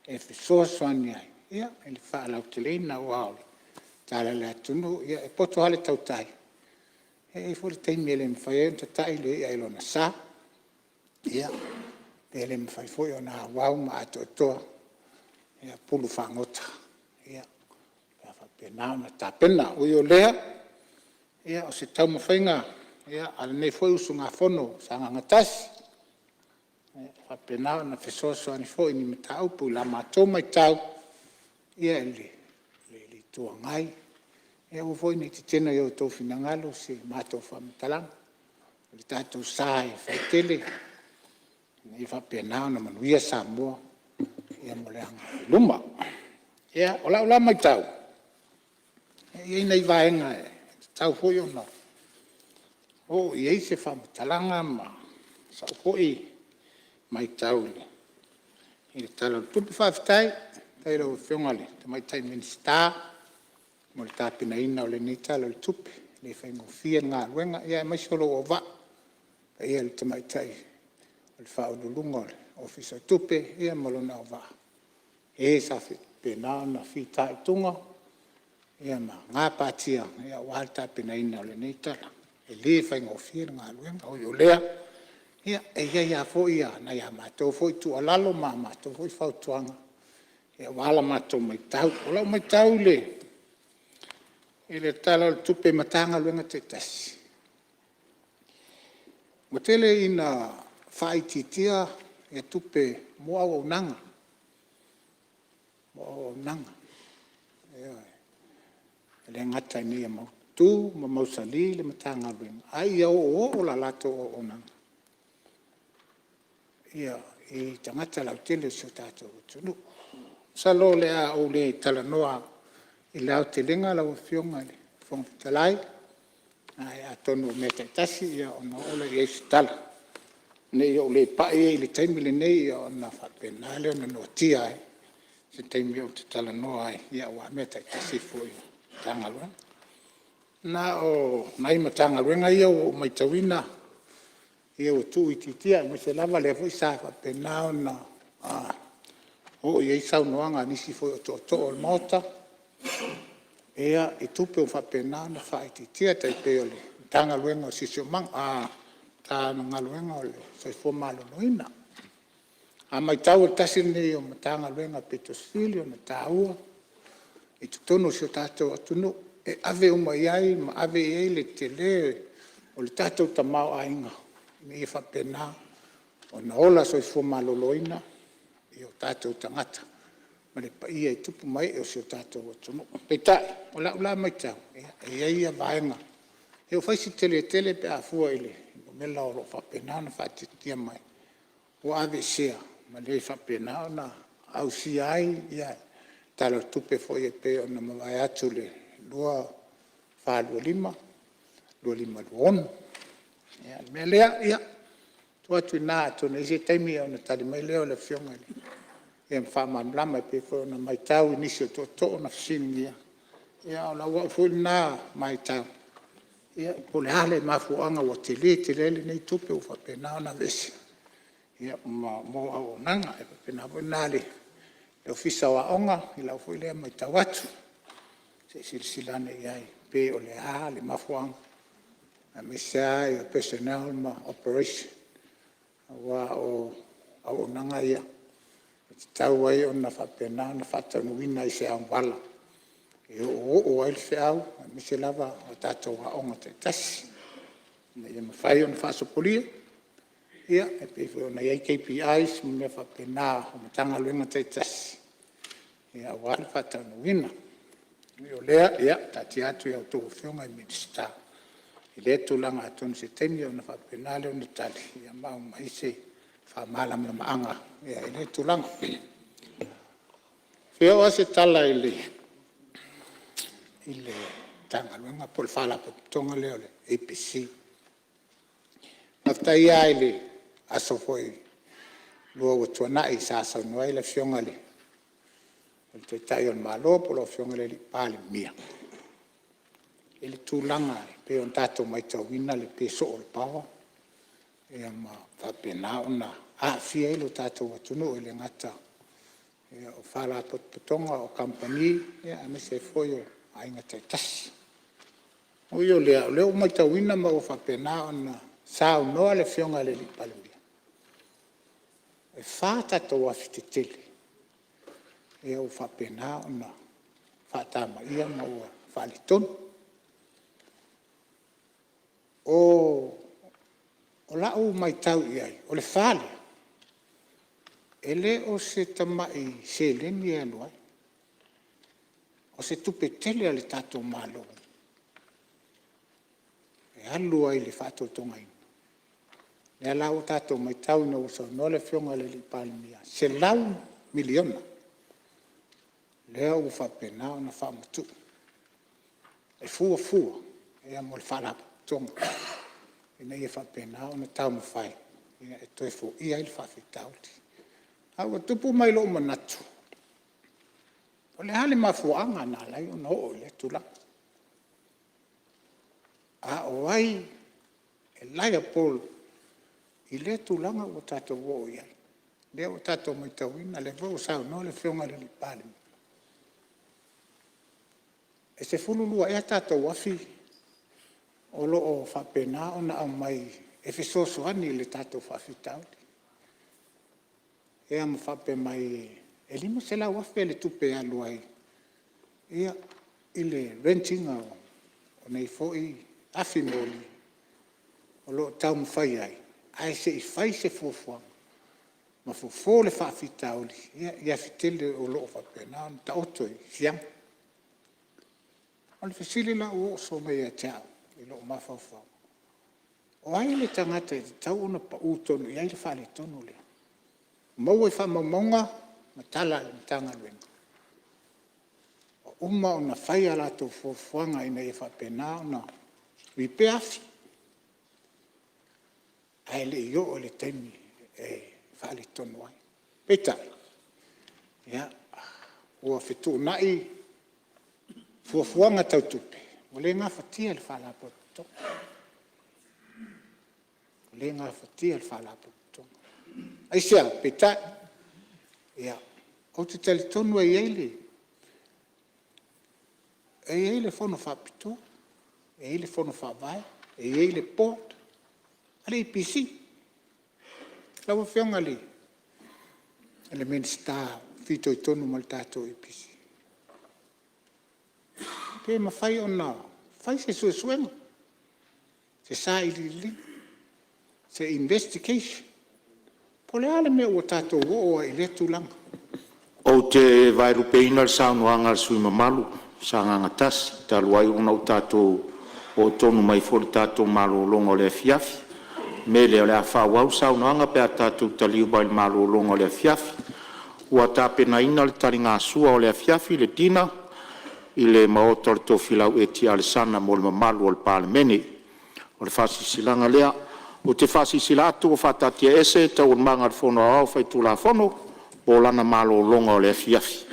[SPEAKER 7] e fesoasoani ai i le faalauteleina, aua o le tala a le atunuu, e poto lava le tautai, e i ai foi le taimi e le mafai ai ona tatai le i'a i lona sa, pe le mafai foi ona auau ma atoatoa pulu fagota pe a faapena ona tapena. Ui o lea, o se taumafaiga a lenei foi usugafono o Sagaga 1, e faapena ona fesoasoani foi i ni mataupu i la matou matau i le Itu Agai. Ia aua foi ne i tetena i outou finagalo se matou faamatalaga, o le tatou sa e fau tele ina ia faapena ona manuia Samoa mo le agai i luma. Ia, o lau la matau, e i ai nai vaega e tatau foi ona oo i ai se faamatalaga ma sau foi matau i le Tala o le Tupe. Faafetai i lau Afioga i le Tamaitai Minisita mo le tapenaina o lenei Tala o le Tupe, e le faigofie le galuega, aemaise o lou auvaa, le paia i le Tamaitai o le Ofisa Sili o Pulega o le Ofisa o Tupe ma lona auvaa, o e sa faapena ona fitaituga ma gapatia aua le tapenaina o lenei Tala. E le faigofie le galuega. Ui o lea, e i ai lava foi nai a matou foi tuualalo ma a matou foi fautuaga aua la matou matau. O lau matau i le Tala o le Tupe i Matagaluega taitasi, ua tele ina faaitiitia tupe mo auaunaga, mo auaunaga. Ioe. E le gata ina ia mautu ma mausali le Matagaluega, a ia oooo le latou auaunaga i tagata lautele o si o tatou atunuu. Masalo o le a ou le talanoa i le aotelega lau Afioga i le Fofoga Fetalai, ae atonu o mea taitasi ona oo lea i ai o se tala. Ne i ou le pai i ai i le taimi lenei ona faapena lea ona noatia ai se taimi ou te talanoa ai aua mea taitasi foi o le Matagaluega. Na o nai Matagaluega ia ua ou matauina ua tuuitiitia, aemaise lava lea foi sa faapena ona oo i ai saunoaga a nisi foi o tootoo o le Maota i tupe ua faapena ona faaitiitia, e tai pei o le Matagaluega o le Siosiomaga, Matagaluega o le Soifua Maloloina. A matau o le tasi lenei o Matagaluega aupito sili ona taua i totonu o si o tatou atunuu, e ave uma i ai ma ave i ai le tele o le tatou tamaoaiga ina ia faapena ona ola soifua maloloina i o tatou tagata ma le paia i tupu ma ee o si o tatou atunuu. Peitai, o lau la matau, e i ai vaega ua fai si tele tele pe a fua i le numera o lo o faapena ona faaitiitia mai ua aveesea ma le faapena ona ausia ai le Tala o le Tupe foi e pei ona mavae atu i le 2024/2025. O le mea lea, ia tuu atu i ina atonu e i ai se taimi ona tali mai lea o le afioga ma faamalamalama e pei foi ona matau i nisi o tootoo na fesiligia. A o lau foi lena matau, po o le a le mafuaaga ua tele tele ai lenei tupe ua faapena ona aveese mo auaunaga. E faapena foi lena i le Ofisa o Aoga i lau foi lea matau atu, se i silasila ane i ai pe o le a le mafuaaga aemaise lava personnel ma operation aua o auaunaga ia e tatau ai ona faapena ona faataunuuina i se auala e oooo ai le feau aemaise lava a tatou aoga taitasi. Ina ia mafai ona faasopolia e pei foi ona i ai KPI's ma mea faapena a Matagaluega taitasi aua le faataunuuina. O lea taatia atu i a outou Afioga i Minisita i lea tulaga atonu o se taimi ona faapena lea ona tali ma aumai se faamalamalamaga i lea tulaga. E fia oo lava se tala i le Matagaluega po o le Faalapotopotoga lea o le EPC. Faafetai lava i le aso foi lua ua tuanai sa saunoa ai le Afioga i le Taitai o le Malo po o lau Afioga i le Palemia i le tulaga e pei ona tatou matauina le pe soo o le power ma faapena ona aafia ai le tatou atunuu, e le gata o Faalapotopotoga o Kamupani aemaise ai foi o aiga taitasi. Ui o lea, o lea ua matauina ma ua faapena ona saunoa le Afioga i le Palemia, e fa tatou afi tetele ua faapena ona faatamaia ma ua faaletonu. O lau matau i ai, o le fa lea, e le o se tamai seleni e alu ai, o se tupe tele a le tatou Malo e alu ai i le faatotogaina. O lea la ua tatou matau ina ua saunoa le Afioga i le Palemia, e $100 miliona lea ua faapena ona faamatuu e fuafua mo le Faalapotopotoga ina ia faapena ona taumafai e toe foia ai le faafitauli. Ae ua tupu mai lou manatu, o le a le mafuaaga na ala ai ona oo i lea tulaga? A o ai e liable i lea tulaga ua tatou oo i ai? Lea ua tatou matauina, lea foi ua saunoa le Afioga i le Palemia, e 12 ea tatou afi o lo o faapena ona aumai e fesoasoani i le tatou faafitauli, ma faapea mai e $500,000 le tupe e alu ai i le rent ina o nei foi afi moli o lo o taumafai ai, ae se i fai se fuafuaga ma fofo le faafitauli i afi tele o lo o faapena ona taoto i Fiaga. O le fesili la ua oso mai ia te au i lou mafaufau, o ai le tagata e tatau ona pau tonu i ai le faaletonu lea? Maua i faamaumauga ma tala a le Matagaluega, ua uma ona fai a latou fuafuaga ina ia faapena ona repair afi, ae le i oo i le taimi e faaletonu ai. Peitai, ua fetuunai fuafuaga tau tupe ua le gafatia e le Faalapotopotoga, ua le gafatia e le Faalapotopotoga. Aisea? Peitai, ou te talitonu e i ai le fono faapitoa, e i ai le fono faavae, e i ai le board a le EPC. Lau Afioga i le Minisita o fitoitonu ma le tatou EPC, pe mafai ona fai se suesuega, se sailiiliga, se investigation, po o le a le mea ua tatou oo ai i lea tulaga.
[SPEAKER 1] Ou te vaelupeina le saunoaga a le sui usufono mamalu mo Sagaga 1, talu ai ona ua tatou oo tonu mai foi i le tatou malologa o le afiafi. O le mea lea o le a faaauau le saunoaga pe a tatou taliu mai le malologa o le afiafi. Ua tapenaina le taligasua o le afiafi, le dinner i le Maota o le Tofilau Eti Alesana mo le mamalu o le Palemene. O le faasilasilaga lea. Ou te faasilasila atu ua faataatiaese Taualumaga a le Fono Aoao Faitulafono mo lana malologa o le afiafi.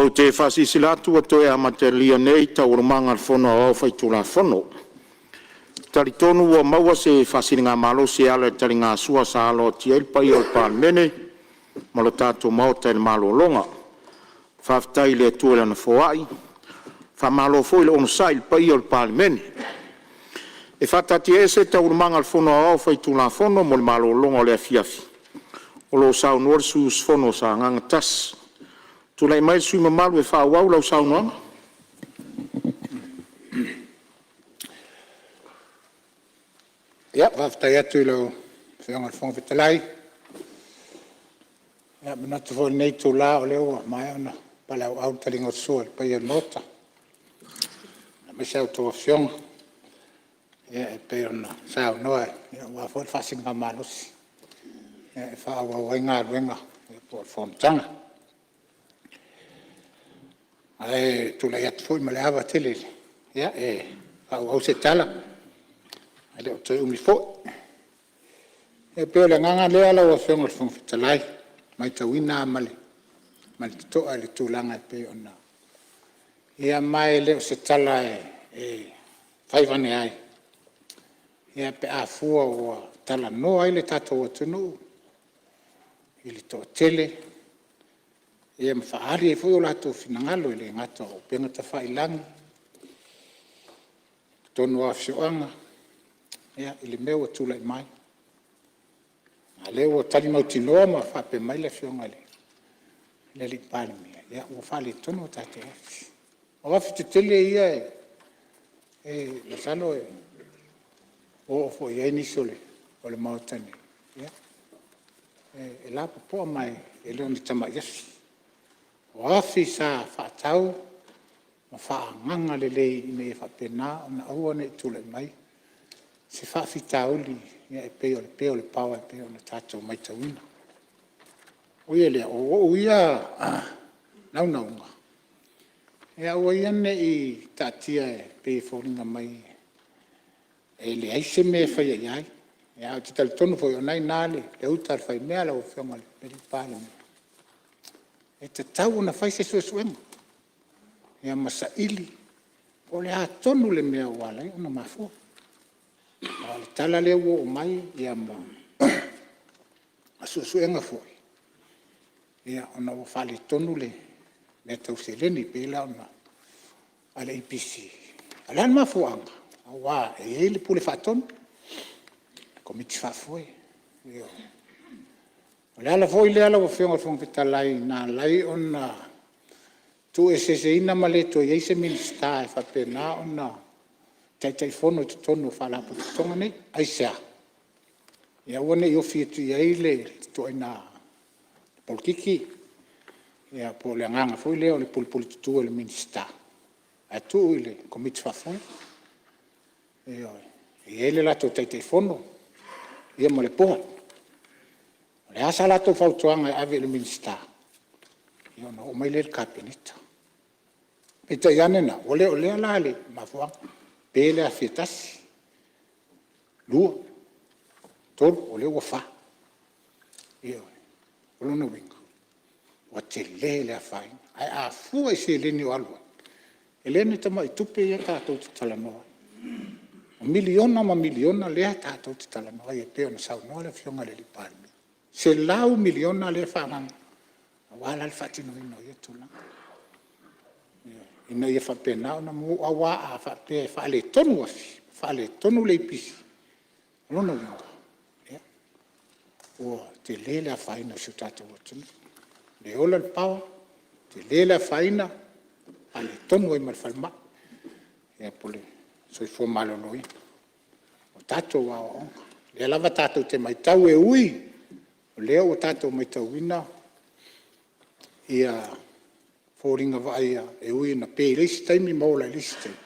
[SPEAKER 1] Ou te faasilasila atu ua toe amatalia nei Taualumaga a le Fono Aoao Faitulafono. E talitonu ua maua se faasiligamalosi e ala i le taligasua sa alo atu ai le paia o le Palemene ma le tatou Maota i le malologa. Faafetai i le Atua i Lana foai, faamalo foi le onosai i le paia o le Palemene. E faataatiaese Taualumaga a le Fono Aoao Faitulafono mo le malologa o le afiafi o lo o saunoa le sui usufono mo Sagaga 1. Tulai mai le sui usufono mamalu e faaauau lau saunoaga.
[SPEAKER 7] Ia, faafetai atu i lau Afioga i le Fofoga Fetalai. E manatu foi i lenei itula o lea ua maea ona paleauau le taliga o le sua i le paia o le Maota, aemaise a outou Afioga e pei ona saunoa aua foi le faasiligamalosi e faaauau ai galuega po o le fonotaga. Ae tulai atu foi ma le ava tele e faaauau se tala, e le o toe umi foi. Ia pei o le agaga lea lau Afioga i le Fofoga Fetalai, e matauina lava ma le totoa i le tulaga e pei ona… Ma e le o se tala e fai avane ai pe a fua ua talanoa ai le tatou atunuu i le toatele ma faaali ai foi o latou finagalo e le gata o upega tafailagi, totonu o afioaga i le mea ua tulai mai. A o lea ua tali mautinoa ma faapea mai le Afioga i le Palemia ua faaletonu a tatou afi. O afi tetele ia masalo ua oo foi i ai nisi o le Maota nei, e lapopoa ma e le o ni tamai afi. O afi sa faatau ma faaagaaga lelei ina ia faapena ona aua ne i tulai mai se faafitauli e pei o le pe o le power e pei ona tatou matauina. Ui i lea, o ou ia naunauga, ia aua ia ne i taatia e pei e foliga mai e leai se mea e faia i ai, ae ou te talitonu foi o lena e i ina le uta a le faimea lau Afioga i le Palemia, e tatau ona fai se suesuega ma saili po o le a tonu le mea ua ala ai ona mafua. Aua o le tala lea ua oo mai ma suesuega foi, ona ua faaletonu le mea tau seleni pei la ona… a le EPC. A o le a le mafuaaga? Aua e i ai le Pule Faatonu, Komiti Faafoe. Ioe. O le ala foi lea lau Afioga i le Fofoga Fetalai na ala ai ona tuueseeseina ma le toe i ai se Minisita e faapena ona Taitaifono i totonu o Faalapotopotoga nei. Aisea? Ia aua ne i ofi atu i ai le ituaiga polokiki po o le agaga foi lea o le pulepuletutu o le Minisita ae tuu i le Komiti Faafoe. Ioe. E i ai le latou Taitaifono ma le Board. O le a sa latou fautuaga e ave i le Minisita, ona oo mai lea i le Kapeneta. Peitai ane la, ua le o lea la le mafuaaga, pe le afi e tasi, lua, tolu, o lea ua fa. Ioe. O lona uiga ua tele le afaina. Ae a fua i seleni o alu ai, e le o ni tamai tupe ia tatou te talanoa ai. O miliona ma miliona lea tatou te talanoa ai e pei ona saunoa le Afioga i le Palemia. E $100 miliona lea e faaagaaga aua la le faatinoina o ia tulaga, ina ia faapena ona aua a faapea e faaletonu afi, faaletonu le EPC, o lona uiga, ua tele le afaina o si o tatou atunuu, le ola le power, tele le afaina, faaletonu ai ma le falemai po o le soifua maloloina. O tatou aoaoga, o lea lava tatou te matau, e ui o lea ua tatou matauina foliga vaaia e ui ina pe i le isi taimi ma ola i le isi taimi,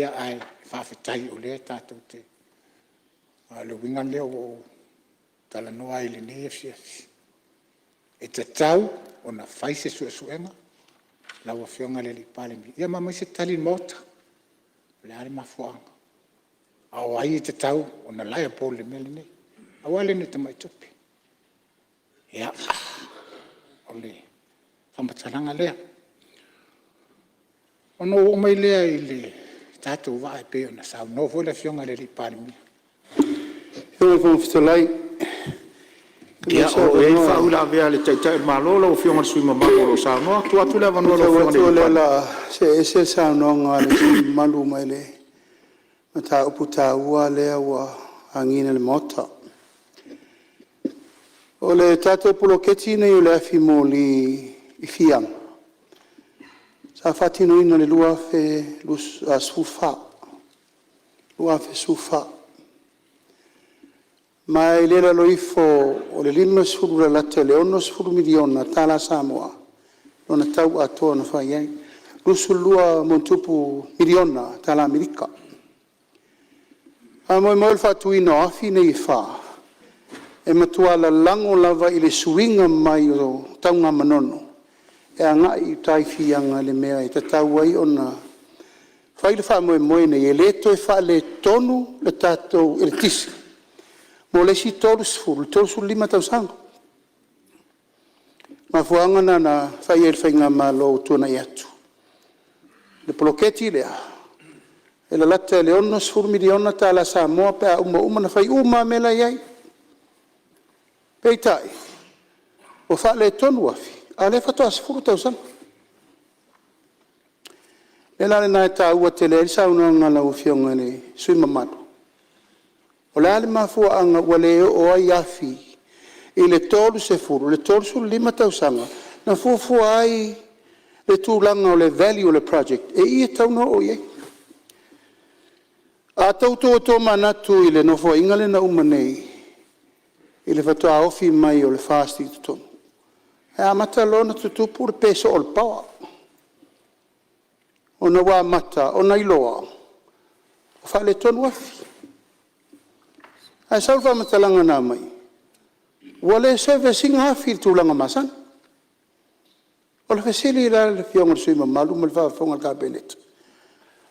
[SPEAKER 7] ae faafetai o lea tatou te… A o le uiga lea ua ou talanoa ai i lenei afiafi, e tatau ona fai se suesuega lau Afioga i le Palemia ma aumai se tali i le Maota. O le a le mafuaaga, a o ai e tatau ona liable i le mea lenei? Aua e le o ni tamai tupe. Ia, o le faamatalaga lea. Ona ou oo mai lea i le tatou vaa e pei ona saunoa foi le Afioga i le Palemia.
[SPEAKER 2] Lau Afioga i le Fofoga Fetalai…
[SPEAKER 1] Ia, o lo o i ai le faauilavea a le Taitai o le Malo lau Afioga i le sui usufono mamalu o lo o saunoa. Tuu atu le avanoa i lau
[SPEAKER 2] E
[SPEAKER 1] Afioga i
[SPEAKER 2] matau
[SPEAKER 1] le
[SPEAKER 2] atu o lea o
[SPEAKER 1] Palemia.
[SPEAKER 2] le a see ese le saunoaga a le sui usufono mamalu mai le mataupu taua lea ua agiga i le Maota. O le tatou poloketi lenei o le afi moli i Fiaga, sa faatinoina i le 2014. Ma e le i lalo ifo o le $50 lalata i le $60 miliona tala Samoa lona tau atoa na fai ai, $22+ miliona tala Amerika. O le faamoemoe o le faatuina o afi nei e fa, e matua lalago lava i le suiga mai o le taugamagono e agai i uta i Fiaga i le mea e tatau ai ona fai le faamoemoe lenei, e le toe faaletonu le tatou eletise mo le isi 30 i le 35 tausaga. O le mafuaaga lena na fai ai e le faigamalo ua tuanai atu le poloketi lea, e lalata i le $60 miliona tala Samoa pe a uma uma ona fai uma lava mea la e i ai. Peitai, ua faaletonu afi, a o lea faatoa 10 tausaga. O le mea la lena e taua tele ai le saunoaga a lau Afioga i le sui usufono mamalu, o le a le mafuaaga ua le oo ai afi i le 30 i le 35 tausaga na fuafua ai le tulaga o le value o le project, e i e tatau ona oo i ai. A outou toe tomanatu i le Nofoaiga lea na uma nei i le faatoa ofi mai o le FAST i totonu, e amata loa ona tutupu le pe soo o le power, ona ua amata ona iloa ua faaletonu afi. Ae sau le faamatalaga na aumai, ua le service ina afi i le tulaga masani. O le fesili la i le Afioga i le sui usufono mamalu ma le faafofoga a le Kapeneta,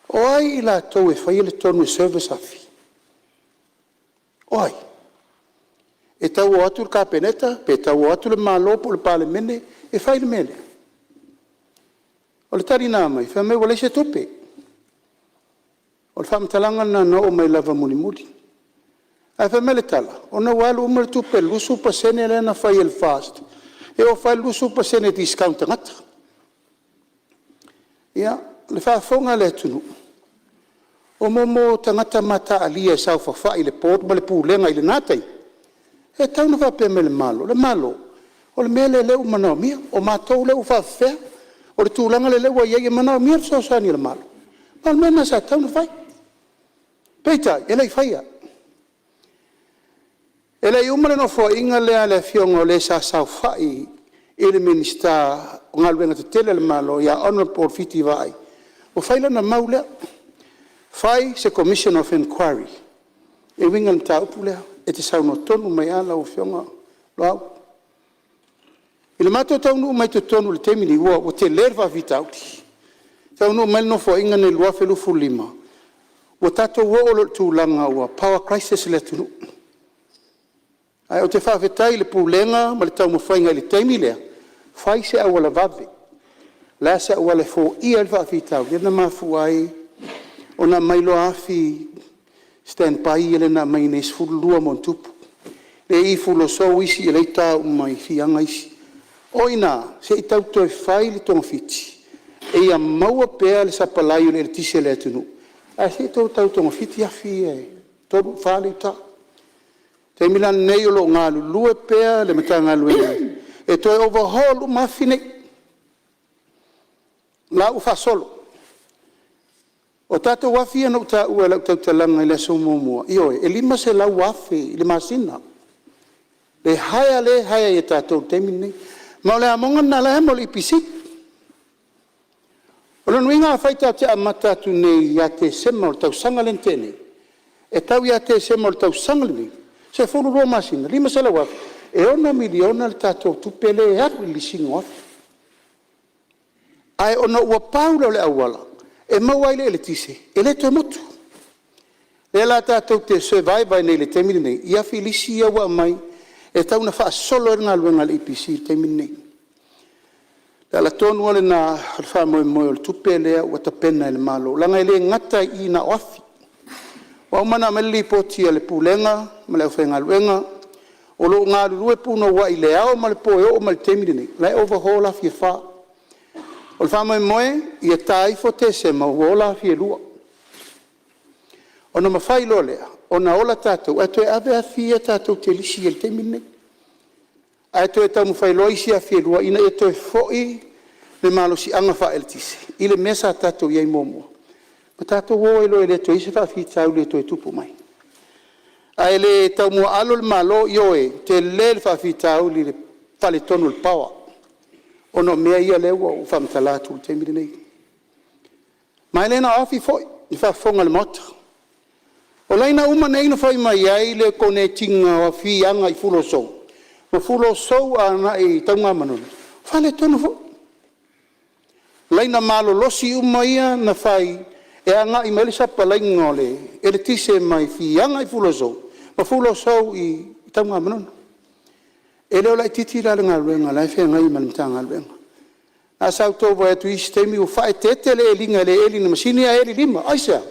[SPEAKER 2] o ai i latou e faia le tonu e service afi? O ai? E tau o atu le Kapeneta pe tau o atu le Malo po o le Palemene e fai le mea lea? O le tali na aumai, fai mai ua leai se tupe. O le faamatalaga lena na oo mai lava mulimuli. Ae fai mai le tala, ona ua alu uma le tupe i le 20% lea na fai e le FAST e ofa ai le 20% e discount i tagata. Ia, o le faafofoga a le atunuu, o mea o tagata mataalia e saofafai i le Board ma le Pulega i lena taimi, e tatau ona faapea mai i le Malo, le Malo, o le mea lea o lea ua manaomia, o matou lea ua faafefea, o le tulaga lea ua i ai e manaomia le fesoasoani a le Malo. A o le mea lena sa tatau ona fai. Peitai, e le i faia. E le i uma le Nofoaiga lea a le Afioga o le sa saofai i le Minisita o Galuega Tetele a le Malo ia Honourable Fiti Vaai, ua fai lana mau lea, fai se Commission of Inquiry e uiga i le mataupu lea. E te saunoa tonu mai lava lau Afioga Loau. I le matou taunuu mai totonu i le taimi lenei, ua tele le faafitauli. E taunuu mai le Nofoaiga lenei i le 2025, ua tatou oo loa i le tulaga ua power crisis le atunuu. Ae ou te faafetai i le Pulega ma le taumafaiga i le taimi lea, fai se auala vave, o le a se auala e foia ai le faafitauli, lea na mafua ai ona aumai loa afi standby ia na aumai nei e 12+, lea e i Fuluasou isi o lea e i uta uma i Fiaga isi. O i ina, se i tau toe fai le togafiti, ina ia maua pea le sapalai o le eletise a le atunuu, ae se i toe tau togafiti afi ia e 3, 4 lea e i uta. O le taimi la lenei o lo o galulue pea le Matagaluega e toe overhaul uma afi nei, o la e ua faasolo. O tatou afi ia na ou taua i lau tautalaga i le aso muamua, ioe, e $500,000 i le masina le hire lea e hire e tatou i le taimi lenei. Ma o le amoga lena o la e amo e le EPC. O lona uiga afai tatou te amata atu nei ia Tesema o le tausaga lea na tea nei, e tau ia Tesema o le tausaga lenei, 12 masina, $500,000, e $6 miliona le tatou tupe lea e alu i le lisiina o afi. Ae ona ua pau lea o le auala e maua ai le eletise, e le toe motu. O lea la tatou te survive ai nei i le taimi lenei i afi lisi ia ua aumai e tatau ona faasolo ai le galuega a le EPC i le taimi lenei.
[SPEAKER 8] Le ala tonu lava lena o le faamoemoe o le tupe lea ua tapena e le Malo, leaga e le gata i i na o afi. Ua uma ona aumai le lipoti a le Pulega ma le aufaigaluega, o lo o galulue punouai i le ao ma le po e oo mai i le taimi lenei, o la e overhaul afi e 4. O le faamoemoe, ia ta ifo Tesema ua ola afi e 2, ona mafai loa lea ona ola tatou ae toe ave afi ia tatou te lisi ai i le taimi lenei, ae toe taumafai loa isi afi e 2 ina ia toe foi le malosiaga faaeletise i le mea sa tatou i ai muamua, ma tatou o ai loa e le toe i ai se faafitauli e toe tupu mai. Ae le taumuaalo le Malo, ioe, e tele le faafitauli i le faaletonu o le power ona o mea ia lea ua ou faamatala atu i le taimi lenei. Ma e le na o afi foi i le faafofoga a le Maota. O laina uma nei na fai mai ai le connect ina o Fiaga i Fuluasou ma Fuluasou agai i Tanugamanono, e faaletonu foi. Laina malolosi uma ia na fai e agai mai ai le sapalaiga o le eletise mai Fiaga i Fuluasou ma Fuluasou i Tanugamanono. E le o laitiiti la le galuega o la e feagai ma le Matagaluega. A sa outou vaai atu i isi taimi ua faaeteete le eliga e le eli i le masini ae eli i lima. Aisea?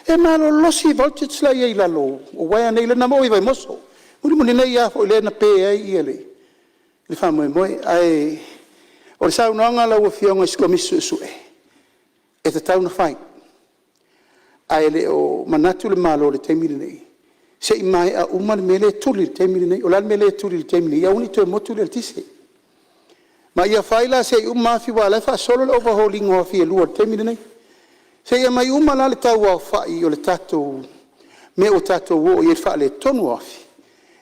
[SPEAKER 8] E malolosi voltage la e i ai i lalo o uaea nei, lea na maua i Vaimoso. Mulimuli nei lava foi lea na pe ai le faamoemoe. Ae o le saunoaga a lau Afioga i se Komisi Suesue, e tatau ona fai, ae le o manatu le Malo i le taimi lenei, se i maea uma le mea lea e tuli i le taimi lenei. O le a le mea lea e tuli i le taimi lenei? Ia aua ne i toe motu le eletise. Ma ia fai la se i uma afi aua o la e faasolo le overhaul ina o afi e 2 i le taimi lenei. Se i aumai uma la le tau aofai o le tatou mea ua tatou oo i ai i le faaletonu o afi,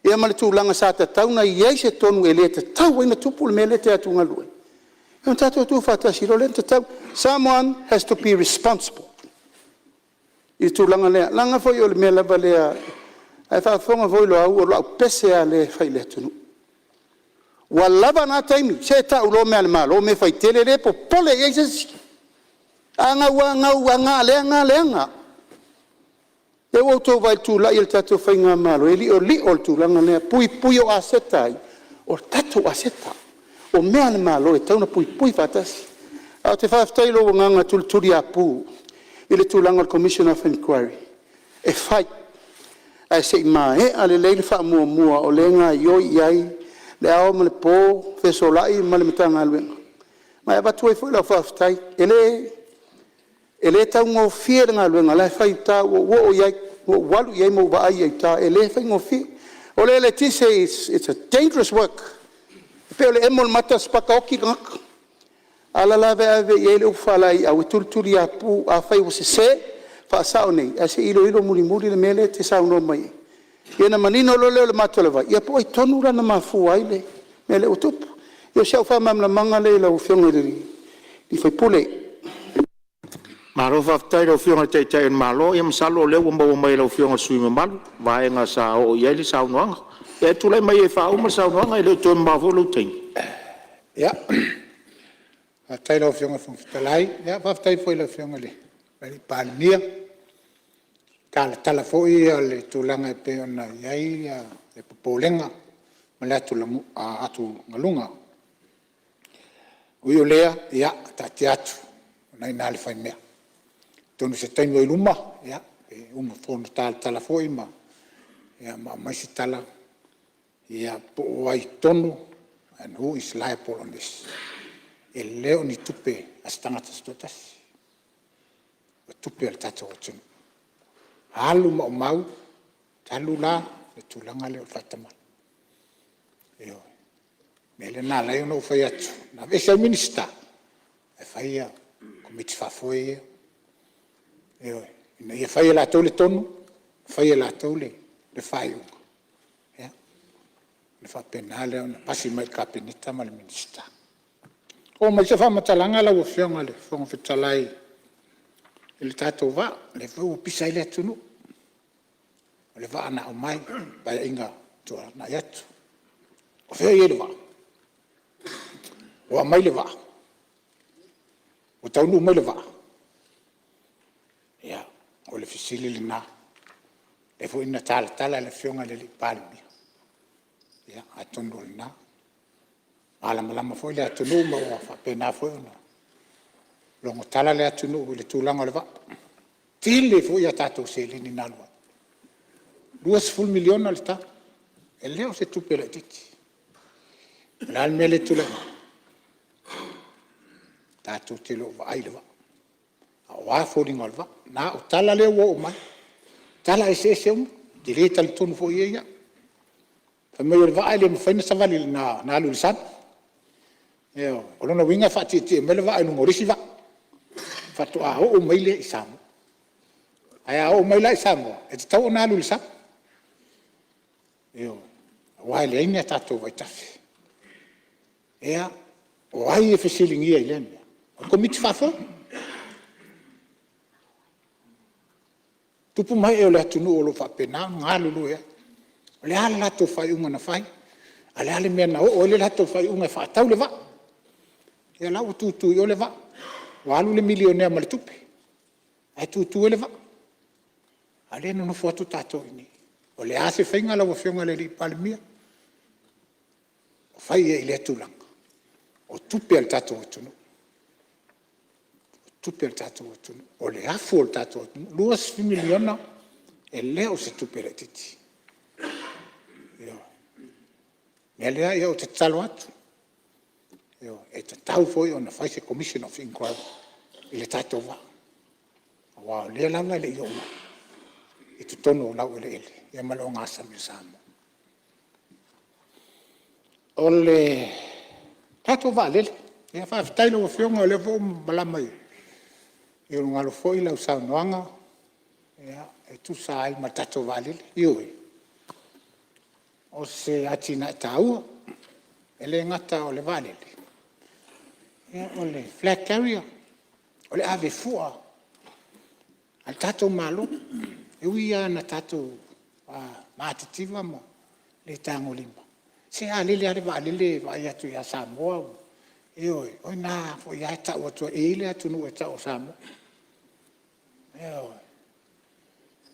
[SPEAKER 8] ia ma le tulaga sa tatau ona i ai se tonu e le tatau ai ona tupu le mea lea e te atugalu ai, ia ona tatou tuufaatasi loa lea ona tatau. Someone has to be responsible i le tulaga lea, leaga foi o le mea lava lea, a e faafofoga foi Loau, o lau pese lava lea e fai i le atunuu. Ua lava na taimi, se tau loa mea a le Malo mea faitele, le popole i ai se isi. A gau lava gau, a leaga lava leaga. O lea ua outou vaai i le tulai o le tatou faigamalo, e liolio le tulaga lea, puipui o aseta a ai? O tatou aseta. O mea a le Malo e tatau ona puipui faatasi. Ae ou te faafetai i lou agaga tulituliapu i le tulaga o le Commission of Inquiry, e fai, ae se i maea lelei le faamuamua o lea e gaoioi i ai le ao ma le po, fesolai ma le Matagaluega, ma e avatu ai foi lau faafetai. E le taugofie le galuega o la e fai i uta, ua ou oo i ai, ua ou alu i ai ma ou vaai i ai i uta, e le faigofie. O le eletise it's a dangerous work, e pei o le emo o le mata sipaka oti le tagata. A laveave i ai le upu faalaeiau e tulituliapu, afai ua sese, faasao nei ae se i iloilo mulimuli le mea lea e te saunoa mai ai, ia ona manino loa lea o le mata o le vai, ia po o ai tonu la na mafua ai le mea lea ua tupu. Ia o si au faamalamalamaga lea i lau Afioga i le sui usufono.
[SPEAKER 1] Malo faafetai i lau Afioga i le Taitai o le Malo. Ia masalo o lea ua maua mai e lau Afioga i le sui usufono mamalu vaega sa oo i ai le saunoaga. Ia tulai mai e faauma le saunoaga, e le o toe mamao foi lou taimi.
[SPEAKER 7] Ia, faafetai i lau Afioga i le Fofoga Fetalai, faafetai foi i le Afioga i le Palemia, talatala foi le tulaga e pei ona i ai le popolega ma le atugaluga. Ui o lea, ia taatia atu o lena e i ina le faimea. Atonu o se taimi oi luma e uma ona talatala foi ma aumai se tala po o ai tonu and who is liable on this. E le o ni tupe a se tagata se toatasi, o tupe a le tatou atunuu. Alu maumau talu la le tulaga lea o le faatamala. Ioe. O le mea lea na ala ai ona ou fai atu, na aveese ai Minisita ae fai Komiti Faafoe ia, ioe, ina ia fai e latou le tonu, fai e latou le faaiuga, ona faapena lea ona pasi mai i le Kapeneta ma le Minisita. Oo mai se faamatalaga lau Afioga i le Fofoga Fetalai i le tatou vaa, lea foi ua pisa ai le atunuu, o le vaa na aumai i le Paeaiga ua tuanai atu. O fea o i ai le vaa? Ua aumai le vaa? Ua taunuu mai le vaa? Ia, o le fesili lena. O lea foi na talatala e le Afioga i le Palemia, ia atonu o lena. malamalama foi le atunuu ma ua faapena foi ona logo tala le atunuu i le tulaga o le vaa. Tele foi a tatou seleni na alu ai, $20 miliona le tau, e le o se tupe laitiiti. O le a le mea lea e tulai mai? Tatou te le o vaai i le vaa, a o a foliga o le vaa. Na o tala lea ua oo mai, o tala eseese uma, ou te le talitonu foi i ai au. Fai mai o le vaa e le mafai ona savali na alu i le sami. O lona uiga e faatietie mai le vaa i luga o le isi vaa faatoa oo mai lea i Samoa. Ae a oo mai la i Samoa, e tatau ona alu i le sami, aua e leai ni a tatou vaitafe. Ia, o ai e fesiligia i lea mea? O le Komiti Faafoe. O tupu ma ee o le atunuu o lo o faapena ona galulue ai. O le a le latou faaiuga na fai? A o le a le mea na oo ai le latou faaiuga e faatau le vaa? Ia o la e ua tutu i o le vaa, ua alu le milionea ma le tupe ae tutu ai le vaa, a o lea e nonofo atu tatou i inei. O le a se faiga lau Afioga i le Palemia o fai i ai i lea tulaga? O tupe a le tatou atunuu, o tupe a le tatou atunuu, o le afu o le tatou atunuu. E $20 miliona e le o se tupe laitiiti. O le mea lea ou te tatalo atu, e tatau foi ona fai se Commission of Inquiry i le tatou vaa, aua o lea lava e le i oo mai i totonu o laueleele ma le ogasami o Samoa. O le tatou vaalele. Faafetai i lau Afioga o lea foi ua malama i ulugalu foi lau saunoaga e tusa ai ma le tatou vaalele. Ioe, o se atinae taua, e le gata o le vaalele, o le flag carrier, o le ave fua a le tatou Malo. E ui lava ina tatou matitiva ma le tagolima, se a lele lava le vaalele e vaai atu ia Samoa, ioe, o i ina foi lava e tau atu ai, e i ai le atunuu e tau o Samoa. Ioe.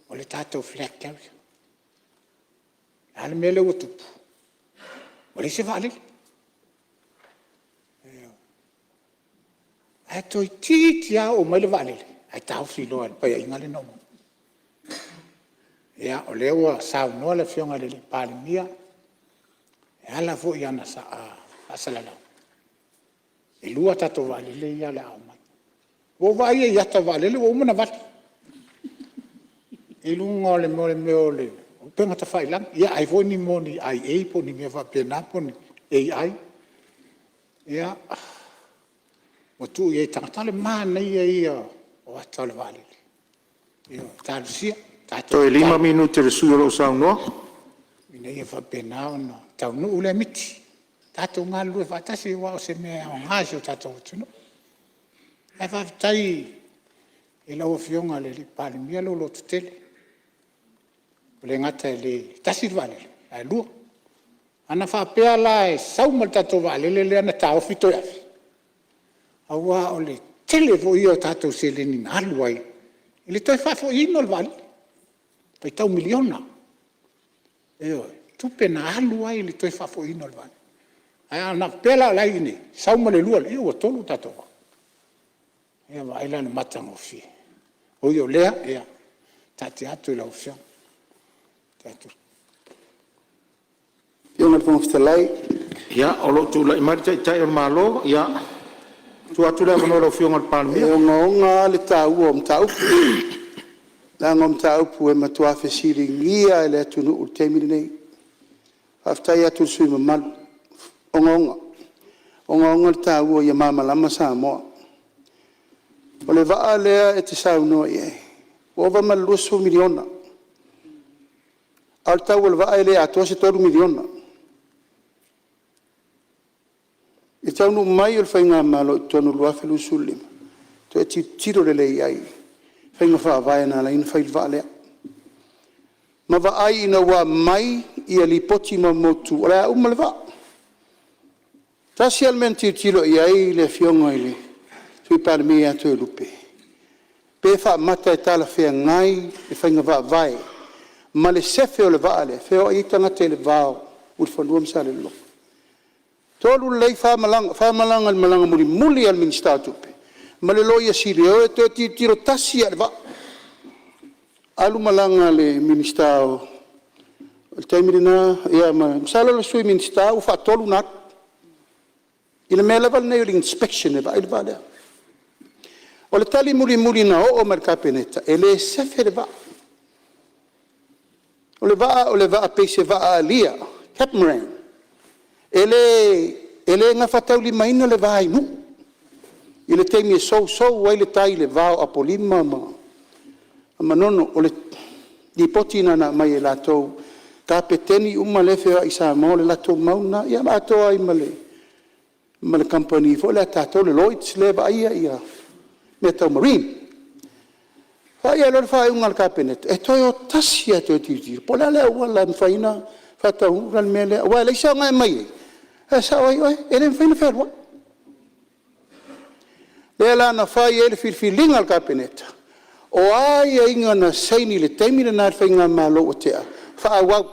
[SPEAKER 7] O le tatou flag carrier. O le a le mea lea ua tupu? Ua leai se vaalele. Ae toeitiiti lava oo mai le vaalele ae taofi loa e le Paeaiga lea na uma nei. Ia, o lea ua saunoa le Afioga i le Palemia e ala foi i ana faasalalauga, e lua a tatou vaalele ia o le a aumai. Ua ou vaai i ai i ata o vaalele ua uma ona vali i luga o le mea o upega tafailagi. Ia ai foi o ni IA po o ni mea faapena po o ni AI ia ua tuu i ai i tagata. O le manaia ia o ata o le vaalele. Ioe. Talosia, tatou
[SPEAKER 1] Toe
[SPEAKER 7] tatalo
[SPEAKER 1] lima minute o le sui usufono o lo o saunoa.
[SPEAKER 7] ina ia faapena ona taunuu lea miti. Tatou galulue faatasi aua o se mea e aoga i si o tatou atunuu. Ae faafetai i lau Afioga i le Palemia lou lototele, e le gata e le tasi le vaalele ae lua. Ana faapea la e sau ma le tatou vaalele lea na taofi toe ave, aua o le tele foi ia o tatou seleni na alu ai i le toe faafoiina o le vaalele, faitau miliona, ioe, tupe na alu ai i le toe faafoiina o le vaalele. Ae ana faapea la o la e i inei, sau ma le lua lea, ia ua tolu a tatou vaa. Ia vaai la i le matagofie. Ui o lea, ia taatia atu i lau Afioga.
[SPEAKER 8] Lau Afioga i le Fofoga Fetalai…
[SPEAKER 1] Ia, o lo o tulai mai le Taitai o le Malo. Ia, tuu atu le avanoa i lau Afioga i le Palemia.
[SPEAKER 8] E ogaoga lava le taua o mataupu, leaga o mataupu e matua fesiligia e le atunuu i le taimi lenei. Faafetai atu i le sui usufono mamalu, e ogaoga. E ogaoga le taua ia malamalama Samoa. O le vaa lea e te saunoa i ai, ua ova ma le $20 miliona, a o le tau o le vaa e le atoa se $3 miliona. I le taunuu mai o le faigamalo i totonu i le 2025, toe tilotilo lelei i ai i faiga faavae na ala ai ona fai le vaa lea, ma vaai ina ua aumai lipoti maumaututu o le a uma le vaa. Tasi lava le mea na tilotilo i ai le Afioga i le Sui Palemia ia Toelupe, pe faamata e talafeagai le faiga faavae ma le sefe o le vaa lea e feoai ai tagata i le va o Mulifanua ma Salelologa. 3 lelei 4 malaga, 4 malaga i le malaga mulimuli a le Minisita o Tupe ma le Loia Sili e o e toe tilotilo tasi lava i le vaa. Alu malaga a le Minisita o le taimi lena, ia masalo o le Sui Minisita ua faatolu ona alu i le mea lava lenei o le inspection e vaai le vaa lea. O le tali mulimuli na oo mai i le Kapeneta, e le sefe le vaa. O le vaa o le vaa pei se vaa alia, e le gafataulimaina le va i Nuu i le taimi e sousou ai le tai i le va o Apolima ma Manono. O le lipoti lena na aumai e latou, kapeteni uma lea e feoai i Samoa, o le latou mau lena, ia atoa ai ma le kamupani foi lea a tatou le Lloyds lea e vaaia mea tau marine. Faia ai loa le faaiuga a le Kapeneta, e toe o tasi lava e toe tilotilo po o le a le auala e mafai ona faataunuu le mea lea, aua e leai se aoga e aumai ai, ae sao ai oe, e le mafai ona fealuai. Lea la na fai ai le filifiliga a le Kapeneta, o a aiaiga na saini i le taimi lena i le faigamalo ua tea, faaauau.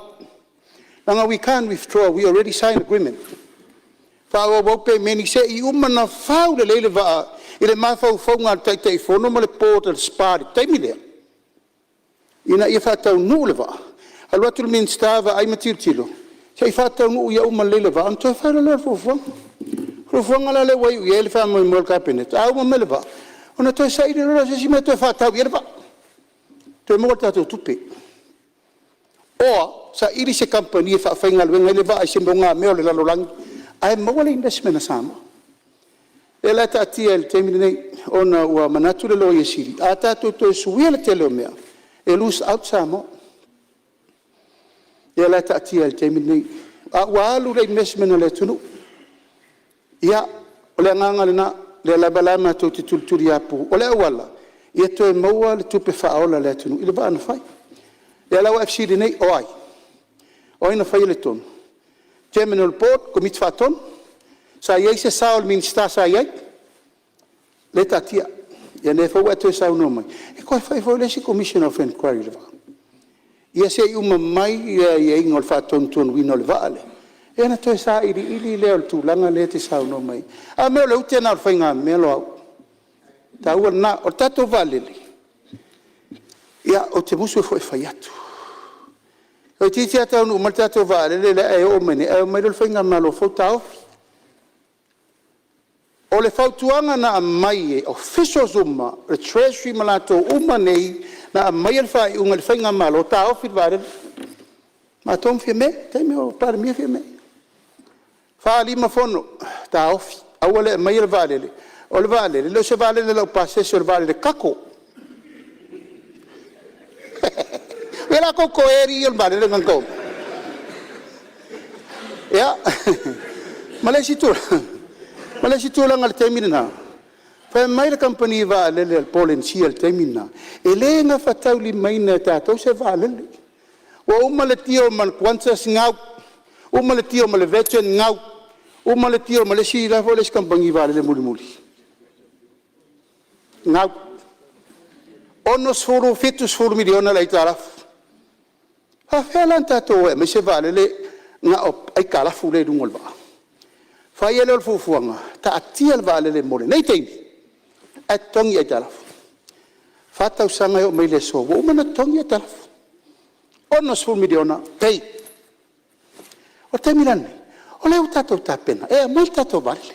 [SPEAKER 8] Leaga we can't withdraw, we already sign agreement. Faaauau pemeni seia uma ona fau lelei le vaa i le mafaufauga o le Taitaifono ma le Board a le SPA i le taimi lea, ina ia faataunuu le vaa, alu atu le Minisita vaai ma tilotilo, se i faataunuu ia uma lelei le vaa ona toe fai loa lea o le fuafuaga. O le fuafuaga la lea ua iu i ai le faamoemoe o le Kapeneta, a uma mai le vaa, ona toe saili loa lea o se isi mea e toe faatau i ai le vaa, toe maua a tatou tupe. Or saili se kamupani e faafaigaluega ai le vaa i se nogamea a le lalolagi ae maua le investment a Samoa. O lea la e taatia i le taimi lenei, ona ua manatu le Loia Sili, a tatou toe suia le tele o mea, e lose out Samoa. O lea la e taatia i le taimi lenei, a ua alu le investment a le atunuu. Ia, o le agaga lena, o lea lava la matou te tulituliapu, o le auala ia toe maua le tupe faaola a le atunuu i le vaa na fai. O lea la ua e fesili nei, o ai? O ai na faia le tonu? Chairman o le Board, Komiti Faatonu, sa i ai se sao o le Minisita sa i ai? Lea e taatia. Ia o lea foi ua e toe saunoa mai, e toe fai foi le isi Commission of Inquiry i le vaa, ia se i uma mai aiaiga o le faatonutonuina o le vaa lea, ia ona toe sailiili lea o le tulaga lea e te saunoa mai ai. A mea o le ute lena o le faigamea Loau. O le taua lena. O le tatou vaalele, ia, ou te musu foi e fai atu, toeitiiti lava taunuu mai le tatou vaalele lea e oo mai nei, ae omai loa le faigamalo fou taofi. O le fautuaga na aumai e officials uma, o le Treasury ma latou uma nei na aumaia le faaiuga i le faigamalo, taofi le vaalele. O matou ma Fiame, o le taimi a o Palemia Fiame. E 4, 5 fono, taofi, aua le aumaia le vaalele. O le vaalele, e le o se vaalele laupasese o le vaalele cargo. Ia o la outou toē alii ia i le vaalele lena na outou aumaia. Ia, ma le isi tulaga i le taimi lena, fai mai le kamupani vaalele a le Polenisia i le taimi lena, e le gafataulimaina e tatou se vaalele. Ua uma le deal ma le Qantas gau, uma le deal ma le Virgin gau, uma le deal ma le isi, o le a foi le isi kamupani vaalele mulimuli? Gau. $60, $70 miliona le aitalafu. E faapefea la ona tatou o e aumai se vaalele na o aitalafu lea e i luga o le vaa? Fai ai lea o le fuafuaga, taatia le vaalele mo lenei taimi ae totogi aitalafu. E 4 tausaga e oo mai i le aso, ua uma ona totogi aitalafu, $60 miliona paid. O le taimi la lenei, o lea ua tatou tapena e aumai le tatou vaalele.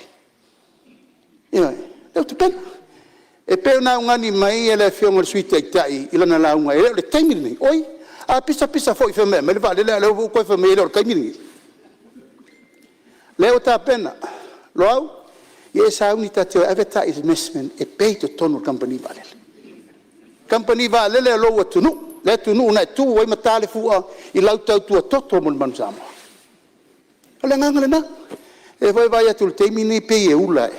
[SPEAKER 8] Ioe, o lea ua tapena. E pei ona augani mai le Afioga i le Sui Taitai i lana lauga e le o le taimi lenei, oi, a pisapisa foi fai mai e aumai le vaalele a o lea ua e toe fai mai e le o le taimi lenei. O lea ua tapena. Loau, ia e sauni ta te o e ave ta investment e pay i totonu o le kamupani vaalele. Kamupani vaalele a lou atunuu, le atunuu na e tu ai ma ta le fua i lau tautua toto mo le Manu Samoa. O le agaga lena. O lea foi e vaai atu i le taimi lenei pei e ula,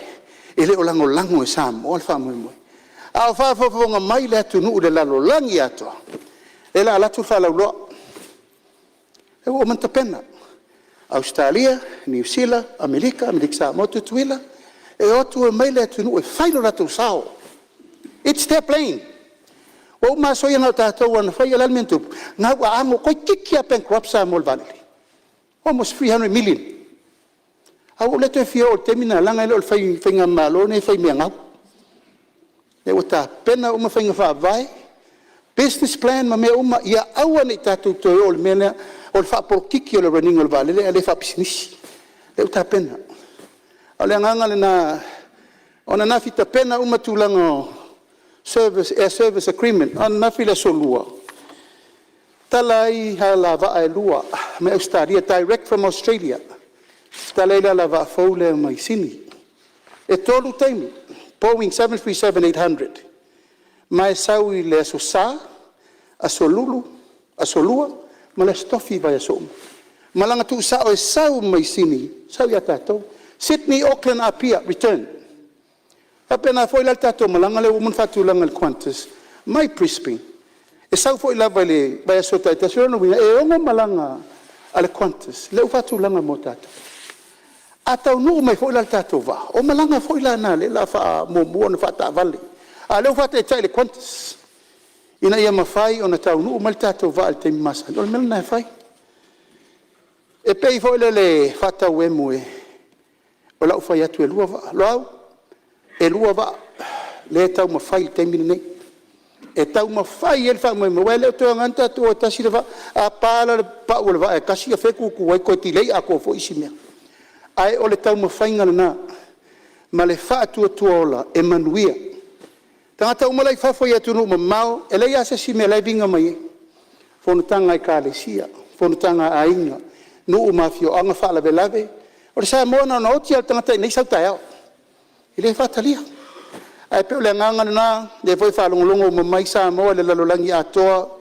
[SPEAKER 8] e le o lagolago e Samoa le faamoemoe. A o faafogafoga mai le atunuu i le lalolagi atoa, o lea o le a alu atu le faalauiloa, o lea ua uma ona tapena. Ausetalia, Niu Sila, Amerika, Amerika Samoa, Tutuila, e o atu omai le atunuu e fai lo latou sao. Its their plane. Ua uma aso ia na o tatou lava na fai, a o le a le mea na tupu? Gau aano, toeitiiti lava bankrupt Samoa i le vaalele. Almost $300 million. Ae ua ou le toe fia oo i le taimi lena, leaga e le o le faigamalo lenei e faimea gau. O lea ua tapena uma faiga faavae, business plan ma mea uma, ia aua ne i tatou toe oo i le mea lea o le faapolokiki o le run ina o le vaalele ae le faapisinisi. O lea ua tapena. O le agaga lena, o ananafi tapena uma tulaga o air service agreement. O ananafi le aso Lua, tala ai alavaa e 2 mai Ausetalia, direct from Australia, tala ai le alavaa fou lea mai Sini. E 3 taimi, Boeing 737-800 ma e sau i le aso Sa, aso Lua ma le aso Tofi o vaiaso uma. Malaga tuusao e sau mai Sini, sau ia tatou. Sydney Auckland Apia return. E faapena foi la le tatou malaga lea ua uma ona faatulaga e le Qantas mai Brisbane, e sau foi lava i le vaiaso taitasi. O lona uiga e 6 malaga a le Qantas lea ua faatulaga mo tatou. A taunuu mai foi la i le tatou vaa, o malaga foi la na o lea o le a faamuamua ona faataavale, a o lea ua faataitai i le Qantas ina ia mafai ona taunuu mai le tatou vaa i le taimi masani. O le mea lena e fai. E pei foi lele e faatauemu o lau fai atu e 2 vaa. Loau, e 2 vaa lea e taumafai i le taimi lenei, e taumafai i ai le faamoemoe, aua e le toe aoga ona tatou o e tasi le vaa. A pa la le pau o le vaa e tasi, o fea e tutu ai, toe delay atoa foi isi mea. Ae o le taumafaiga lena ma le faatuatua ola e manuia. Tagata uma la e i fafo i atunuu mamao, e leai lava se isi mea o la e viga mai ai, fonotaga a ekalesia, fonotaga a aiga, nuu ma afioaga, faalavelave. O le Samoa na ona oti lava o le tagata i inei sau taeao, e le faatalia. Ae pei o le agaga lena, o lea foi e faalogologo uma mai Samoa i le lalolagi atoa,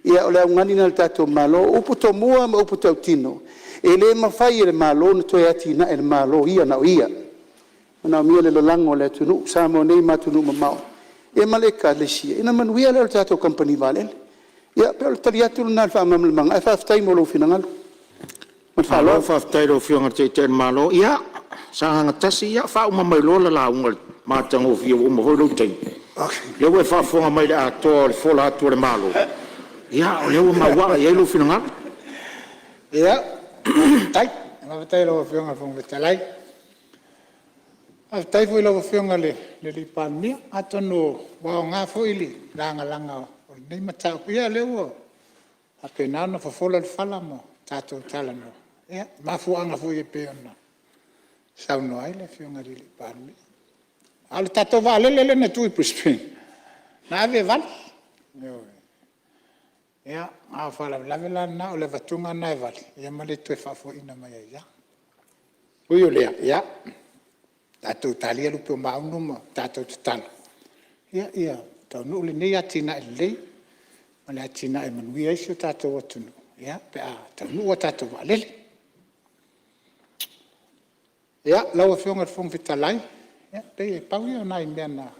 [SPEAKER 8] ia o le augani lena a le tatou Malo. O upu tomua ma upu tautino, e le mafai e le Malo ona toe atinae e le Malo ia na o ia. E manaomia le lalago a le atunuu, Samoa nei ma atunuu mamao ia ma le Ekalesia, ona manuia lea o le tatou kamupani vaalele. Ia pei o le tali atu lena i le faamalamalamaga, ae faafetai mo lou finagalo. Ma le faaaloalo. Malo faafetai i lau Afioga i le Taitai o le Malo. Ia, Sagaga 1, ia faauma mai loa le lauga i le matagofie ua uma foi lou taimi. O lea ua e faafofoga mai i le atoa o le fola atu a le Malo, ia o lea ua maua i ai lou finagalo.
[SPEAKER 7] Ia, faafetai. Faafetai i lau Afioga i le Fofoga Fetalai. Faafetai foi i lau Afioga i le Palemia, atonu ua aoga foi le lagalaga o lenei mataupu. Ia o lea ua faapena ona fofola le fala ma tatou talanoa i mafuaaga foi e pei ona saunoa ai le Afioga i le Palemia. A o le tatou vaalele lea na tuu i Brisbane, na ave e vale. Ioe. A o le faalavelave la lena o le avatuga lena e vale ma le toe faafo'iina mai ai lava. Ui o lea, ia tatou talia lupe o maunu ma tatou tatalo ia taunuu lenei atinae lelei ma le atinae e manuia ai si o tatou atunuu pe a taunuu a tatou vaalele. Lau Afioga i le Fofoga Fetalai, e pei e pau ia o nai mea na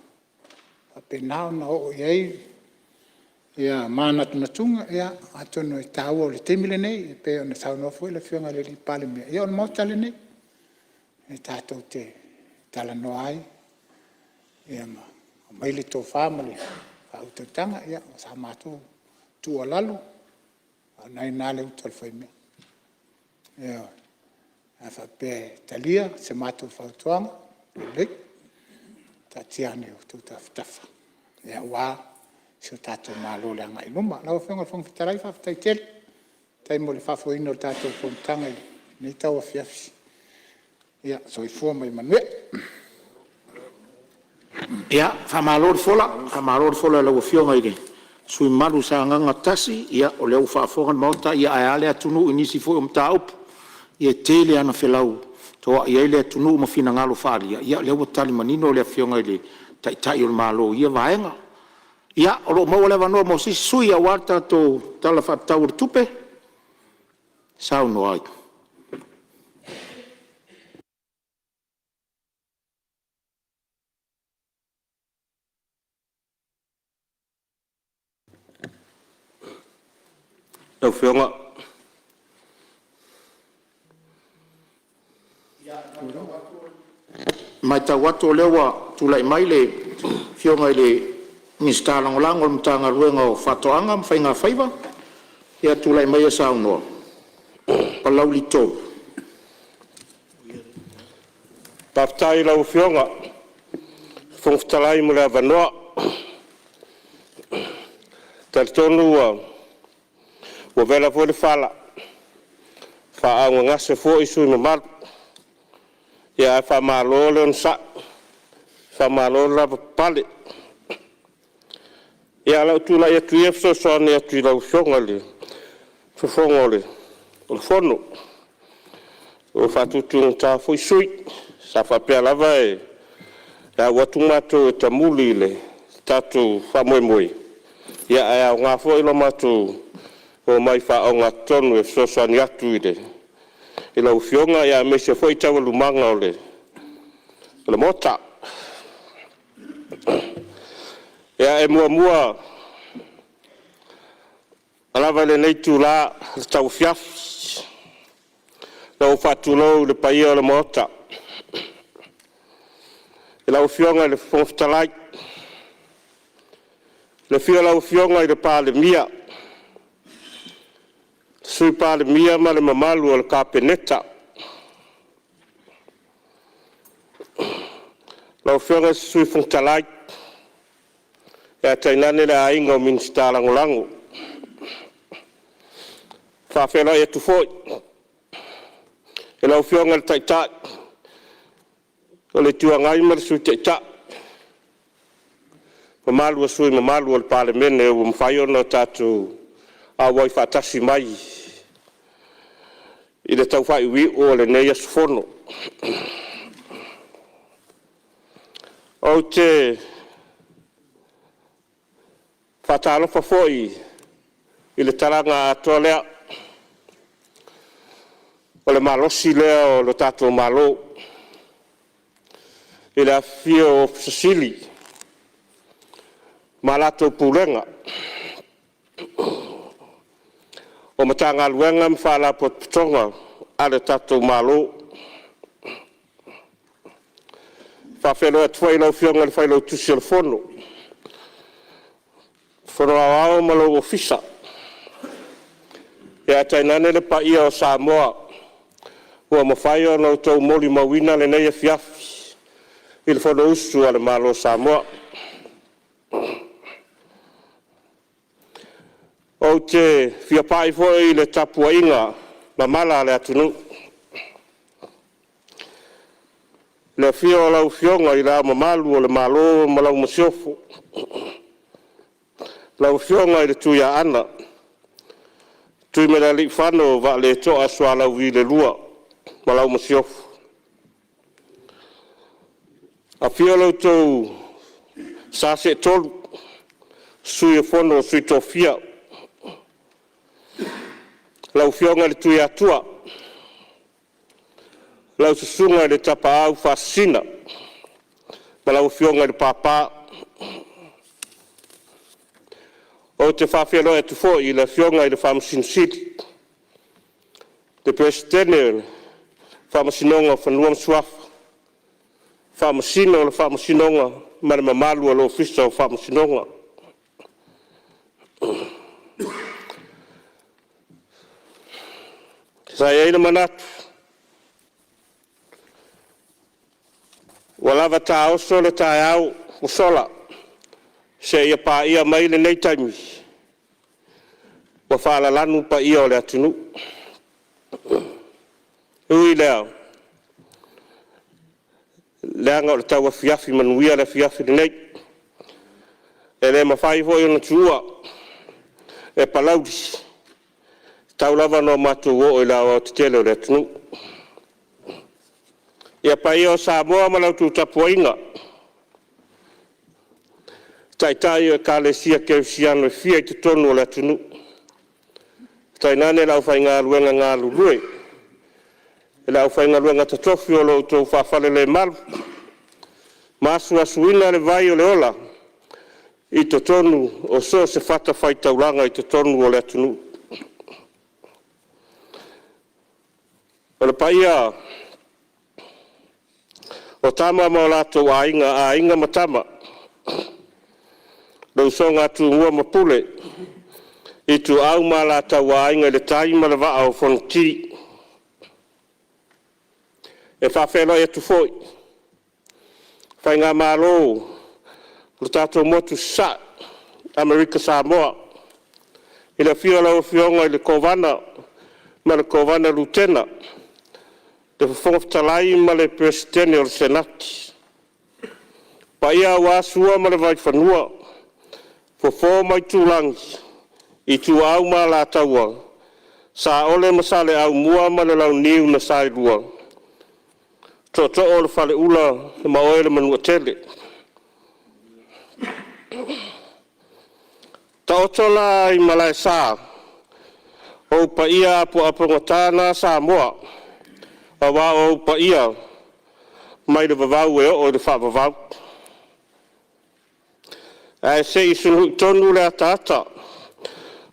[SPEAKER 7] faapena ona oo i ai manatunatuga. Atonu e taua o le taimi lenei e pei ona saunoa foi le Afioga i le Palemia, ia o le Maota lenei e tatou te talanoa ai ma aumai le tofa ma le faautautaga. O sa matou tuualalo, a o lena e i ina le uta a le faimea. Ioe. A faapea e talia se matou fautuaga, lelei, taatia ane i outou tafatafa aua si o tatou Malo i le agai i luma. Lau Afioga i le Fofoga Fetalai, faafetai tele. Faafetai mo le faafoeina o le tatou fonotaga i lenei tauafiafi. Soifua ma ia manuia.
[SPEAKER 1] Ia, faamalo le fola, faamalo le fola i lau Afioga i le sui usufono mamalu mo Sagaga 1, o lea ua faafofoga le Maota, ae a le atunuu i nisi foi o mataupu e tele lava ina felautoai ai le atunuu ma finagalo faaalia, ia o lea ua tali manino le Afioga i le Taitai o le Malo i ia vaega. Ia, o lo o maua le avanoa mo se isi sui usufono aua le tatou Tala Faatatau o le Tupe e saunoa ai. E matau atu o lea ua tulai mai le Afioga i le Minisita Lagolago o le Matagaluega o Faatoaga ma Faiga Faiva. Ia tulai maia e saunoa. Palauli 3.
[SPEAKER 9] Faafetai i lau Afioga i le Fofoga Fetalai mo le avanoa. E talitonu ua vela foi le fala, faaaaogagase foi sui usufono mamalu, ae faamalo le onosai, faamalo le lavapapale. Ia, ae o le a ou tulai atu ia e fesoasoani atu i lau Afioga i le Fofoga o le Fono, ua faatutugata foi sui usufono. Sa faapea lava e au atu matou e tamuli i le tatou faamoemoe, ae aoga foi lo matou omai faaogatotonu e fesoasoani atu i lau Afioga aemaise foi taualumaga o le Maota. Ia, e muamua lava i lenei itula tauafiafi ona ou faatulou i le paia o le Maota, i lau Afioga i le Fofoga Fetalai, le afio o lau Afioga i le Palemia, Sui Palemia ma le mamalu o le Kapeneta. Lau Afioga i le Sui Fofoga Fetalai, ae tainane le aiga o Minisita Lagolago. E faafeiloai atu foi i lau Afioga i le Taitai o le Itu Agai ma le Sui Taitai, mamalu o sui usufono mamalu o le Palemene ua mafai ona tatou auai faatasi mai i le taufaaiuiu o lenei aso Fono. Ou te faatalofa foi i le talaga atoa lea, o le malosi lea o le tatou Malo i le afifio o Ofisa Sili ma latou Pulega o Matagaluega ma Faalapotopotoga a le tatou Malo. E faafeiloai atu foi i lau Afioga i le Failautusi o le Fono, Fono Aoao ma lou Ofisa, ae tainane le paia o Samoa ua mafai ona outou molimauina lenei afiafi i le Fonousu a le Malo o Samoa. Ou te fia pai foi i le tapuaiga mamala a le atunuu, i le afio o lau Afioga i Le Ao Mamalu o le Malo ma lau Masiofo, lau Afioga i le Tuiaana Tuimalealiifano Vaaletoa Sualauvi II ma lau Masiofo. Afio lo outou Sa Seetolu, Sui o le Fono a Sui Tofia, lau Afioga i le Tuiatua, lau Susuga i le Tapaau Faasisina ma lau Afioga i le Papa. Ou te faafeiloai atu foi i le Afioga i le Faamasino Sili, le Peresetene o le Faamasinoga o Fanua ma Suafa, Faamasino o le Faamasinoga ma le mamalu o le Ofisa o Faamasinoga. Sa i ai le manatu ua lava taoso le taeao ua sola seia paia mai lenei taimi, ua falalanu paia o le atunuu. E ui i lea, leaga o le tauafiafi manuia le afiafi lenei, e le mafai foi ona tuua e Palauli, e tatau lava ona matou oo i le aoaotetele o le atunuu. Ia, paia o Samoa ma la outou tapuaiga, Taitai o Ekalesia Kerisiano e fia i totonu o le atunuu, tainane le aufaigaluega galulue le aufaigaluega totofi o lo o outou faafalelemalu ma asuasuina le vai o le ola i totonu o so o se fatafaitaulaga i totonu o le atunuu. O le paia o Tama ma o latou Aiga, Aiga ma Tama, le usoga a Tumua ma Pule, Ituau ma Alataua, Aiga i le Tai ma le Vaa o Fonoti. E faafeiloai atu foi Faigamalo o le tatou motu i Sasae, Amerika Samoa, i le afio o lau Afioga i le Kovana ma le Kovana Lutena, le Fofoga Fetalai ma le Peresetene o le Senati. Paia aua Sua ma le Vaifanua, Fofo ma Aitulagi, Ituau ma Alataua, Saole ma Saleaaumua ma le Launiu na Saelua, Tootoo o le Faleula ma Oe le Manuatele. Taoto la i Malaesa ou paia apoapogata na Samoa, aua o ou paia mai le vavau e oo i le faavavau. Ae se i sulu'u tonu le ataata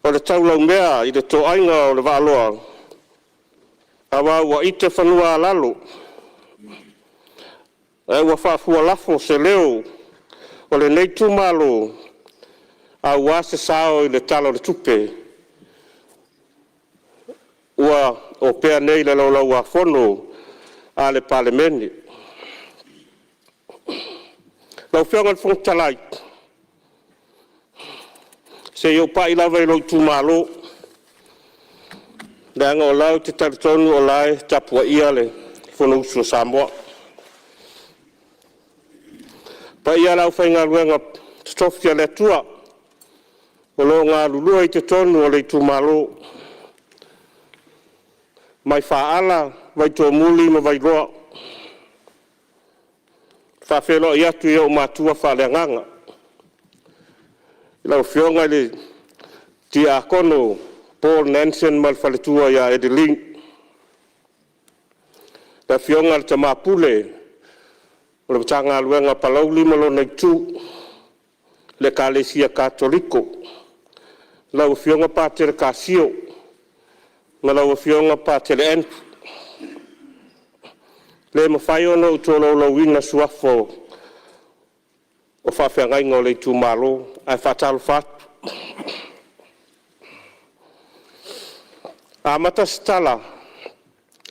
[SPEAKER 9] o le taulaumea i le toaiga o le vaaloa, aua ua ite fanua-a-lalo, ae ua faafualafo se leo o lenei itumalo aua se sao i le Tala o le Tupe ua opea nei i le Laulau-a-Fono a le Palemene. Lau Afioga i le Fofoga Fetalai, se i ou pai lava i lou itumalo, leaga o la e ou te talitonu o la e tapuaia le Fonousu a Samoa. Le paia i le aufaigaluega totofi a le Atua o lo o galulue i totonu o le itumalo, mai Faala, Vaitoomuli ma Vailoa. E faafeiloai atu i ou matua faaleagaga, lau Afioga i le Tiakono Paul Neilson ma le faletua ia Adeline, le afioga i le Tama Pule o le Matagaluega a Palauli ma lona Itu, le Ekalesia Katoliko, lau Afioga Patele Casio ma lau Afioga Patele Andrew. E le mafai ona ou tolaulauina suafa o faafeagaiga o le itumalo, ae faatalofa atu. E amata se tala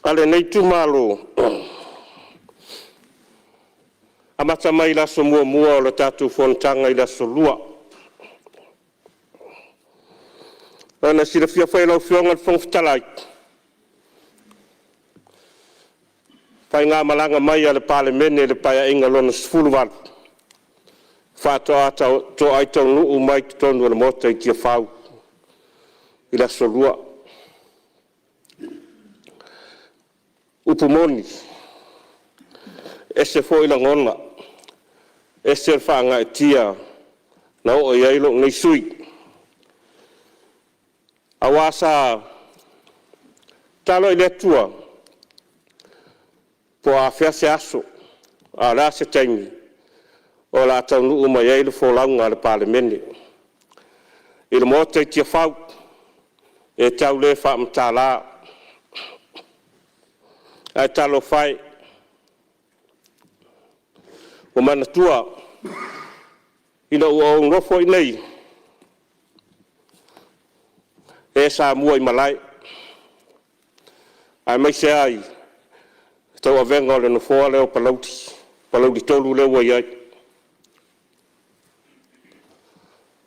[SPEAKER 9] a lenei itumalo, amata mai i le aso muamua o le tatou fonotaga i le aso Lua. Mo le silafia foi e lau Afioga i le Fofoga Fetalai, faigamalaga mai a le Palemene i le Paeaiga Lona XVIII, faatoa toai taunuu mai i totonu o le Maota i Tiafau i le aso Lua. Upu moni, e ese foi lagona, ese le faagaeetia na oo i ai lou nei sui usufono, aua sa tatalo i le Atua po o afea se aso a o le a se taimi o le a taunuu mai ai le folauga a le Palemene i le Maota i Tiafau, e tau le faamatala. Ae talofa e, ua manatua ina ua ou nofo i inei, e sa muaimalae, aemaise lava i le tauavega o le nofoa lea o Palauli, Palauli 3 lea ua i ai. E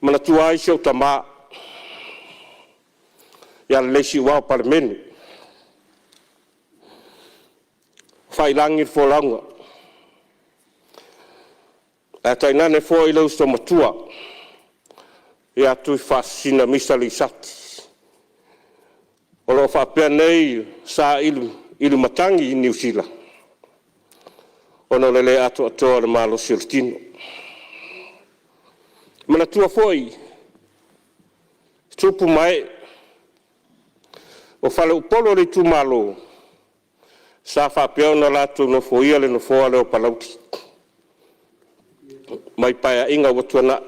[SPEAKER 9] manatua ai si ou tama ia Leleisiuao Palemene, ua faiilagi le folauga, ae tainane foi le uso matua ia Tuifaasisina Misa Lisati o lo o faapea nei sailiilimatagi i Niu Sila ona o le le atoatoa o le malosi o le tino. E manatua foi tupu ma ee o faleupolu o le itumalo sa faapea ona latou nofoia le nofoa lea o Palauli mai Paeaiga ua tuanai.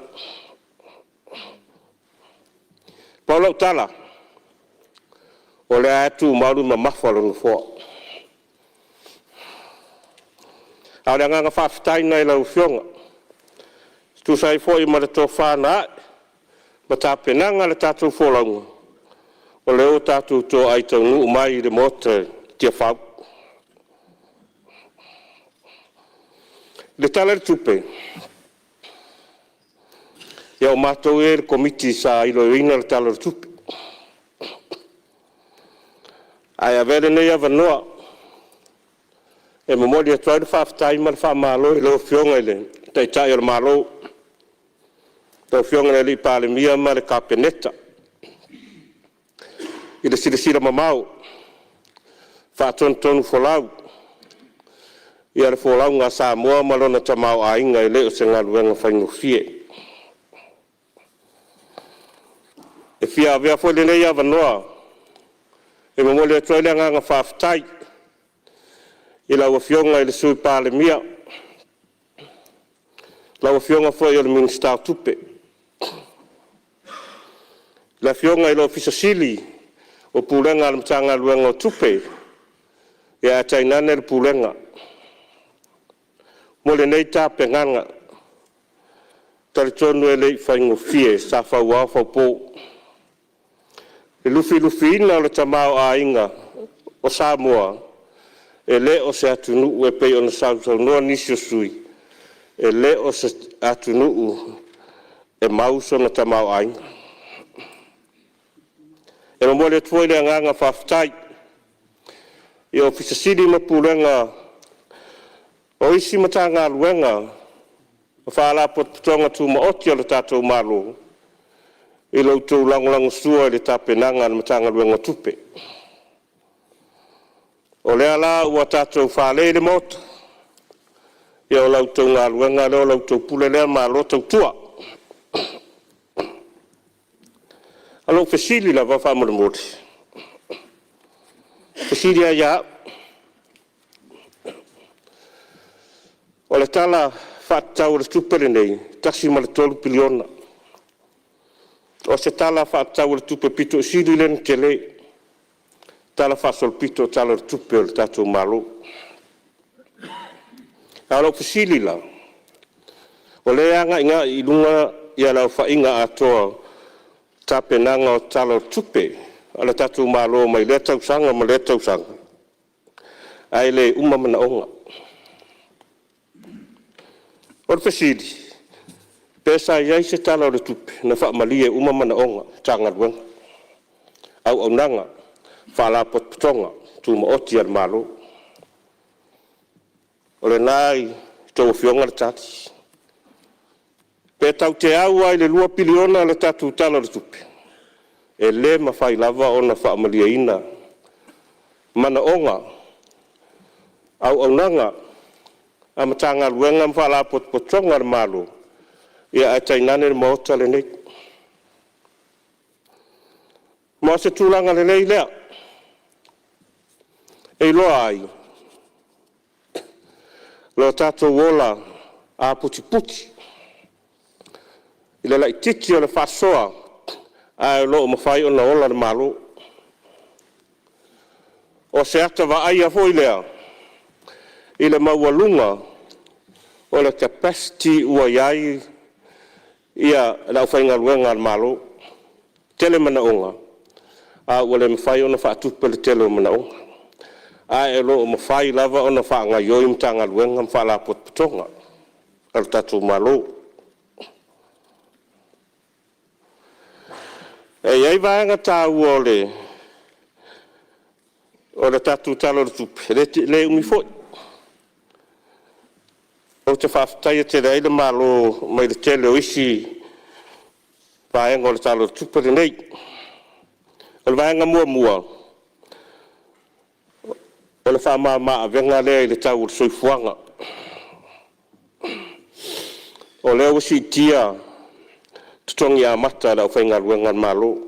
[SPEAKER 9] Pau lau tala, o lea lava e tumau le mamafa o le nofoa. A o le agaga faafetai lena i lau Afioga e tusa ai foi ma le tofa na ae ma tapenaga o le tatou folauga, o lea ua tatou toai taunuu mai i le Maota i Tiafau. Le Tala o le Tupe, ia o matou ia e i le Komiti sa iloiloina le Tala o le Tupe. Ae avea lenei avanoa e momoli atu ai le faafetai ma le faamalo i lau Afioga i le Taitai o le Malo, lau Afioga i le Palemia ma le Kapeneta i le silasila mamao, faatonutonufolau i le folauga a Samoa ma lona tamaoaiga, e le o se galuega faigofie. E fia avea foi lenei avanoa e momoli atu ai le agaga faafetai i lau Afioga i le Sui Palemia, lau Afioga foi i le Minisita o Tupe, le Afioga i le Ofisa Sili o Pulega a le Matagaluega o Tupe, ae tainane le Pulega mo lenei tapenaga. E talitonu e le i faigofie, sa fau ao fau po, le lufilufiina o le tamaoaiga o Samoa. E le o se atunuu e pei ona sausaunoa nisi o sui usufono, e le o se atunuu e mau sona tamaoaiga. E momoli atu foi le agaga faafetai i Ofisa Sili o Pulega o isi Matagaluega ma Faalapotopotoga Tumaoti a le tatou Malo i lo outou lagolagosua i le tapenaga a le Matagaluega o Tupe. O lea la ua tatou fale i le Maota, ia o la outou galuega lea, o la outou pule lea, malo tautua. O lau fesili lava faamolemole, e fesili lava ia au, o le Tala Faatatau o le Tupe lenei e $1.3 piliona, o se Tala Faatatau o le Tupe aupito sili lea ona tele, talafaasolopito o le Tala o le Tupe a le tatou Malo. A o lau fesili la, o lea e agaigai i luga le aofaiga atoa o tapenaga o Tala o Tupe a le tatou Malo mai lea tausaga ma lea tausaga, ae le uma manaoga. O le fesili, pe sa i ai se Tala o le Tupe na faamalie uma manaoga o Matagaluega, auaunaga, Faalapotopotoga Tumaoti a le Malo? O lena e i a outou Afioga le tali. Pe tatou te au lava i le $2 piliona le tatou Tala o le Tupe, e le mafai lava ona faamalieina manaoga, auaunaga a Matagaluega ma Faalapotopotoga a le Malo, ae tainane le Maota lenei. Ma o se tulaga lelei lea e iloa ai lo tatou ola aputiputi i le laitiiti o le faasoa, ae o lo o mafai ona ola le Malo. O se ata vaaia foi lea i le maualuga o le capacity ua i ai le aufaigaluega a le Malo. E tele manaoga, a ua le mafai ona faatupe le tele o manaoga, ae o lo o mafai lava ona faagaoioi Matagaluega ma Faalapotopotoga a le tatou Malo. E i ai vaega taua o le tatou Tala o le Tupe, e le umi foi. Ou te faafetaia tele ai le Malo mai le tele o isi vaega o le Tala o le Tupe lenei. O le vaega muamua, o le faamama-avega lea i le tau o le soifuaga. O lea ua siitia totogi amata a le aufaigaluega a le Malo.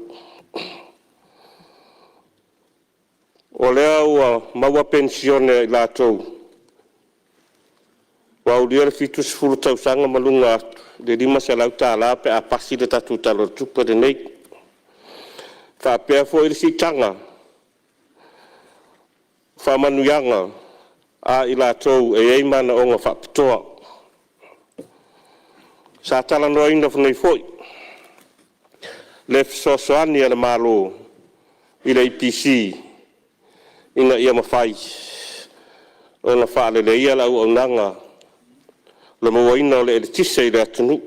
[SPEAKER 9] O lea ua maua penisione a i latou ua aulia le 70 tausaga ma luga atu i le $500 pe a pasi le tatou Tala o le Tupe lenei. E faapea foi le siitaga o faamanuiaga a i latou e i ai manaoga faapitoa. Sa talanoaina nei foi le fesoasoani a le Malo i le EPC ina ia mafai ona faaleleia le auaunaga. le mauaina o le eletise i le atunuu.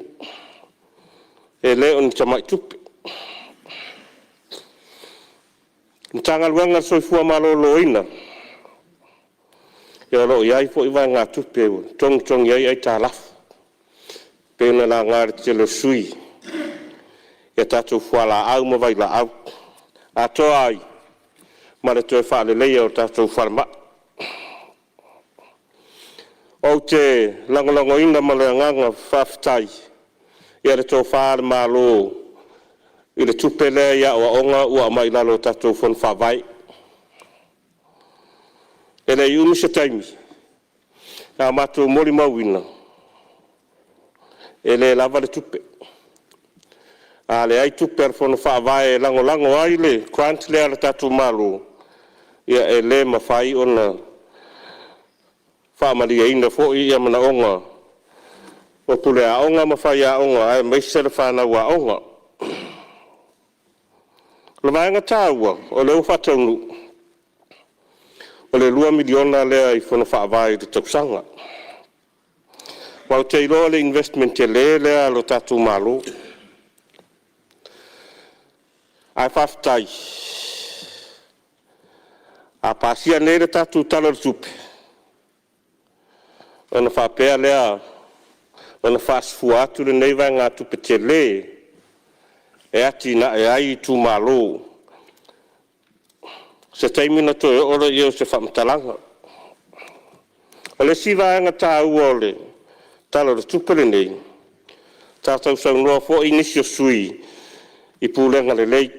[SPEAKER 9] E le o ni tamai tupe. Matagaluega o le Soifua Maloloina, ia o lo o i ai foi vaegatupe e togitogi ai aitalafu, pei ona laga e le tele o sui usufono i a tatou fualaau ma vailaau, atoa ai ma le toe faaleleia o tatou falemai. Ou te lagolagoina ma le agaga faafetai le tofa a le Malo i le tupe lea i aoaoga ua aumai i lalo o tatou Fono Faavae. E le i umi se taimi, sa matou molimauina, e le lava le tupe. A leai tupe a le Fono Faavae e lagolago ai le grant lea a le tatou Malo, ia e le mafai ona faamalieina foi manaoga o puleaoga ma faiaoga aemaise le fanau aoga. O le vaega taua o lea ua faataunuu, o le $2 miliona lea i Fono Faavae i le tausaga. Ma ou te iloa o le investment tele lea a lo tatou Malo. Ae faafetai, a pasia nei le tatou Tala o le Tupe, ona faapea lea ona faasafua atu lenei vaegatupe tele e atinae ai itumalo. O se taimi ona toe oo lea o se faamatalaga. O le isi vaega taua o le Tala o le Tupe lenei, sa sausaunoa foi nisi o sui usufono i pulega lelei.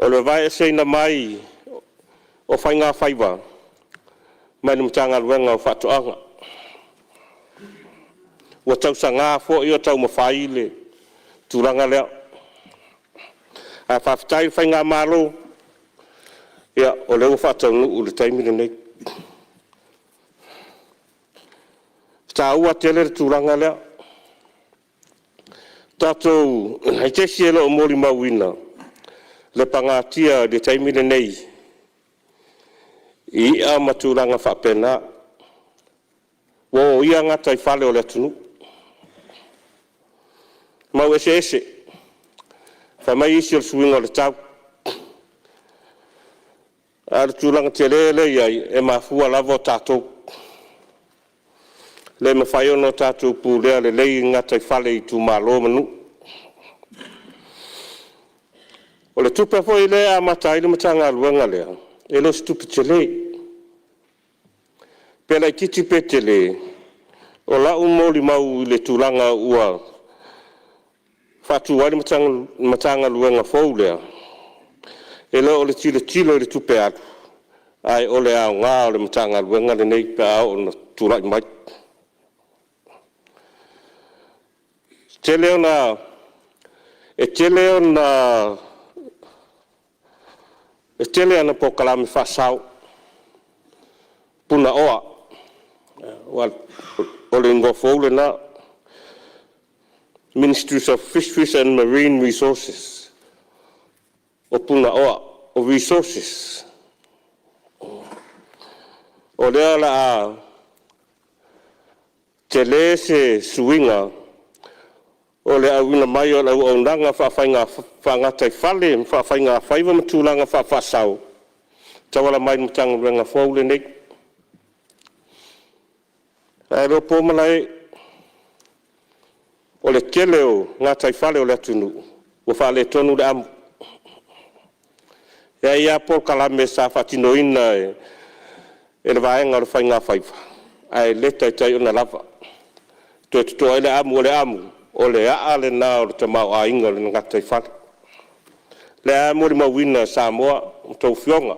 [SPEAKER 9] O le aveeseina mai o Faigafaiva mai le Matagaluega o Faatoaga. Ua tausaga foi o taumafai le tulaga lea, ae faafetai i le Faigamalo, o lea ua faataunuu i le taimi lenei. E taua tele le tulaga lea. Tatou te e le o molimauina le pagatia i le taimi lenei i i'a ma tulaga faapena, ua oia gataifale o le atunuu. Mau eseese, fai mai isi o le suiga o le tau, a o le tulaga tele lea e i ai, e mafua lava o tatou. E le mafai ona tatou pulea lelei gataifale i itumalo ma nuu. O le tupe foi lea e amata ai le Matagaluega lea, e le o se tupe tele. Pe laitiiti pe tele, o lau molimau i le tulaga ua faatu ai le Matagaluega fou lea, e le o le tilotilo i le tupe alu, ae o le aoga o le Matagaluega lenei pe a oo ina tulai mai. E tele ana polokalame faasao, Punaoa, o le igoa fou lena, Ministry of Fisheries and Marine Resources. O Punaoa, o resources. O lea o le a tele se suiga o le auina mai o le auaunaga faagataifale ma faafaigafaiva ma tulaga faa-faasao e tauala mai i le Matagaluega fou lenei. Ae le o po malae, o le tele o gataifale o le atunuu ua faaletonu le amu. E i ai lava polokalame sa faatinoina e le vaega o le Faigafaiva, ae le taitai ona lava. Toe toto ai le amu, o le amu, o le a'a lena o le tamaoaiga o le gataifale. O lea lava e molimauina e Samoa a outou afioga,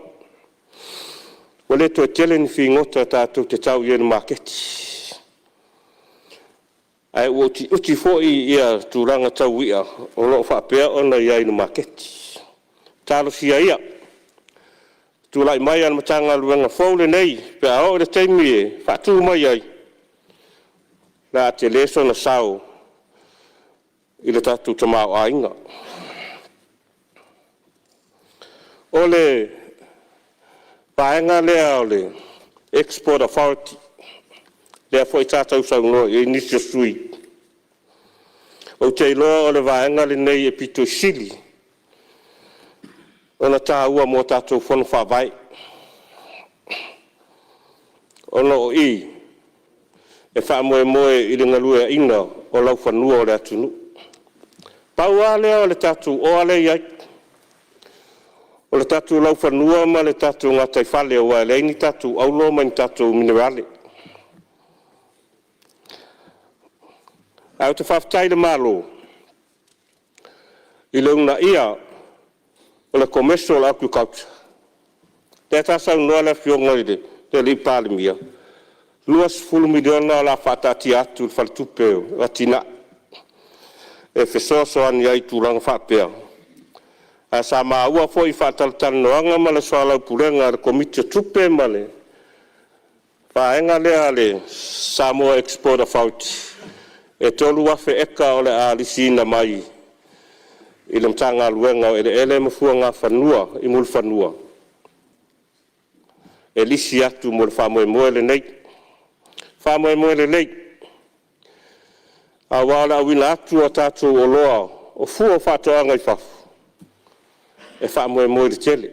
[SPEAKER 9] ua le toe tele ni figota tatou te tau i ai i le maketi, ae ua utiuti foi tulaga tau i'a o lo o faapea ona i ai i le maketi. Talosia ia, tulai mai o le Matagaluega fou lenei pe a oo i le taimi e faatu mai ai, o le a tele sona sao i le tatou tamaoaiga. O le vaega lea o le Export Authority. lea foi sa sausaunoa i ai nisi o sui usufono. Ou te iloa o le vaega lenei e pito i sili ona taua mo tatou Fono Faavae, ona o i e faamoemoe i le galueaiina o laufanua o le atunuu. Pau lava lea o le tatou oa lea e i ai, o le tatou laufanua ma le tatou gataifale aua e leai ni tatou auro ma ni tatou minerale. Ae ou te faafetai i le Malo i le uunaia o le Commercial Agriculture, lea sa saunoa le Afioga i le Palemia, $20 miliona o le a faataatia atu i le Faletupe o Atina'e e fesoasoani ai i tulaga faapea. Ae sa maua foi i faatalatalanoaga ma le soalaupulega a le Komiti o Tupe ma le vaega lea a le Samoa Export Authority, e 3,000 eka o le a lisiina mai i le Matagaluega o Eleele ma Fuagafanua i Mulifanua e lisi atu mo le faamoemoe lenei. Faamoemoe lelei, aua o le auina atu o tatou oloa o fua o faatoaga i fafo, e faamoemoe i le tele,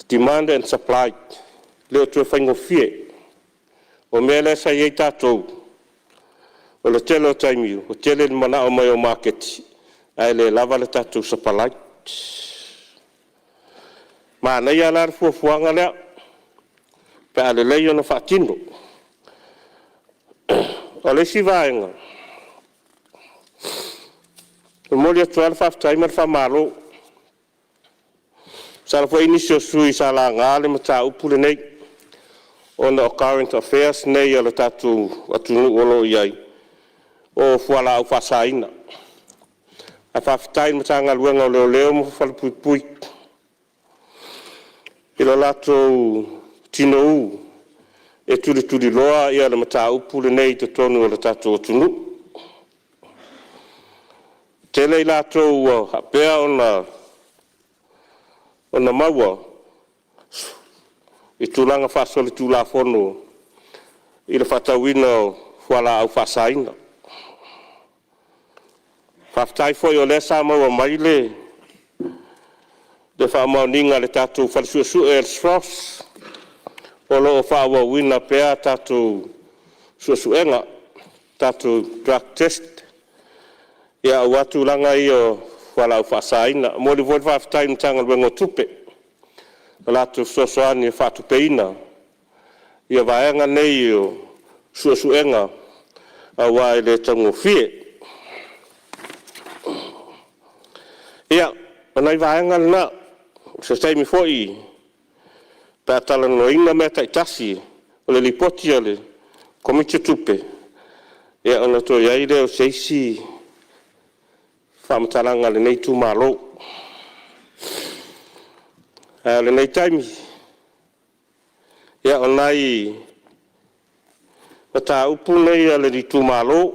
[SPEAKER 9] demand and supply, e le o toe faigofie. O le mea lea sa i ai tatou, o le tele o taimi ua tele le manao mai o maketi ae le lava le tatou sapalai. Manaia la le fuafuaga lea pe a lelei ona faatino. O le isi vaega, e momoli atu lava le faafetai ma le faamalo. Masalo foi e i ai nisi o sui usufono sa laga le mataupu lenei ona o current affairs nei a le tatou atunuu o lo o i ai, o fualaau faasaina. Ae faafetai i le Matagaluega o Leoleo ma Falepuipui i lo latou tinou e tulituliloa le mataupu lenei i totonu o le tatou atunuu. E tele i latou ua faapea ona maua i tulaga faasolitulafono i le faatauina o fualaau faasaina. Faafetai foi o lea sa maua mai le faamaoniga a le tatou Fale Suesue o le SROS, o lo o faaauauina pea tatou suesuega, tatou drug test aua tulaga ia o fualaau faasaina. E momoli foi le faafetai i le Matagaluega o Tupe i le latou fesoasoani e faatupeina vaega nei o suesuega aua e le taugofie. Ia, o nai vaega na. O se taimi foi pe a talanoaina mea taitasi o le Lipoti a le Komiti o Tupe, ia ona toe i ai lea o se isi faamatalaga a lenei itumalo. A o lenei taimi, ia o nai mataupu nei a le itumalo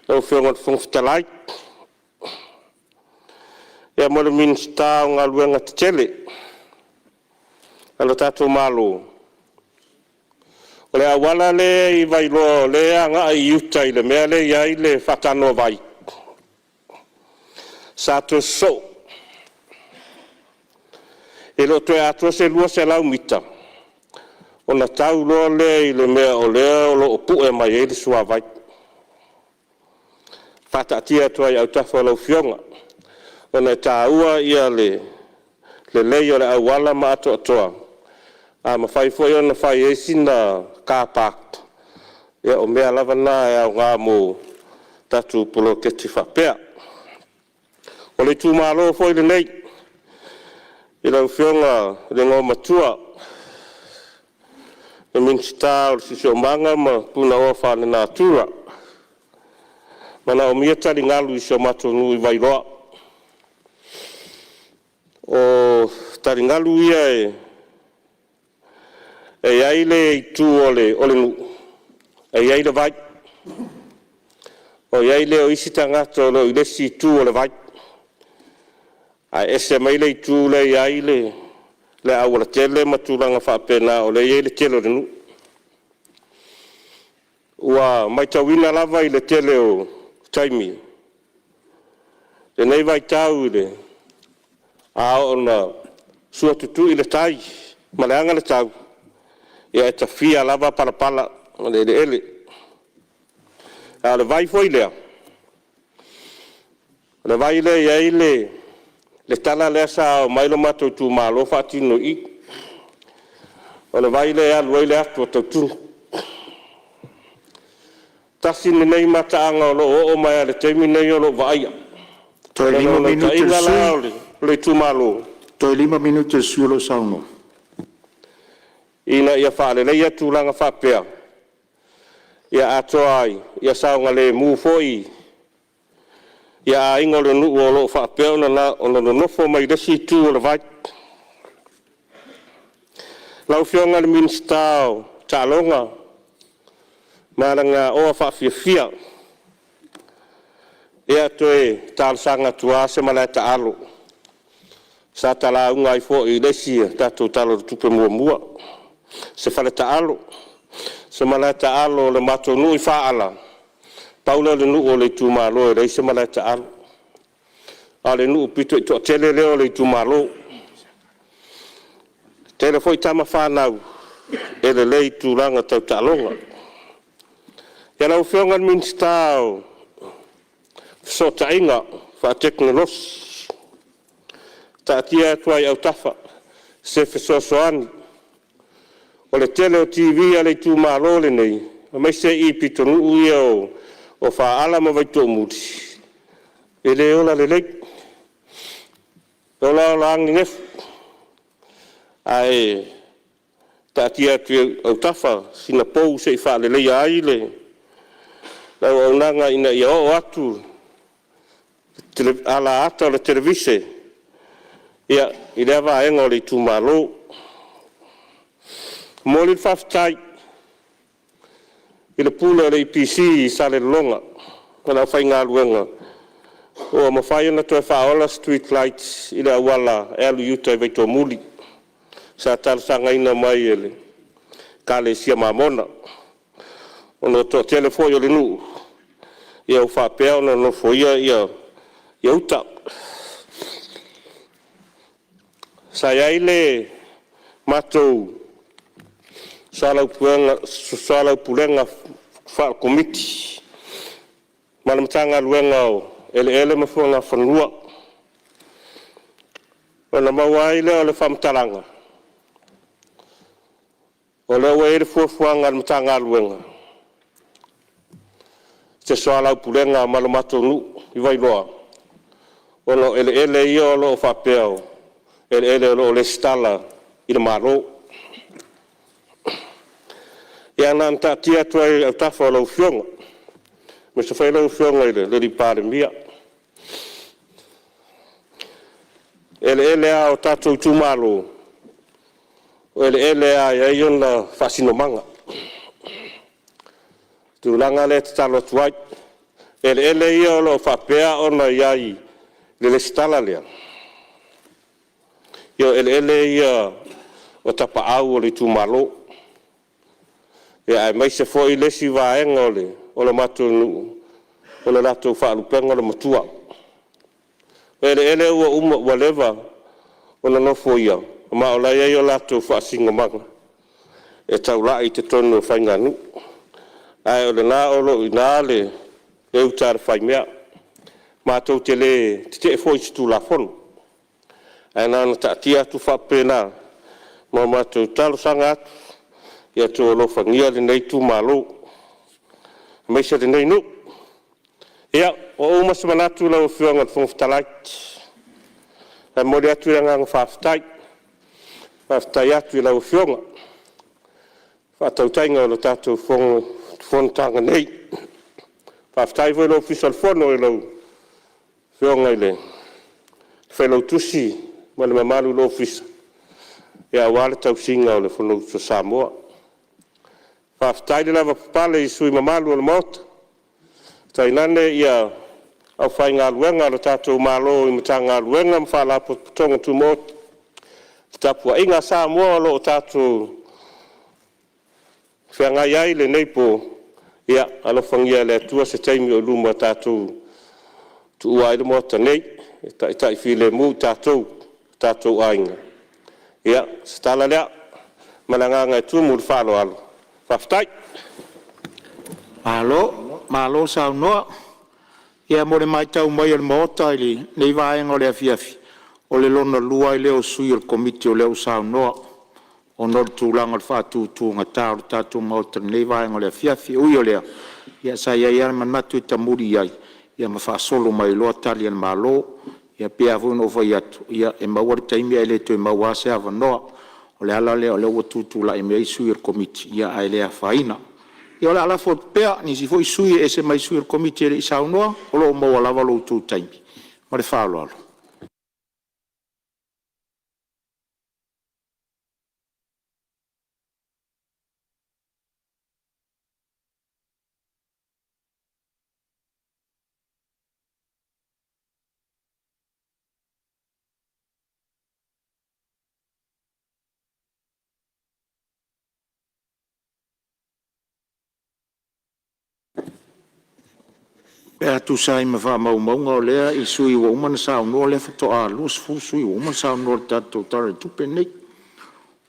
[SPEAKER 9] lau Afioga i le Fofoga Fetalai. Ia, mo le Minisita o Galuega Tetele a le tatou Malo, o le auala lea i Vailoa o lea e agai i uta i le mea lea e i ai le faatanoavai, sa toe sosoo. E le o toe atoa se 200 mita ona tau loa lea i le mea o lea o lo o pue mai ai le suavai. Faataatia atu ai i autafa o lau Afioga, ona e taua le lelei o le auala ma atoatoa. A mafai foi ona fai ai sina car park, ia o mea lava na e aoga mo tatou poloketi faapea. O le itumalo foi lenei i lau Afioga i le Igoamatua le Minisita o le Siosiomaga ma Punaoa Faalenatura, e manaomia taligalu i si o matou nuu i Vailoa. O taligalu ia e i ai le itu o le nuu e i ai le vai, ona i ai lea o isi tagata o lo o i le isi itu o le vai, ae ese mai le itu la e i ai le aualatele ma tulaga faapena o lea e i ai le tele o le nuu. Ua matauina lava i le tele o taimi lenei vaitau a oo ina suatutui le tai ma leaga le tau, ia e tafia lava palapala o le eleele. A o le vai foi lea, o le vai lea e i ai le tala lea sa omai lo matou itumalo faatino i i, o le vai lea e alu ai le atu a tautua. Tasi lenei mataaga o lo o oo mai lava i le taimi lenei o lo o vaaia. O
[SPEAKER 1] Toe
[SPEAKER 9] le
[SPEAKER 1] 5 minute o le
[SPEAKER 9] naunautaiga
[SPEAKER 1] sui
[SPEAKER 9] la o
[SPEAKER 1] usufono.
[SPEAKER 9] le itumalo,
[SPEAKER 1] Toe 5 minute o le sui usufono o lo o saunoa.
[SPEAKER 9] ina ia faaleleia tulaga faapea, ia atoa ai ia saogalemu foi aiga o le nuu o lo o faapea ona nonofo mai le isi itu o le vai. Lau Afioga i le Minisita o Taaloga ma Alagaoa Faafiafia, ia, toe talosaga atu lava se malae taalo sa ta lauga ai foi i le isi tatou Tala o le Tupe muamua, se fale taalo, se malae taalo o le matou nuu i Faala, pau lea o le nuu o le itumalo e leai se malae taalo, a o le nuu pito i toatele lea o le itumalo. E tele foi tama fanau e lelei i tulaga tau taaloga. Ia, lau Afioga i le Minisita o Fesootaiga Faatekonolosi, taatia atu lava i autafa se fesoasoani. O le tele o TV a le itumalo lenei, aemaise i pitonuu ia o Faala ma Vaitoomuli, e le ola lelei, e ola ola lava nenefu. Ae taatia atu i ou autafa sina pou se i faaleleia ai le auaunaga ina ia oo atu le alaata o le televise i lea vaega o le itumalo. E momoli le faafetai i le Pule o le EPC i Salelologa ma le aufaigaluega ua mafai ona toe faaola street lights i le auala e alu i uta i Vaitoomuli, sa talosagaina mai e le Ekalesia Mamona, ona o le toatele foi o le nuu ua faapea ona nofoia uta. Sa i ai le matou soalaupulega faale-Komiti ma le Matagaluega o Eleele ma Fuagafanua, ona maua ai lea o le faamatalaga, o lea ua i ai le fuafuaga a le Matagaluega i se soalaupulega ma le matou nuu i Vailoa, ona o eleele ia o lo o faapea o eleele o lo o resitala i le Malo. Ia na ona taatia atu lava i autafa o lau Afioga, aemaise foi lau Afioga i le Palemia. O eleele lava o tatou itumalo, o eleele lava e i ai ona faasinomaga. O le tulaga lea e tatalo atu ai. O eleele ia o lo o faapea ona i ai i le resitala lea, ia o eleele ia o tapaau o le itumalo, aemaise foi le isi vaega o le matou nuu, o le latou faalupega o le Matua. O eleele ua uma ua leva ona nofoia, ma o la e i ai o latou faasinomaga e taulai i totonu o faiganuu. Ae o lena o lo o i ina le uta a le faimea. Matou te le tetee foi i se Tulafono, ae na ona taatia atu faapena ma matou talosaga atu, ia outou alofagia lenei itumalo aemaise lenei nuu. Ia, ua uma se manatu lau Afioga i le Fofoga Fetalai, ae momoli atu le agaga faafetai. Faafetai atu i lau Afioga i le faatautaiga o le tatou fonotaga nei. Faafetai foi i le Ofisa o le Fono i lau Afioga i le Failautusi ma le mamalu o le Ofisa aua le tausiga o le Fonousu a Samoa. Faafetai le lavapapale i sui usufono mamalu o le Maota, tainane le aufaigaluega a lo tatou Malo i Matagaluega ma Faalapotopotoga Tumaoti. Le tapuaiga a Samoa o lo o tatou feagai ai i lenei po, Ia alofagia e le Atua se taimi o i luma tatou tuua ai le Maota nei, e taitai filemu i tatou ma o tatou aiga. Ia, o se tala lea ma le agaga e tumu i le faaaloalo. Faafetai. Malo saunoa. Ia mo le matau mai a le Maota i lenei vaega o le afiafi, o le lona lua ai lea o sui o le Komiti o lea ua saunoa ona o le tulaga o le faatutugata o le tatou Maota i lenei vaega o le afiafi. E ui o lea, ia sa i ai lava le manatu e tamuli i ai ma faasolo mai ai loa Tali a le Malo. Ia pei lava foi ona ou fai atu, ia e maua le taimi ae le toe maua lava se avanoa. O le ala lea o lea ua tutulai mai ai sui o le Komiti, ia ae le afaina. Ia o le a lafo atu pea i nisi foi sui e ese mai le sui o le Komiti e le i saunoa, o lo o maua lava lo outou taimi. Ma le faaaloalo. Pe a tusa ai ma faamaumauga o lea e i sui usufono ua uma ona saunoa, o lea faatoa 20 sui usufono ua uma ona saunoa i le tatou Tala o le Tupe lenei.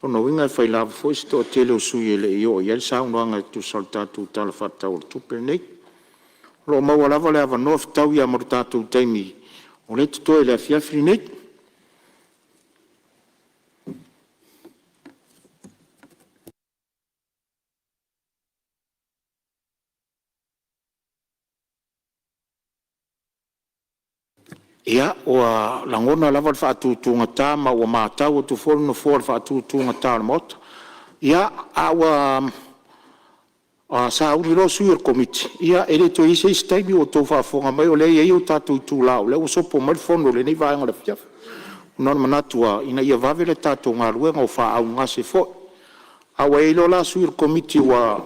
[SPEAKER 9] O lona uiga e fai lava foi si toatele o sui usufono e le i oo i ai le saunoaga e tusa o le tatou Tala Faatatau o le Tupe lenei. O lo o maua lava le avanoa, e fetaui lava ma le tatou taimi o lea e totoe i le afiafi lenei. Ia, ua lagona lava le faatutugata ma ua matau atu foi le Nofoa i le faatutugata o le Maota. Ia, a ua sauni loa sui o le Komiti, ia e le toe i ai se isi taimi. Ua outou faafofoga mai o lea e i ai o tatou itula o lea ua sopo mai le fono i lenei vaega o le afiafi, ona o le manatu lava ina ia vave le tatou galuega, ua faaaugase foi. A ua i ai loa la sui o le Komiti ua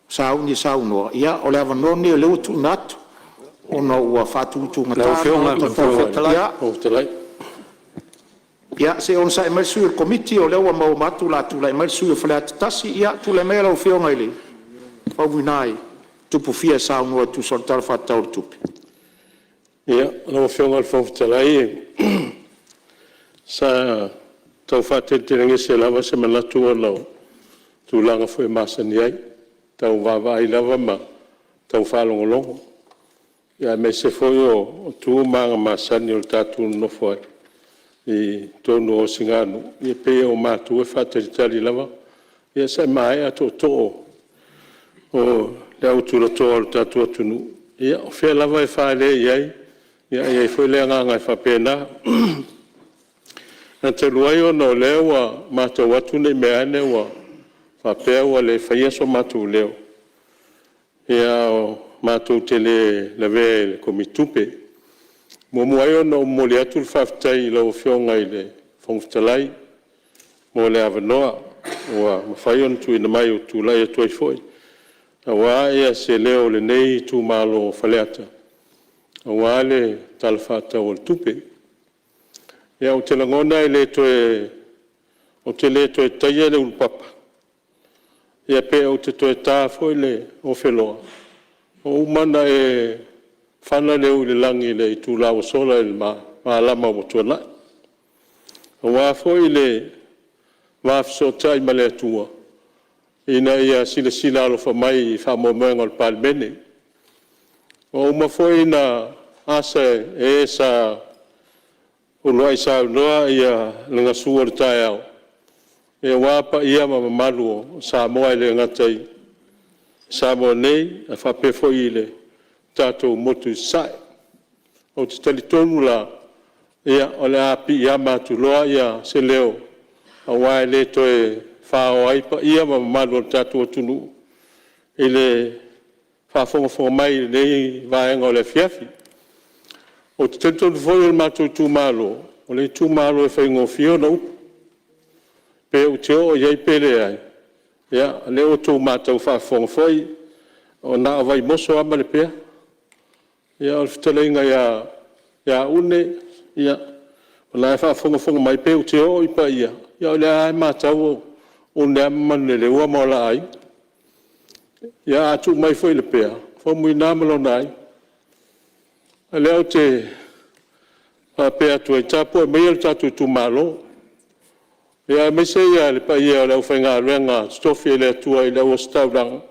[SPEAKER 9] sauni e saunoa, ia o le avanoa lenei o lea ua tuuina atu ona ua faatutugata le Maota. Ia se i onosai mai le sui o le Komiti o lea ua maua atu o le a tulai mai le sui usufono mo Faleata 1. Ia, tulai maia lau Afioga i le Faumuina Tupufia e saunoa e tusa o le Tala Faatatau o le Tupe.
[SPEAKER 10] Lau Afioga i le Fofoga Fetalai, sa tau faateletelegese lava se manatu ona o tulaga foi e masani ai, e tau vaavaai lava ma tau faalogologo, aemaise foi o tu ma aga masani o le tatou nonofo ai i totonu o osiganu, ia pei o matua e faatalitali lava se i maea tootoo o le au tulatoa o le tatou atunuu. Ia o fea lava e faalele i ai, e i ai foi le agaga e faapena. Ae talu ai ona o lea ua matau atu ne i meaane ua faapea ua le faia so matou leo, matou te le lavea i le Komiti Tupe. E muamua ai ona ou momoli atu le faafetai i lau Afioga i le Fofoga Fetalai mo le avanoa ua mafai ona tuuina mai ou te tulai atu ai foi aua se leo o lenei itumalo o Faleata aua le Tala Faatatau o le Tupe. Ia, ou te lagona ou te le toe taia le ulupapa, pe ou te toe ta foi le ofeloa, ua uma ona e fana le ui i le lagi i le itula ua sola i le malama ua tuanai, aua foi le va fesootai ma le Atua ina ia silasila alofa mai i faamoemoega o le Palemene. Ua uma foi ona asa e sa uluai saunoa le gasu o le taeao aua paia ma mamalu o Samoa e le gata i Samoa nei ae faapea foi i le tatou motu i Sasae. Ou te talitonu la, o le a piiama atu loa se leo aua e le toe faoa ai paia ma mamalu o le tatou atunuu i le faafogafoga mai i lenei vaega o le afiafi. Ou te talitonu foi o le matou itumalo, o le itumalo e faigofie ona upu, pe ou te oo i ai pe leai, ia o lea ua outou matau faafofoga foi, na o Vaimoso lava ma Lepea. Ia o le fetalaiga ia Une, o la e faafogafoga mai, pe ou te oo i paia, ia o lea lava e matau o Une lava ma Manuleleua ma o la aiga. Ia a tuu mai foi i Lepea, ia Faumuina ma lona aiga. O lea ou te faapea atu ai, tapuai maia lo tatou itumalo, aemaise le paia o le aufaigaluega totofi a le Atua i le au ositaulaga,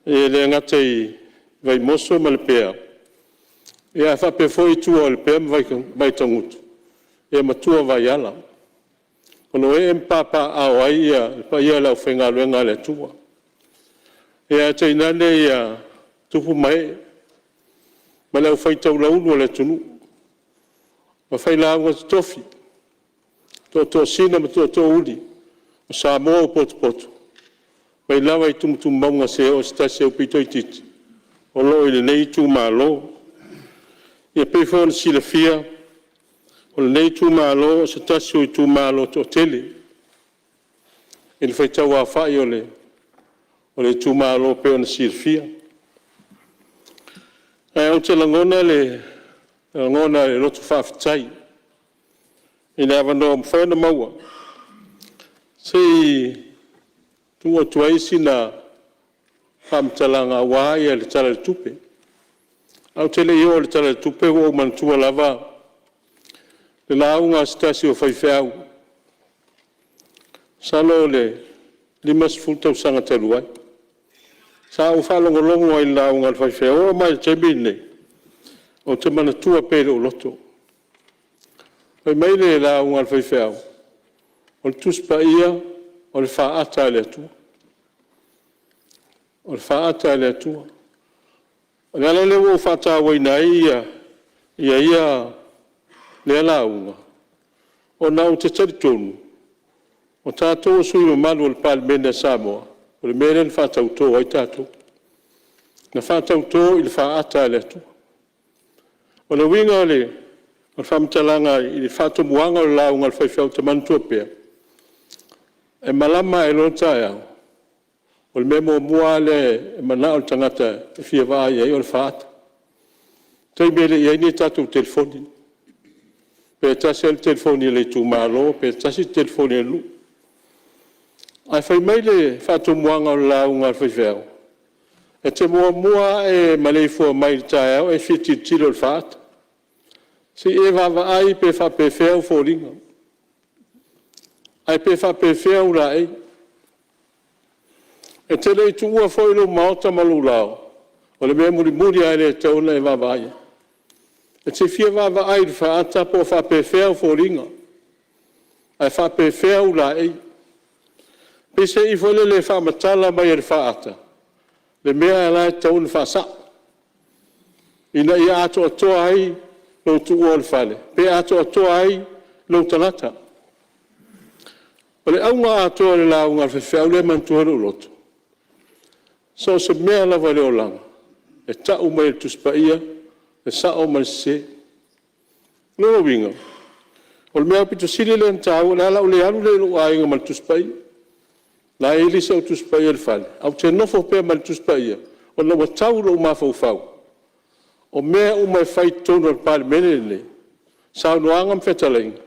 [SPEAKER 10] e le gata i Vaimoso ma Lepea, ae faapea foi tua o Lepea ma Vaitagutu ma tua o Vaiala, o lo o ee ma papaaao ai le paia o le aufaigaluega a le Atua. Ae tainane tupu ma ee ma le aufai taulaulu a le atunuu, le failauga totofi, tootoosin ma tootoouli o Samoa ua potopoto mai lava i tumutumu mauga seia oo i se tasi aupito itiiti o lo o i lenei itumalo. E pei foi ona silafia, o lenei itumalo o se tasi o itumalo e toatele i le faitau aofai o le itumalo e pei ona silafia. Ae ou te lagona le loto faafetai i le avanoa ua mafai ona maua, se i tuu atu ai sina faamatalaga aua le Tala o le Tupe. Ae ou te le i oo i le Tala o le Tupe, ua ou manatua lava le lauga a se tasi o faifeau, masalo o le 50 tausaga talu ai. Sa ou faalogologo ai i le lauga a le faifeau, e oo mai lava i le taimi lenei, ou te manatua pea i lou loto. Fai mai le lauga a le faifeau, “O le Tusi Paia o le faata a le Atua, o le faata a le Atua.” O le ala lea ua ou faatauaina ai lea lauga, ona ou te talitonu o tatou o sui usufono mamalu o le Palemene a Samoa, o le mea lea na faatauto ai tatou, na faatauto i le faata a le Atua. O le uiga o le faamatalaga i le faatomuaga o le lauga a le faifeau ou te manatua pea, e malama ae loa le taeao, o le mea muamua lava lea e manao le tagata e fia vaai i ai o le faata. O le taimi e le i i ai ni a tatou telefoni, pe tasi lava le telefoni a le itumalo pe tasi le telefoni a le nuu. Ae fai mai le faatomuaga o le lauga a le faifeau, e te muamua ae maleifua mai i le taeao e fia tilotilo i le faata, se i e vaavaai pe faapefea ou foliga, ae pe faapefea ou laei. E te le i tuua foi lou maota ma lou laoa, o le mea mulimuli lava lea e tatau ona e vaavaai i ai. E te fia vaavaai i le faata po o faapefea ou foliga, ae faapefea ou laei. Peiseai foi lele e faamatala mai e le faata le mea la e tatau ona faasao, ina ia atoatoa ai lou tuua o le fale, pe atoatoa ai lou tagata. O le auga atoa o le lauga a le faifeau lea e manatua ai lou loto, so o se mea lava i le olaga, e tau mai e le Tusi Paia le sao ma le sese. O lona uiga, o le mea aupito sili lea ona taua, o le ala o le le alu lea i lou aiga ma le Tusi Paia, o la e i ai le isi au Tusi Paia i le fale, ae ou te nofo pea ma le Tusi Paia, ona ua tau i lou mafaufau, o mea uma e fai i totonu o le Palemene lenei, saunoaga ma fetalaiga,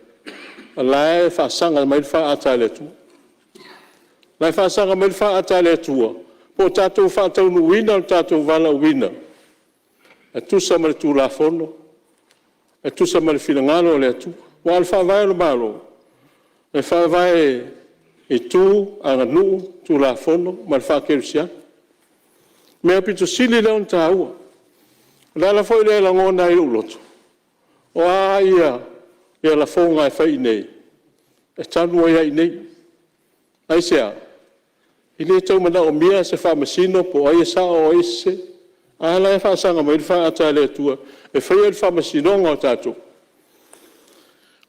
[SPEAKER 10] o la e faasaga mai le faata a le Atua. O la e faasaga mai le faata a le Atua po o tatou faataunuuina lo tatou valaauina e tusa ma le Tulafono, e tusa ma le finagalo o le Atua. Aua o le Faavae o le Malo, e faavae i tu, aganuu, Tulafono ma le faakerisiano. O le mea aupito sili lea ona taua, o le ala foi lea e lagona ai i lou loto, o a lafoga e fai i inei, e talu ai lava i inei. Aisea? E le tau manaomia se Faamasino po o ai e sao a o ai e sese. A la e faasaga mai le faata a le Atua e faia le faamasinoga o tatou.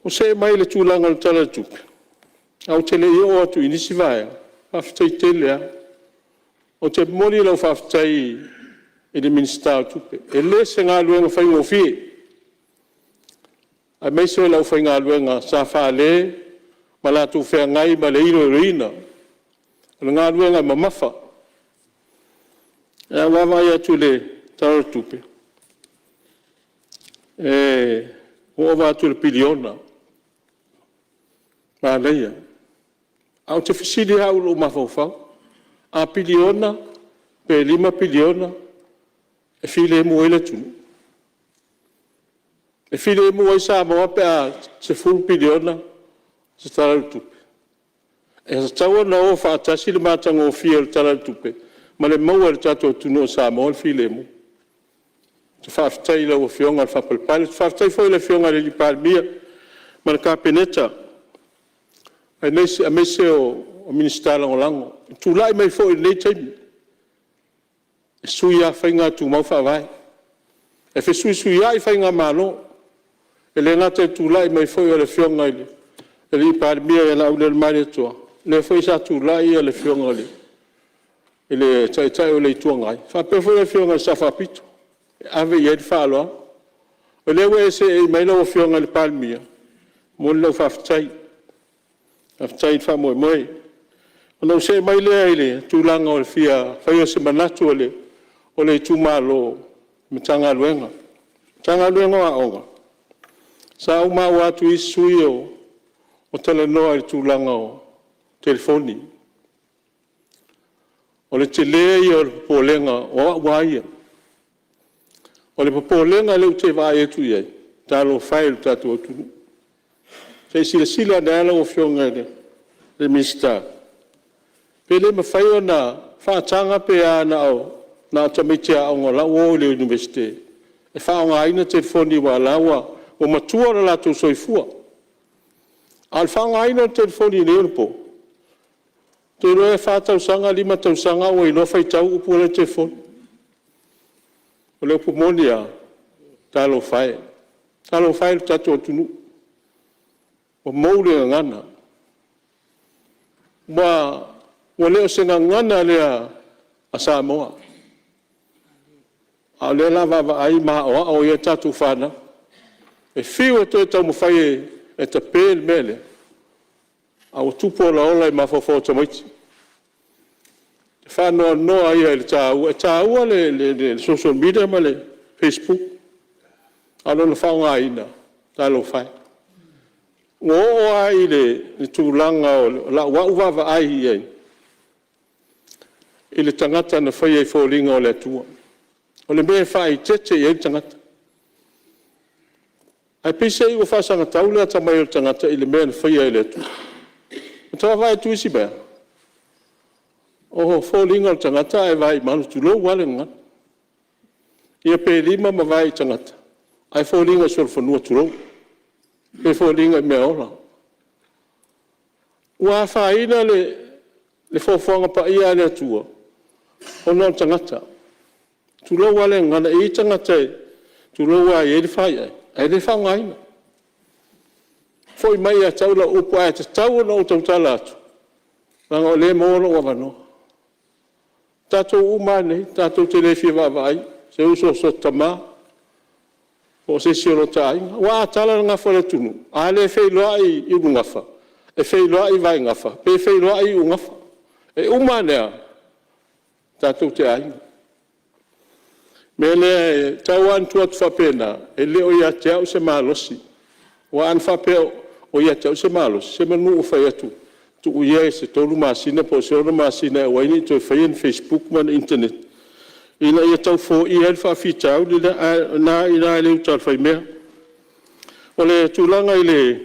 [SPEAKER 10] Ou see mai i le tulaga o le Tala o le Tupe, ae ou te le i oo atu i nisi vaega, faafetai tele lava. Ou te momoli lau faafetai i le Minisita o Tupe, e le o se galuega faigofie, aemaise o le aufaigaluega sa fale ma latou feagai ma le iloiloina o le galuega e mamafa. Ae a ou vaavaai atu i le Tala o le Tupe, ua ova atu i le piliona, manaia. Ae ou te fesili lava au i lou mafaufau, a piliona Pe $5 piliona e filemu ai le atunuu? E filemu ai Samoa pe a $10 piliona se Tala o le Tupe? E tatau ona o faatasi le matagofie o le Tala o le Tupe ma le maua e le tatou atunuu o Samoa le filemu. Ou te faafetai i lau Afioga le faapalepale. Faafetai foi i le Afioga i le Palemia ma le Kapeneta aemaise o Minisita Lagolago i le tulai mai foi i lenei taimi, e sui lava faiga ae tumau faavae. E fesuisuiai faigamalo, e le gata i le tulai mai foi o le Afioga i le Palemia ia Laaulialemalietoa, o lea foi sa tulai le Afioga i le Taitai o le Itu Agai, faapea foi le Afioga i le Sao Faapito, e ave i ai le faaaloalo. O lea ua e seei mai lau Afioga i le Palemia, e momoli lau faafetai, faafetai i le faamoemoe. Ona ou see mai lea i le tulaga o le fia faia o se manatu o le itumalo i le Matagaluega. Le Matagaluega o Aoga, sa ou maua atu i isi sui usufono o talanoa i le tulaga o telefoni. O le tele ia o le popolega o au lava ia. O le popolega lea ou te vaai atu i ai, talofa e i lo tatou atunuu. Se i silasila ane lava lau Afioga i le Minisita, pe le mafai ona faataga pe a na o tamaiti aoga o la e ua o i le Iunivesite e faaaogaina telefoni aua o la e ua matua lo latou soifua. A o le faaaogaina o le telefoni i nei ona po, ou te iloa e fa tausaga lima tausaga ua iloa faitau upu la e i le telefoni. O le upu moni lava, talofa e, talofa e i lo tatou atunuu ua mou le gagana. Ua le o se gagana lea a Samoa, a o lea o le a vaavaai ma aoao ai a tatou fanau. E fiu e toe taumafai e tape le mea lea, a ua tupu olaola i mafaufau o tamaiti. O le faanoanoa ia i le taua, e taua le social media ma le facebook, a o lona faaaogaina, talofa e. Ua oo lava i le tulaga o lau au vaavaai i ai i le tagata na faia i foliga o le Atua, o le mea e faaeteete i ai le tagata. Ae peiseai ua faasagatau le atamai o le tagata i le mea na faia e le Atua. Ota vaavaai atu i isi mea, o foliga o le tagata a e vaai i manu, tulou lava le gagana, ia pe lima ma vae i tagata ae foliga solofanua, tulou, pe foliga i meaola. Ua afaina le foafoaga paia a le Atua ona o le tagata, tulou lava le gagana. E i ai tagata tulou lava, e i ai le faiae ae le faaaogaina. Foi mai ia te au lau upu, ae tatau ona ou tautala atu, leaga o lea e maua lou avanoa. O tatou uma lava nei tatou te le fia vaavaai i se uso, o so ta tama po o se isi o lo ta aiga. Aua a tala le gafa o le atunuu, a le feiloai i ulugafa e feiloai i vaegafa pe feiloai i iugafa. E uma ane lava, tatou te aiga. O le mea lea, e tau lava ina tuu atu faapena, e le o ia te au se malosi, aua ana faapea o ia te au se malosi, semanu ou fai atu, tuu ia se 3 masina po o se 6 masina e aua ai ne i toe faia ni facebook ma ni internet ina ia tau foia ai le faafitauli lea, ae o lena e i ina le uta a le faimea. O le tulaga i le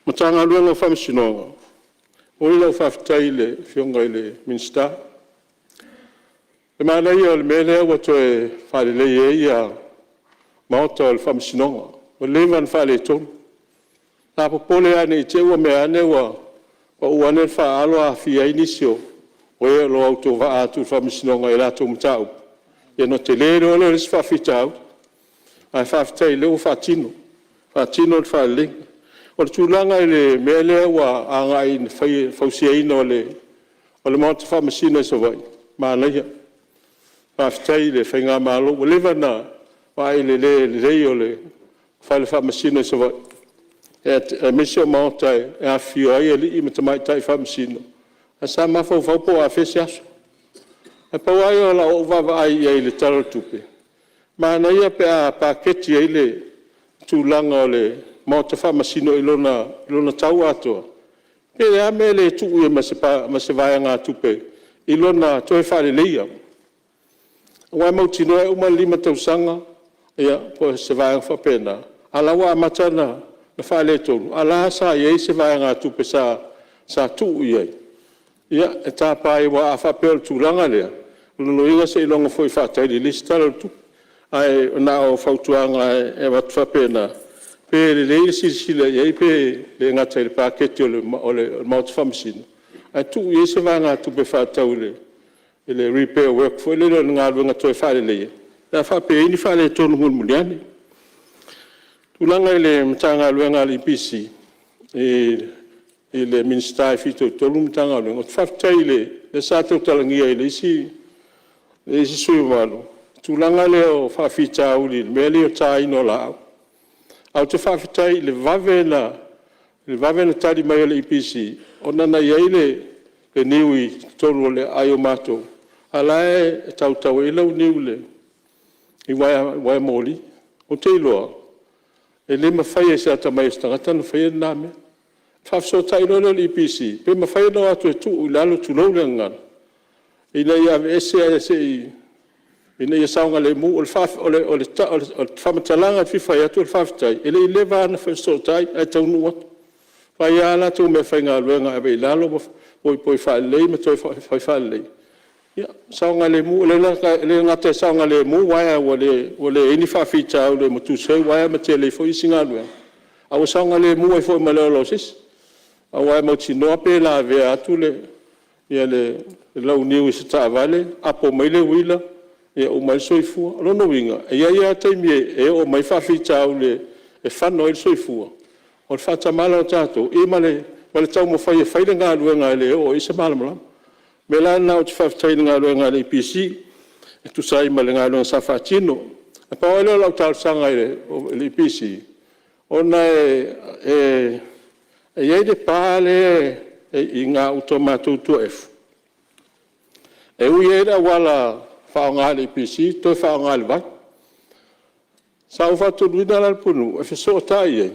[SPEAKER 10] Matagaluega o Faamasinoga, e momoli lau faafetai i le Afioga i le Minisita. O le manaia o le mea lea ua toe faalelei ai maota o le Faamasinoga, ua leva ona faaletonu. Sa popole lava ne i te i ua mea ane ua pau ane le faaalo aafia ai nisi o e o lo o autovaa atu i le Faamasinoga i a latou mataupu, ia ona tele loa lea o le isi faafitauli. Ae faafetai o lea ua faatino, faatino le faaleleiga. O le tulaga i le mea lea ua agai i le fausiaina o le Maota Faamasino i Savaii, manaia. Faafetai i le faigamalo, ua leva ona vaai i le le lelei o le Fale Faamasino i Savaii, aemaise o maota e afifio ai alii ma tamaitai Faamasino, ae sa mafaufau po o afea se aso. Ae pau lava ia o lau vaavaai i ai i le Tala o le Tupe, manaia pe a paketi ai le tulaga o le Maota Faamasino i lona tau atoa, pe o le a le mea e le tuu ai ma se vaegatupe i lona toe faaleleia, aua e mautinoa e uma le 5 tausaga po o se vaega faapena, a o la e ua amata ona faaletonu, a o la e sa i ai se vaegatupe sa tuu i ai e tapa ai, aua a faapea o le tulaga lea, o lona uiga seiloga foi e faatali i le isi Tala o le Tupe. Ae na o fautuaga e avatu faapena, pe lelei le silasila i ai pe le gata i le paketi o le Maota Faamasino, ae tuu i ai se vaegatupe faatatau i le repair work foi lele o le galuega toe faaleleia pe a faapea e i ai ni faaletonu mulimuli ane. O le tulaga i le Matagaluega a le EPC i le Minisita e fitoitonu le Matagaluega, ou te faafetai o lea sa tautalagia e le isi sui usufono mamalu le tulaga lea o faafitauli i le mea lea o le taina o laau. Ae ou te faafetai i le vave ona tali mai o le EPC, ona na i ai le niu i totonu o aai o matou, a o la e tautau ai le launiu i uaea moli. Ou te iloa, e le mafai e se atamai o se tagata ona faia lena mea. Ona faafesootai loa lea o le EPC, pe mafai ona o atu e tuu i lalo tulou le gagana, ina ia aveese ae se i… ina ia saogalemu. O le faamatalaga e fia fai atu o le faafetai, e le i leva lava ona fesootai ae taunuu atu, fai lava latou meafaigaluega e ave i lalo ma poipoi faalelei ma toe fai faalelei, ia saogalemu. E le gata ina saogalemu uaea ua leai ni faafitauli ma tusi ai uaea ma tele ai foi isi galuega, a ua saogalemu ai foi ma le ola o se isi. Aua e mautinoa pe lavea atu le launiu i se taavale apo mai le uila, ia uma ai le soifua. O lona uiga, e i ai lava taimi e oo mai ai faafitauli e fano ai le soifua. O le faatamala o tatou ma le taumafai e fai le galuega e le oo i ai se malamalama. O le mea la lena ou te faafetai ai i le galuega a le EPC e tusa ai ma le galuega sa faatino. Na pau lava lea o lau talosaga i le EPC, ona e i ai le pa lea e i gauta o matou i Tuaefu, e ui ai le auala faaaoga e le EPC toe faaaoga e le vai. Sa ou faatonuina la le pulenuu e fesootai i ai,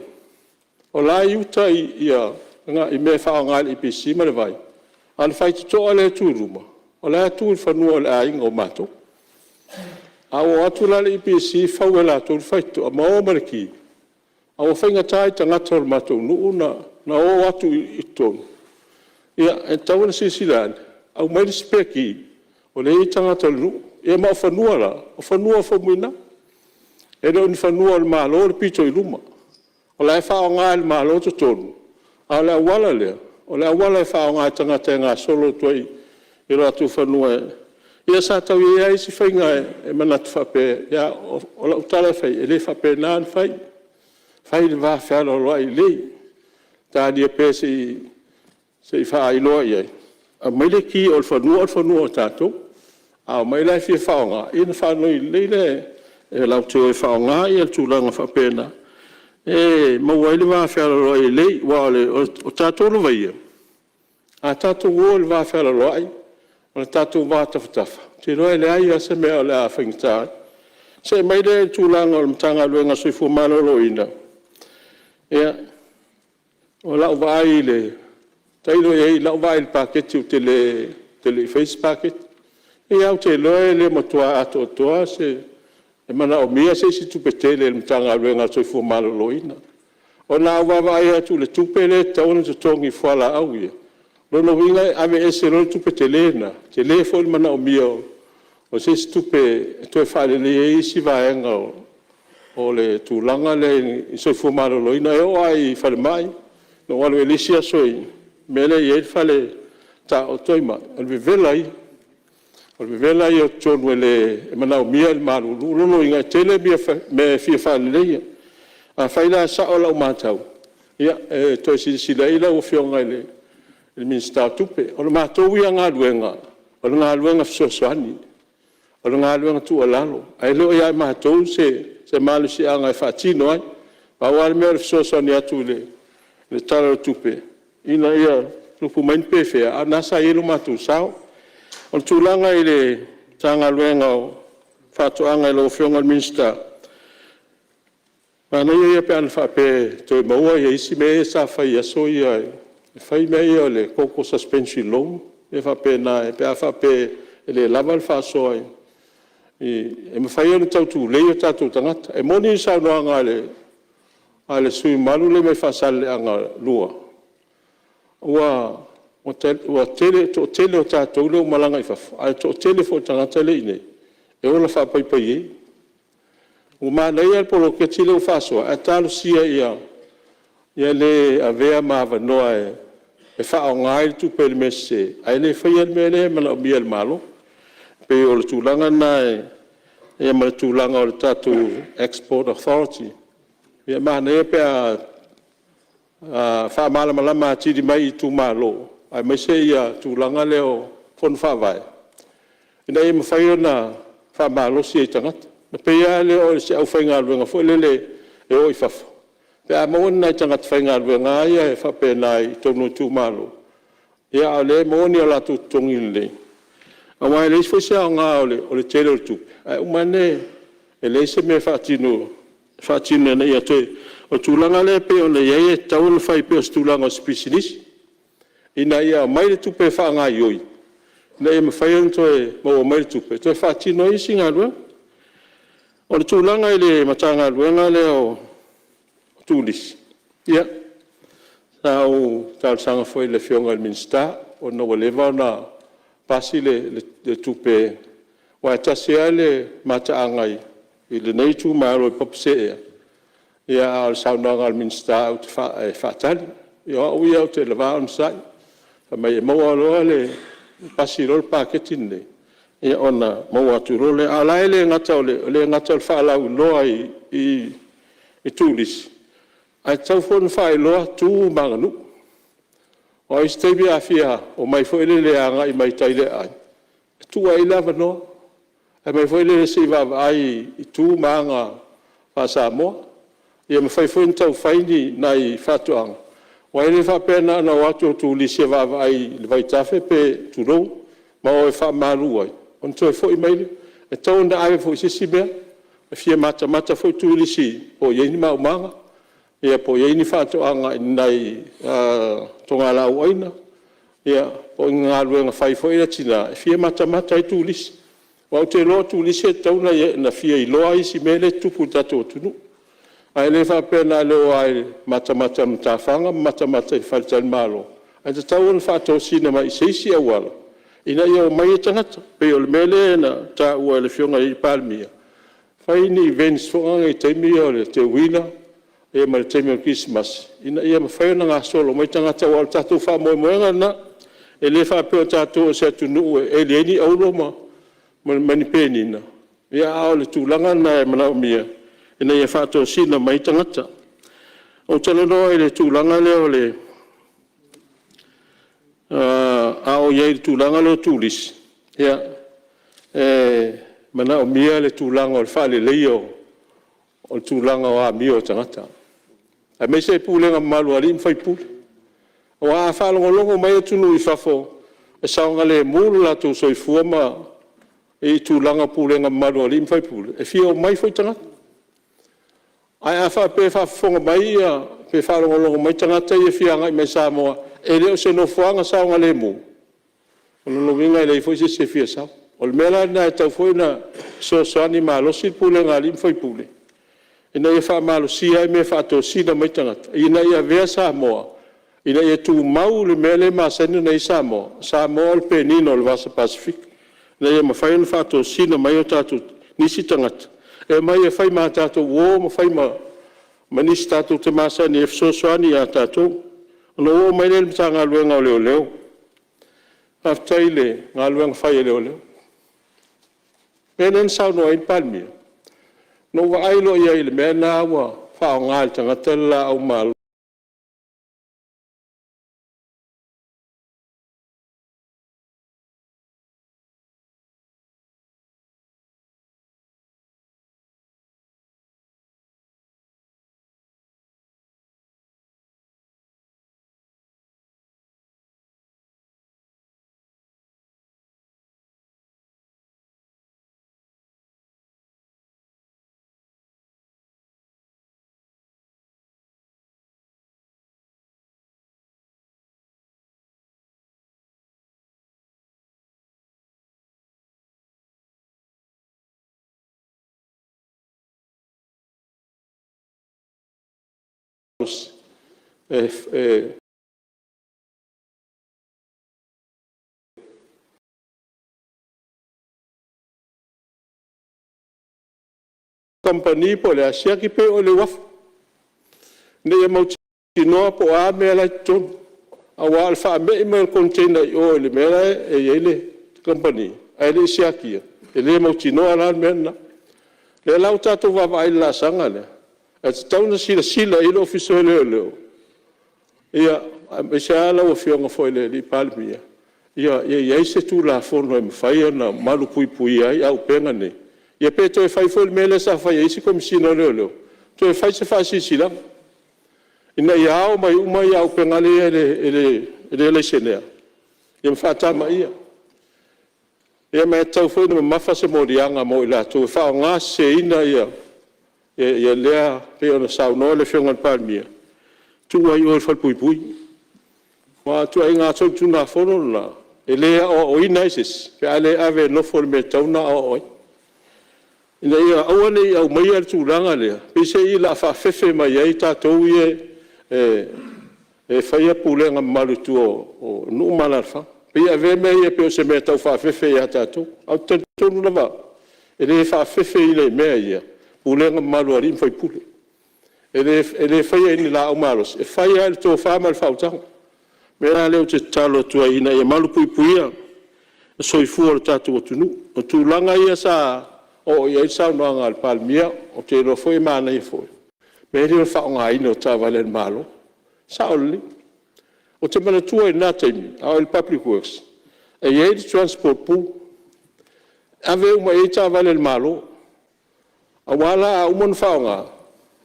[SPEAKER 10] o la e i uta i mea e faaaoga e le EPC ma le vai, a o le faitotoa lea e tu i luma, o la e tu i le fanua o le aiga o matou. A ua o atu la le EPC fau e latou le faitotoa ma o ma le ki, a ua faigata i tagata o le matou nuu ona o atu i totonu. Ia, e tatau ona silasila ane, aumai le spare key o lea e i ai tagata o le nuu. Ia ma o fanua la, o fanua o Faumuina, e le o ni fanua o le Malo le pito i luma. O la e faaaoga e le Malo totonu, a o le auala lea, o le auala e faaaoga e tagata e gasolo atu ai i o latou fanua. Ia sa tau i ai lava isi faiga e manatu faapea, a o lau tala e fai, e le faapena ona fai, fai i le va fealoaloai lelei, talia pea se i faailoa i ai, aumai le ki o le fanua o le fanua o tatou. A omai la e fia faaaoga, ia ona faanoi lelei lea e latou te o e faaaoga le tulaga faapena e maua ai le vafealoaloai lelei. Aua o tatou lava ia, a tatou o i le vafealoaloai ma le tatou va tafatafa, ou te iloa e leai lava se mea o le a faigata ai. Ona see mai lea i le tulaga o le Matagaluega o le Soifua Maloloina, ia, o lau vaai, tailo i ai i lau vaai i le paketi ou te le i faia se paketi. E leai lava ou te iloa e le matua atoatoa se… e manaomia se isi tupe tele e le Matagaluega o le Soifua Maloloina. Ona a ou vaavaai atu i le tupe lea e tatau ona totogi i fualaau ia, o lona uiga e aveese loa le tupe tele lena, tele foi le manaomia o se isi tupe e toe faaleleia ai isi vaega o le tulaga lea i le soifua maloloina. E oo lava i falemai, na ou alu ai i le isi aso i le mea lea e i ai le fale taooto ai mai, o le vevela ia. O le vevela ia o totonu e manaomia le malulu. O lona uiga e tele mea e fia faaleleia. Afai la e sao lau matau, ia e toe silasila i ai lau Afioga i le Minisita o Tupe. O le matou ia galuega, o le galuega fesoasoani, o le galuega tuualalo, ae le o ia matou se malosiaga e faatino ai. Pau lava le mea o le fesoasoani atu i le Tala o le Tupe ina ia tupu mai ni pefea, a o lena sa i ai lo matou sao. O le tulaga i le Matagaluega o Faatoaga i lau Afioga i le Minisita, manaia ia pe ana faapea e toe maua isi mea ia sa fai i aso ia, e fai mea ia o le total suspension loan. mea faapena pe a faapea e le lava le faasoa e mafai ona tau tulei o tatou tagata. E moni le saunoaga a le sui usufono mamalu lea mai Faasaleleaga 2, ua toatele o tatou lea ua malaga i fafo ae toatele foi o tagata lea e i inei e ola faapaipai. Ua manaia le poloketi lea ua faasoa ae talosia ia le avea ma avanoa e faaaoga ai le tupe i le mea sese ae le faia le mea lea e manaomia e le Malo. E pei o le tulaga lena ma le tulaga o le tatou Export Authority. E manaia pe a faamalamalama atili mai i itumalo aemaise le tulaga lea o Fono Faavae ina ia mafai ona faamalosi ai tagata. E pei lava lea o se aufaigaluega foi lele e o i fafo pe a maua ni nai tagata faigaluega lava ia e faapena i totonu o itumalo, a o lea e maua ni o latou totogi lelei, aua e leai foi se aoga o le tele o le tupe ae uma ane e leai se mea e faatino ina ia toe… O le tulaga lea pei ona i ai e tatau ona fai pei o se tulaga o se pisinisi ina ia aumai le tupe e faagaoioi ina ia mafai ona toe maua mai le tupe e toe faatino ai isi galuega. O le tulaga i le Matagaluega lea o Turisi, ia, sa ou talosaga foi i le Afioga i le Minisita ona ua leva ona pasi le tupe, aua e tasi lava le mataaga i lenei itumalo i Papaseea, a o le saunoaga a le Minisita e faatali. Ia o au ia ou te va onosai, fai mai e maua loa pasi loa le paketi lenei ona maua atu loa lea. A o la e le gata o le faalauiloa i turisi, ae tatau foi ona faailoa tu ma aganuu. Aua o isi taimi a fia omai foi lele e agai mai tai i le aai, e tuu lava i ai le avanoa. Ae fai mai foi lele se i vaavaai i tu ma aga faa-Samoa. Ia mafai foi ona tau fai ni nai faatoaga, aua e le faapea na ona o atu o turisi e vaavaai i le vaitafe pe tulou, ma o e faamalu ai ona toe foi mai lea. E tatau ona ave foi i se isi mea, e fia matamata foi turisi po o i ai ni maumaga, po o i ai ni faatoaga i ni nai togalaauaina, po o ni galuega fai foi a tina e fia matamata ai turisi. Aua ou te iloa o turisi e tatau ona fia iloa isi mea lea e tutupu i le tatou atunuu. Ae le faapea na o le o lava e matamata i matafaga ma matamata i faletalimalo, ae tatau ona faatosina mai i se isi auala ina ia omai ai tagata. E pei o le mea lea na taua e le Afioga i le Palemia, fai ni events foi nei i taimi ia o le teuila ma le taimi o le kerisimasi ina ia mafai ona gasolo mai tagata aua o le tatou faamoemoega lena. E le faapea o tatou o se atunuu e eli ai ni auro ma ni penina, a o le tulaga lena e manaomia ina ia faatosina mai ai tagata. Ou talanoa i le tulaga lea a o i ai i le tulaga lea o turisi, ia, e manaomia le tulaga o le faaleleia o le tulaga o amio a tagata, aemaise le pulega mamalu a alii ma faipule. Aua a faalogologo mai atunuu i fafo e saogalemu lo latou soifua i tulaga o pulega mamalu a alii ma faipule, e fia omai foi tagata. Ae a faapea e faafofoga mai pe faalogologo mai tagata ia e fia agai mai i Samoa e le o se nofoaga saogalemu, o lona uiga e leai foi se isi e fia sau. O le mea la lena e tatau foi ona fesoasoani malosi le pulega a alii ma faipule ina ia faamalosia ai mea e faatosina mai tagata ina ia avea Samoa ina ia tumau le mea lea e masani ona i ai Samoa, o Samoa o le penina o le Vasa Pasefika, ina ia mafai ona faatosina mai nisi tagata e omai e fai ma a tatou uo ma fai ma nisi tatou te masani ai e fesoasoani ia tatou. Ona ou oo mai lea i le Matagaluega o Leoleo. Faafetai i le galuega fai a leoleo. O le mea lea na saunoa ai le Palemia, na ou vaai loa i ai i le mea lena ua faaaoga e le tagata le laau Kamupani po o le a, siaki pea i o i le uafu ina ia mautinoa po o a mea la e i totonu. Aua o le faamei mai o le container i o i le mea la e i ai le kamupani ae le i siakia, e le mautinoa la le mea lena. O lea la ua tatou vaavaai i le laasaga lea, ae tatau ona silasila i ai le Ofisa o Leoleo, aemaise lava lau Afioga foi i le Palemia, ia i ai se Tulafono e mafai ona malupuipuia ai auupega nei, ia pe toe fai foi le mea lea sa fai e isi Komesina o Leoleo, toe fai se faasilasilaga, ina ia ao mai uma auupega ia e le laisenea ma faatamaia. Ia ma e tatau foi ona mamafa se moliaga mo i latou e faaaogaseseina lea… e pei ona saunoa le Afioga i le Palemia, tuu ai i o i le falepuipui. Aua o ituaiga solitulafono lena, e le aoaoina ai se isi pe a le ave e nofo i le mea e tatau ona aoao ai, ina ia aua ne i aumaia le tulaga lea, peiseai o le a faafefe mai ai tatou ia e faia pulega mamalu i tua o nuu ma alaalafaga. E pei e avea mea ia pei o se mea e tau faafefe ia tatou. Ae ou te talitonu lava au, e le faafefeina i mea ia pulega mamalu a alii ma faipule. E le faia i ni laau malosi, e fai lava i le tofa ma le faautaga. O le mea la lea ou te tatalo atu ai ina ia malupuipuia le soifua o le tatou atunuu. O tulaga ia sa oo i ai le saunoaga a le Palemia, ou te iloa foi e manaia foi, le mea lea o le faaaogaina o taavale a le Malo. E sao lelei. Ou te manatua i lena taimi a o i le Public Works, e i ai le transport pool, e ave uma i ai taavale a le Malo, aua la a uma ona faaaoga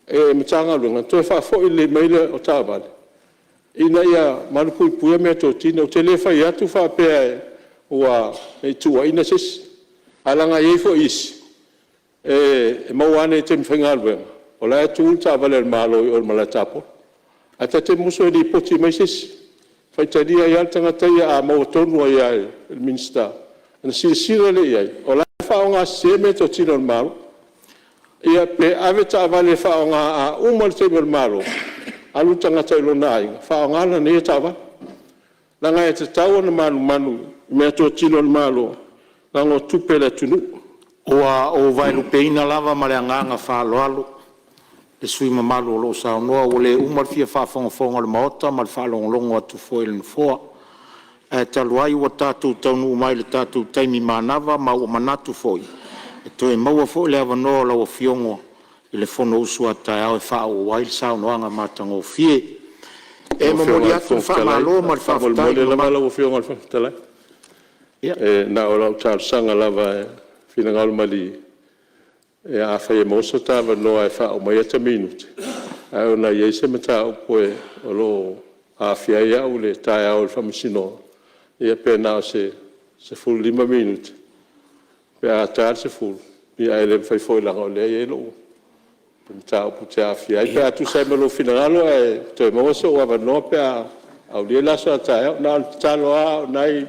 [SPEAKER 10] e le Matagaluega, ona toe faafoi lelei mai lea o taavale ina ia malupuipuia meatotino. Ou te le fai atu faapea ne i tuuaiina se isi, ae leaga e i ai foi isi e maua ane i taimi faigaluega o la e tu le taavale a le Malo i o i le malae tapolo. Ae ta te musu e lipoti mai se isi, e faitalia ai lava le tagata ia a maua tonu ai lava e le Minisita ona silasila lea i ai o la e faaaogasese meatotino a le Malo. Ia pe ave taavale e faaaoga a uma le taimi o le Malo, alu le tagata i lona aiga faaaoga lana ia taavale. Leaga e tatau ona manumanu i meatotino a le Malo leaga o tupe a le atunuu.
[SPEAKER 1] Ua ou vaelupeina lava ma le agaga faaaloalo le sui usufono mamalu o lo o saunoa. Ua le uma le fia faafogafoga o le Maota ma le faalogologo atu foi a le Nofoa. Ae talu ai ua tatou taunuu mai i le tatou taimi manava, ma ua manatu foi e toe maua foi le avanoa o lau Afioga i le Fonousu a taeao e faaauau ai le saunoaga matagofie. E
[SPEAKER 10] Lau
[SPEAKER 1] momoli
[SPEAKER 10] Afioga i le
[SPEAKER 1] atu le
[SPEAKER 10] Fofoga Fetalai,
[SPEAKER 1] faamalo ma le faafetai i
[SPEAKER 10] faamolemole
[SPEAKER 1] le
[SPEAKER 10] lava
[SPEAKER 1] mamalu.
[SPEAKER 10] lau Afioga i le Fofoga Fetalai. E na o lau talosaga lava ia finagalo malie, afai e maua so ta avanoa e faauma ai ata minute, ae ona e i ai se mataupu o lo o aafia ai au i le taeao i le Faamasinoga, ia pe na o se 15 minute pe a ta le 10, ae le mafai foi leaga o lea e i ai lou mataupu ou te aafia ai. Pe a tusa ai ma lou finagalo ae toe maua sou avanoa pe a aulia le aso a taeao. Na ona tatalo lava a o lena e i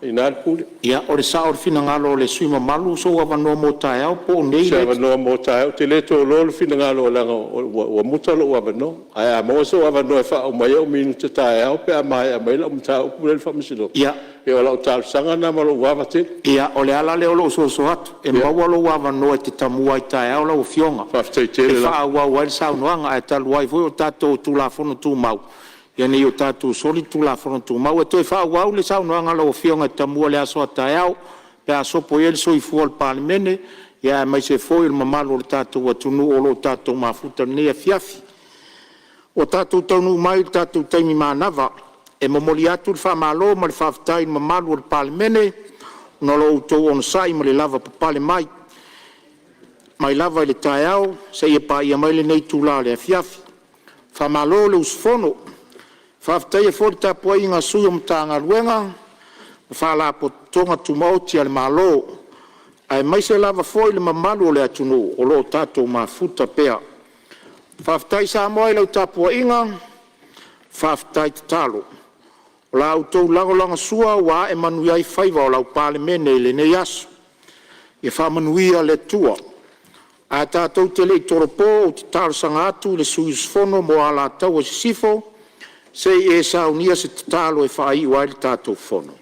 [SPEAKER 10] ina le pule.
[SPEAKER 1] Ia, o le sao o le finagalo o le sui usufono mamalu o sou avanoa mo taeao po o nei
[SPEAKER 10] O se
[SPEAKER 1] lea e te…
[SPEAKER 10] avanoa mo taeao. Ou te le toloa le finagalo leaga ua muta lou avanoa. Ae a maua sou avanoa e faauma ai ou minute taeao pe a maea mai lau mataupu lea i le Faamasinoga, ia o lau talosaga lena ma lou ava tele.
[SPEAKER 1] Ia, o le ala lea o lou soso atu, e maua lou avanoa e te tamua ai taeao lau Afioga
[SPEAKER 10] Faafetai
[SPEAKER 1] e
[SPEAKER 10] tele lava.
[SPEAKER 1] faaauau ai le saunoaga. Ae talu ai foi o tatou o Tulafono Tumau, ia ne i o tatou soli le Tulafono Tumau. E toe faaauau le saunoaga a lau Afioga e te tamua i le aso a taeao pe a sopo ia le soifua o le Palemene, aemaise foi o le mamalu o le tatou atunuu o lo o tatou mafuta i lenei afiafi. Ua tatou taunuu mai i le tatou taimi manava, e momoli atu le faamalo ma le faafetai i le mamalu o le Palemene ona o lo outou onosai ma le lavapapale mai, mai lava i le taeao seia paia mai lenei itula o le afiafi. Faamalo le usufono. E faafetaia foi le tapuaiga a sui o Matagaluega ma Faalapotopotoga Tumaoti a le Malo, aemaise lava foi le mamalu o le atunuu o lo o tatou mafuta pea. Faafetai Samoa i lau tapuaiga, faafetai tatalo. O la outou lagolagosua ua ae manuia ai faiva o lau Palemene i lenei aso. Ia faamanuia le Atua. Ae tatou te le i tolopo, ou te talosaga atu i le sui usufono mo Alataua Sisifo se i e saunia se tatalo e faaiu ai le tatou Fono.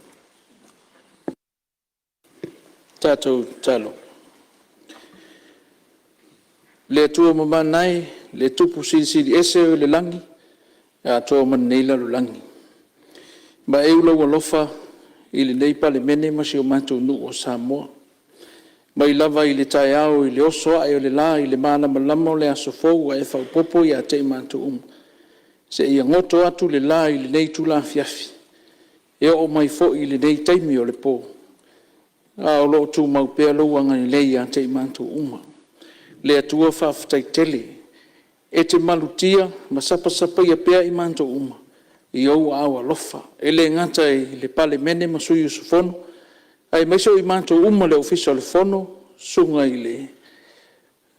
[SPEAKER 11] Le Atua mamana e, le Tupu Silisili Ese oe i le lagi atoa ma lenei lalolagi, vaeu lou alofa i lenei Palemene ma si o matou nuu o Samoa, mai lava i le taeao i le oso ae o le la i le malamalama o le aso fou ua e faaopoopo ia te i matou uma, seia goto atu le la i lenei itula afiafi e oo mai foi i lenei taimi o le po, a o lo o tumau pea lou agalelei ia te i matou uma. Le Atua faafetai tele, e te malutia ma sapasapaia pea i matou uma i ou aao alofa. E le gata i le Palemene ma sui usufono, aemaise o i matou uma le Ofisa o le Fono, susuga i le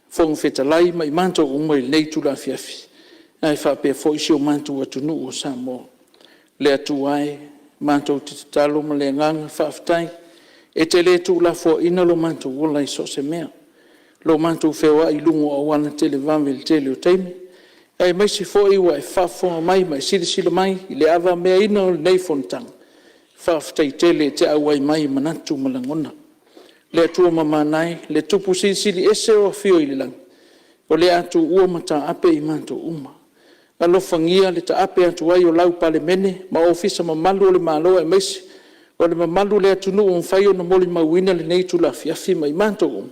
[SPEAKER 11] Fofoga Fetalai ma i matou uma i lenei itula afiafi, ae faapea foi si o matou atunuu o Samoa. Le Atua e, matou te tatalo ma le agaga faafetai, e te le tuulafoaiina lo matou ola i so o se mea, lo matou feoai i luga o auala televavave i le tele o taimi, aemaise foi ua e faafofoga mai ma e silasila mai i le avameaina o lenei fonotaga. Faafetai tele e te auai mai i manatu ma lagona. Le Atua mamana e, le Tupu Silisili Ese o afio i le lagi, o le a tuua ma taape i matou uma. Alofagia le taape atu ai o lau Palemene ma Ofisa mamalu o le Malo aemaise o le mamalu o le atunuu ua mafai ona molimauina lenei itula afiafi ma i matou uma,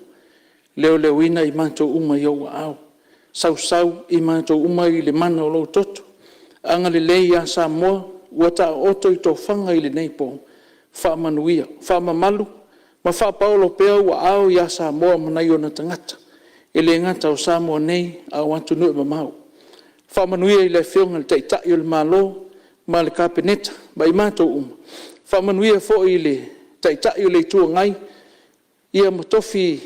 [SPEAKER 11] leoleoina i matou uma i ou aao, sausau i matou uma i le mana o lou toto. Agalelei ia Samoa ua taoto i tofaga i lenei po, faamanuia, faamamalu ma faapaolo pea ou aao ia Samoa ma nai ona tagata, e le gata o Samoa nei a o atunuu e mamao. Faamanuia i le Afioga i le Taitai o le Malo ma le Kapeneta ma i matou uma, faamanuia foi i le Taitai o le Itu Agai ma tofi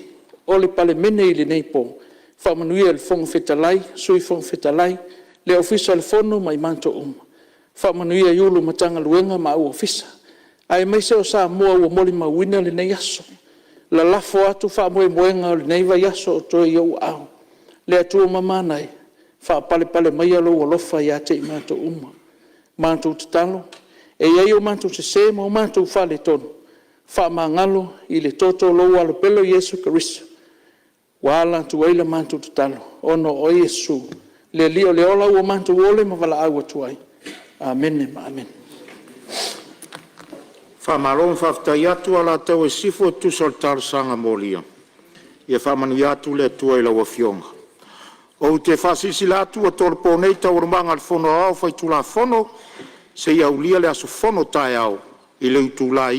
[SPEAKER 11] o le Palemene i lenei po, faamanuia i le Fofoga Fetalai, Sui Fofoga Fetalai, le Ofisa o le Fono ma i matou uma. Faamanuia i Ofisa Sili o Pulega o Matagaluega ma au Ofisa, aemaise o Samoa ua molimauina lenei aso. Lalafo atu faamoemoega o lenei vaiaso o totoe i ou aao. Le Atua mamana e, faapalepale maia lou alofa ia te i matou uma. Matou tatalo, e i ai o matou sese ma o matou faaletonu, faamagalo i le toto o lou Alo pele o Iesu Keriso ua ala atu ai la matou tatalo, ona o oe Iesu le Alii o le ola ua matou ole ma valaau atu ai. Amene ma amene.
[SPEAKER 1] Faamalo ma faafetai atu Alataua Sisifo e tusa o le talosaga molia. Ia faamanuia atu le Atua i lau Afioga. Ou te faasilasila atu ua tolopo nei Taualumaga a le Fono Aoao Faitulafono seia aulia le aso fono taeao i le itula e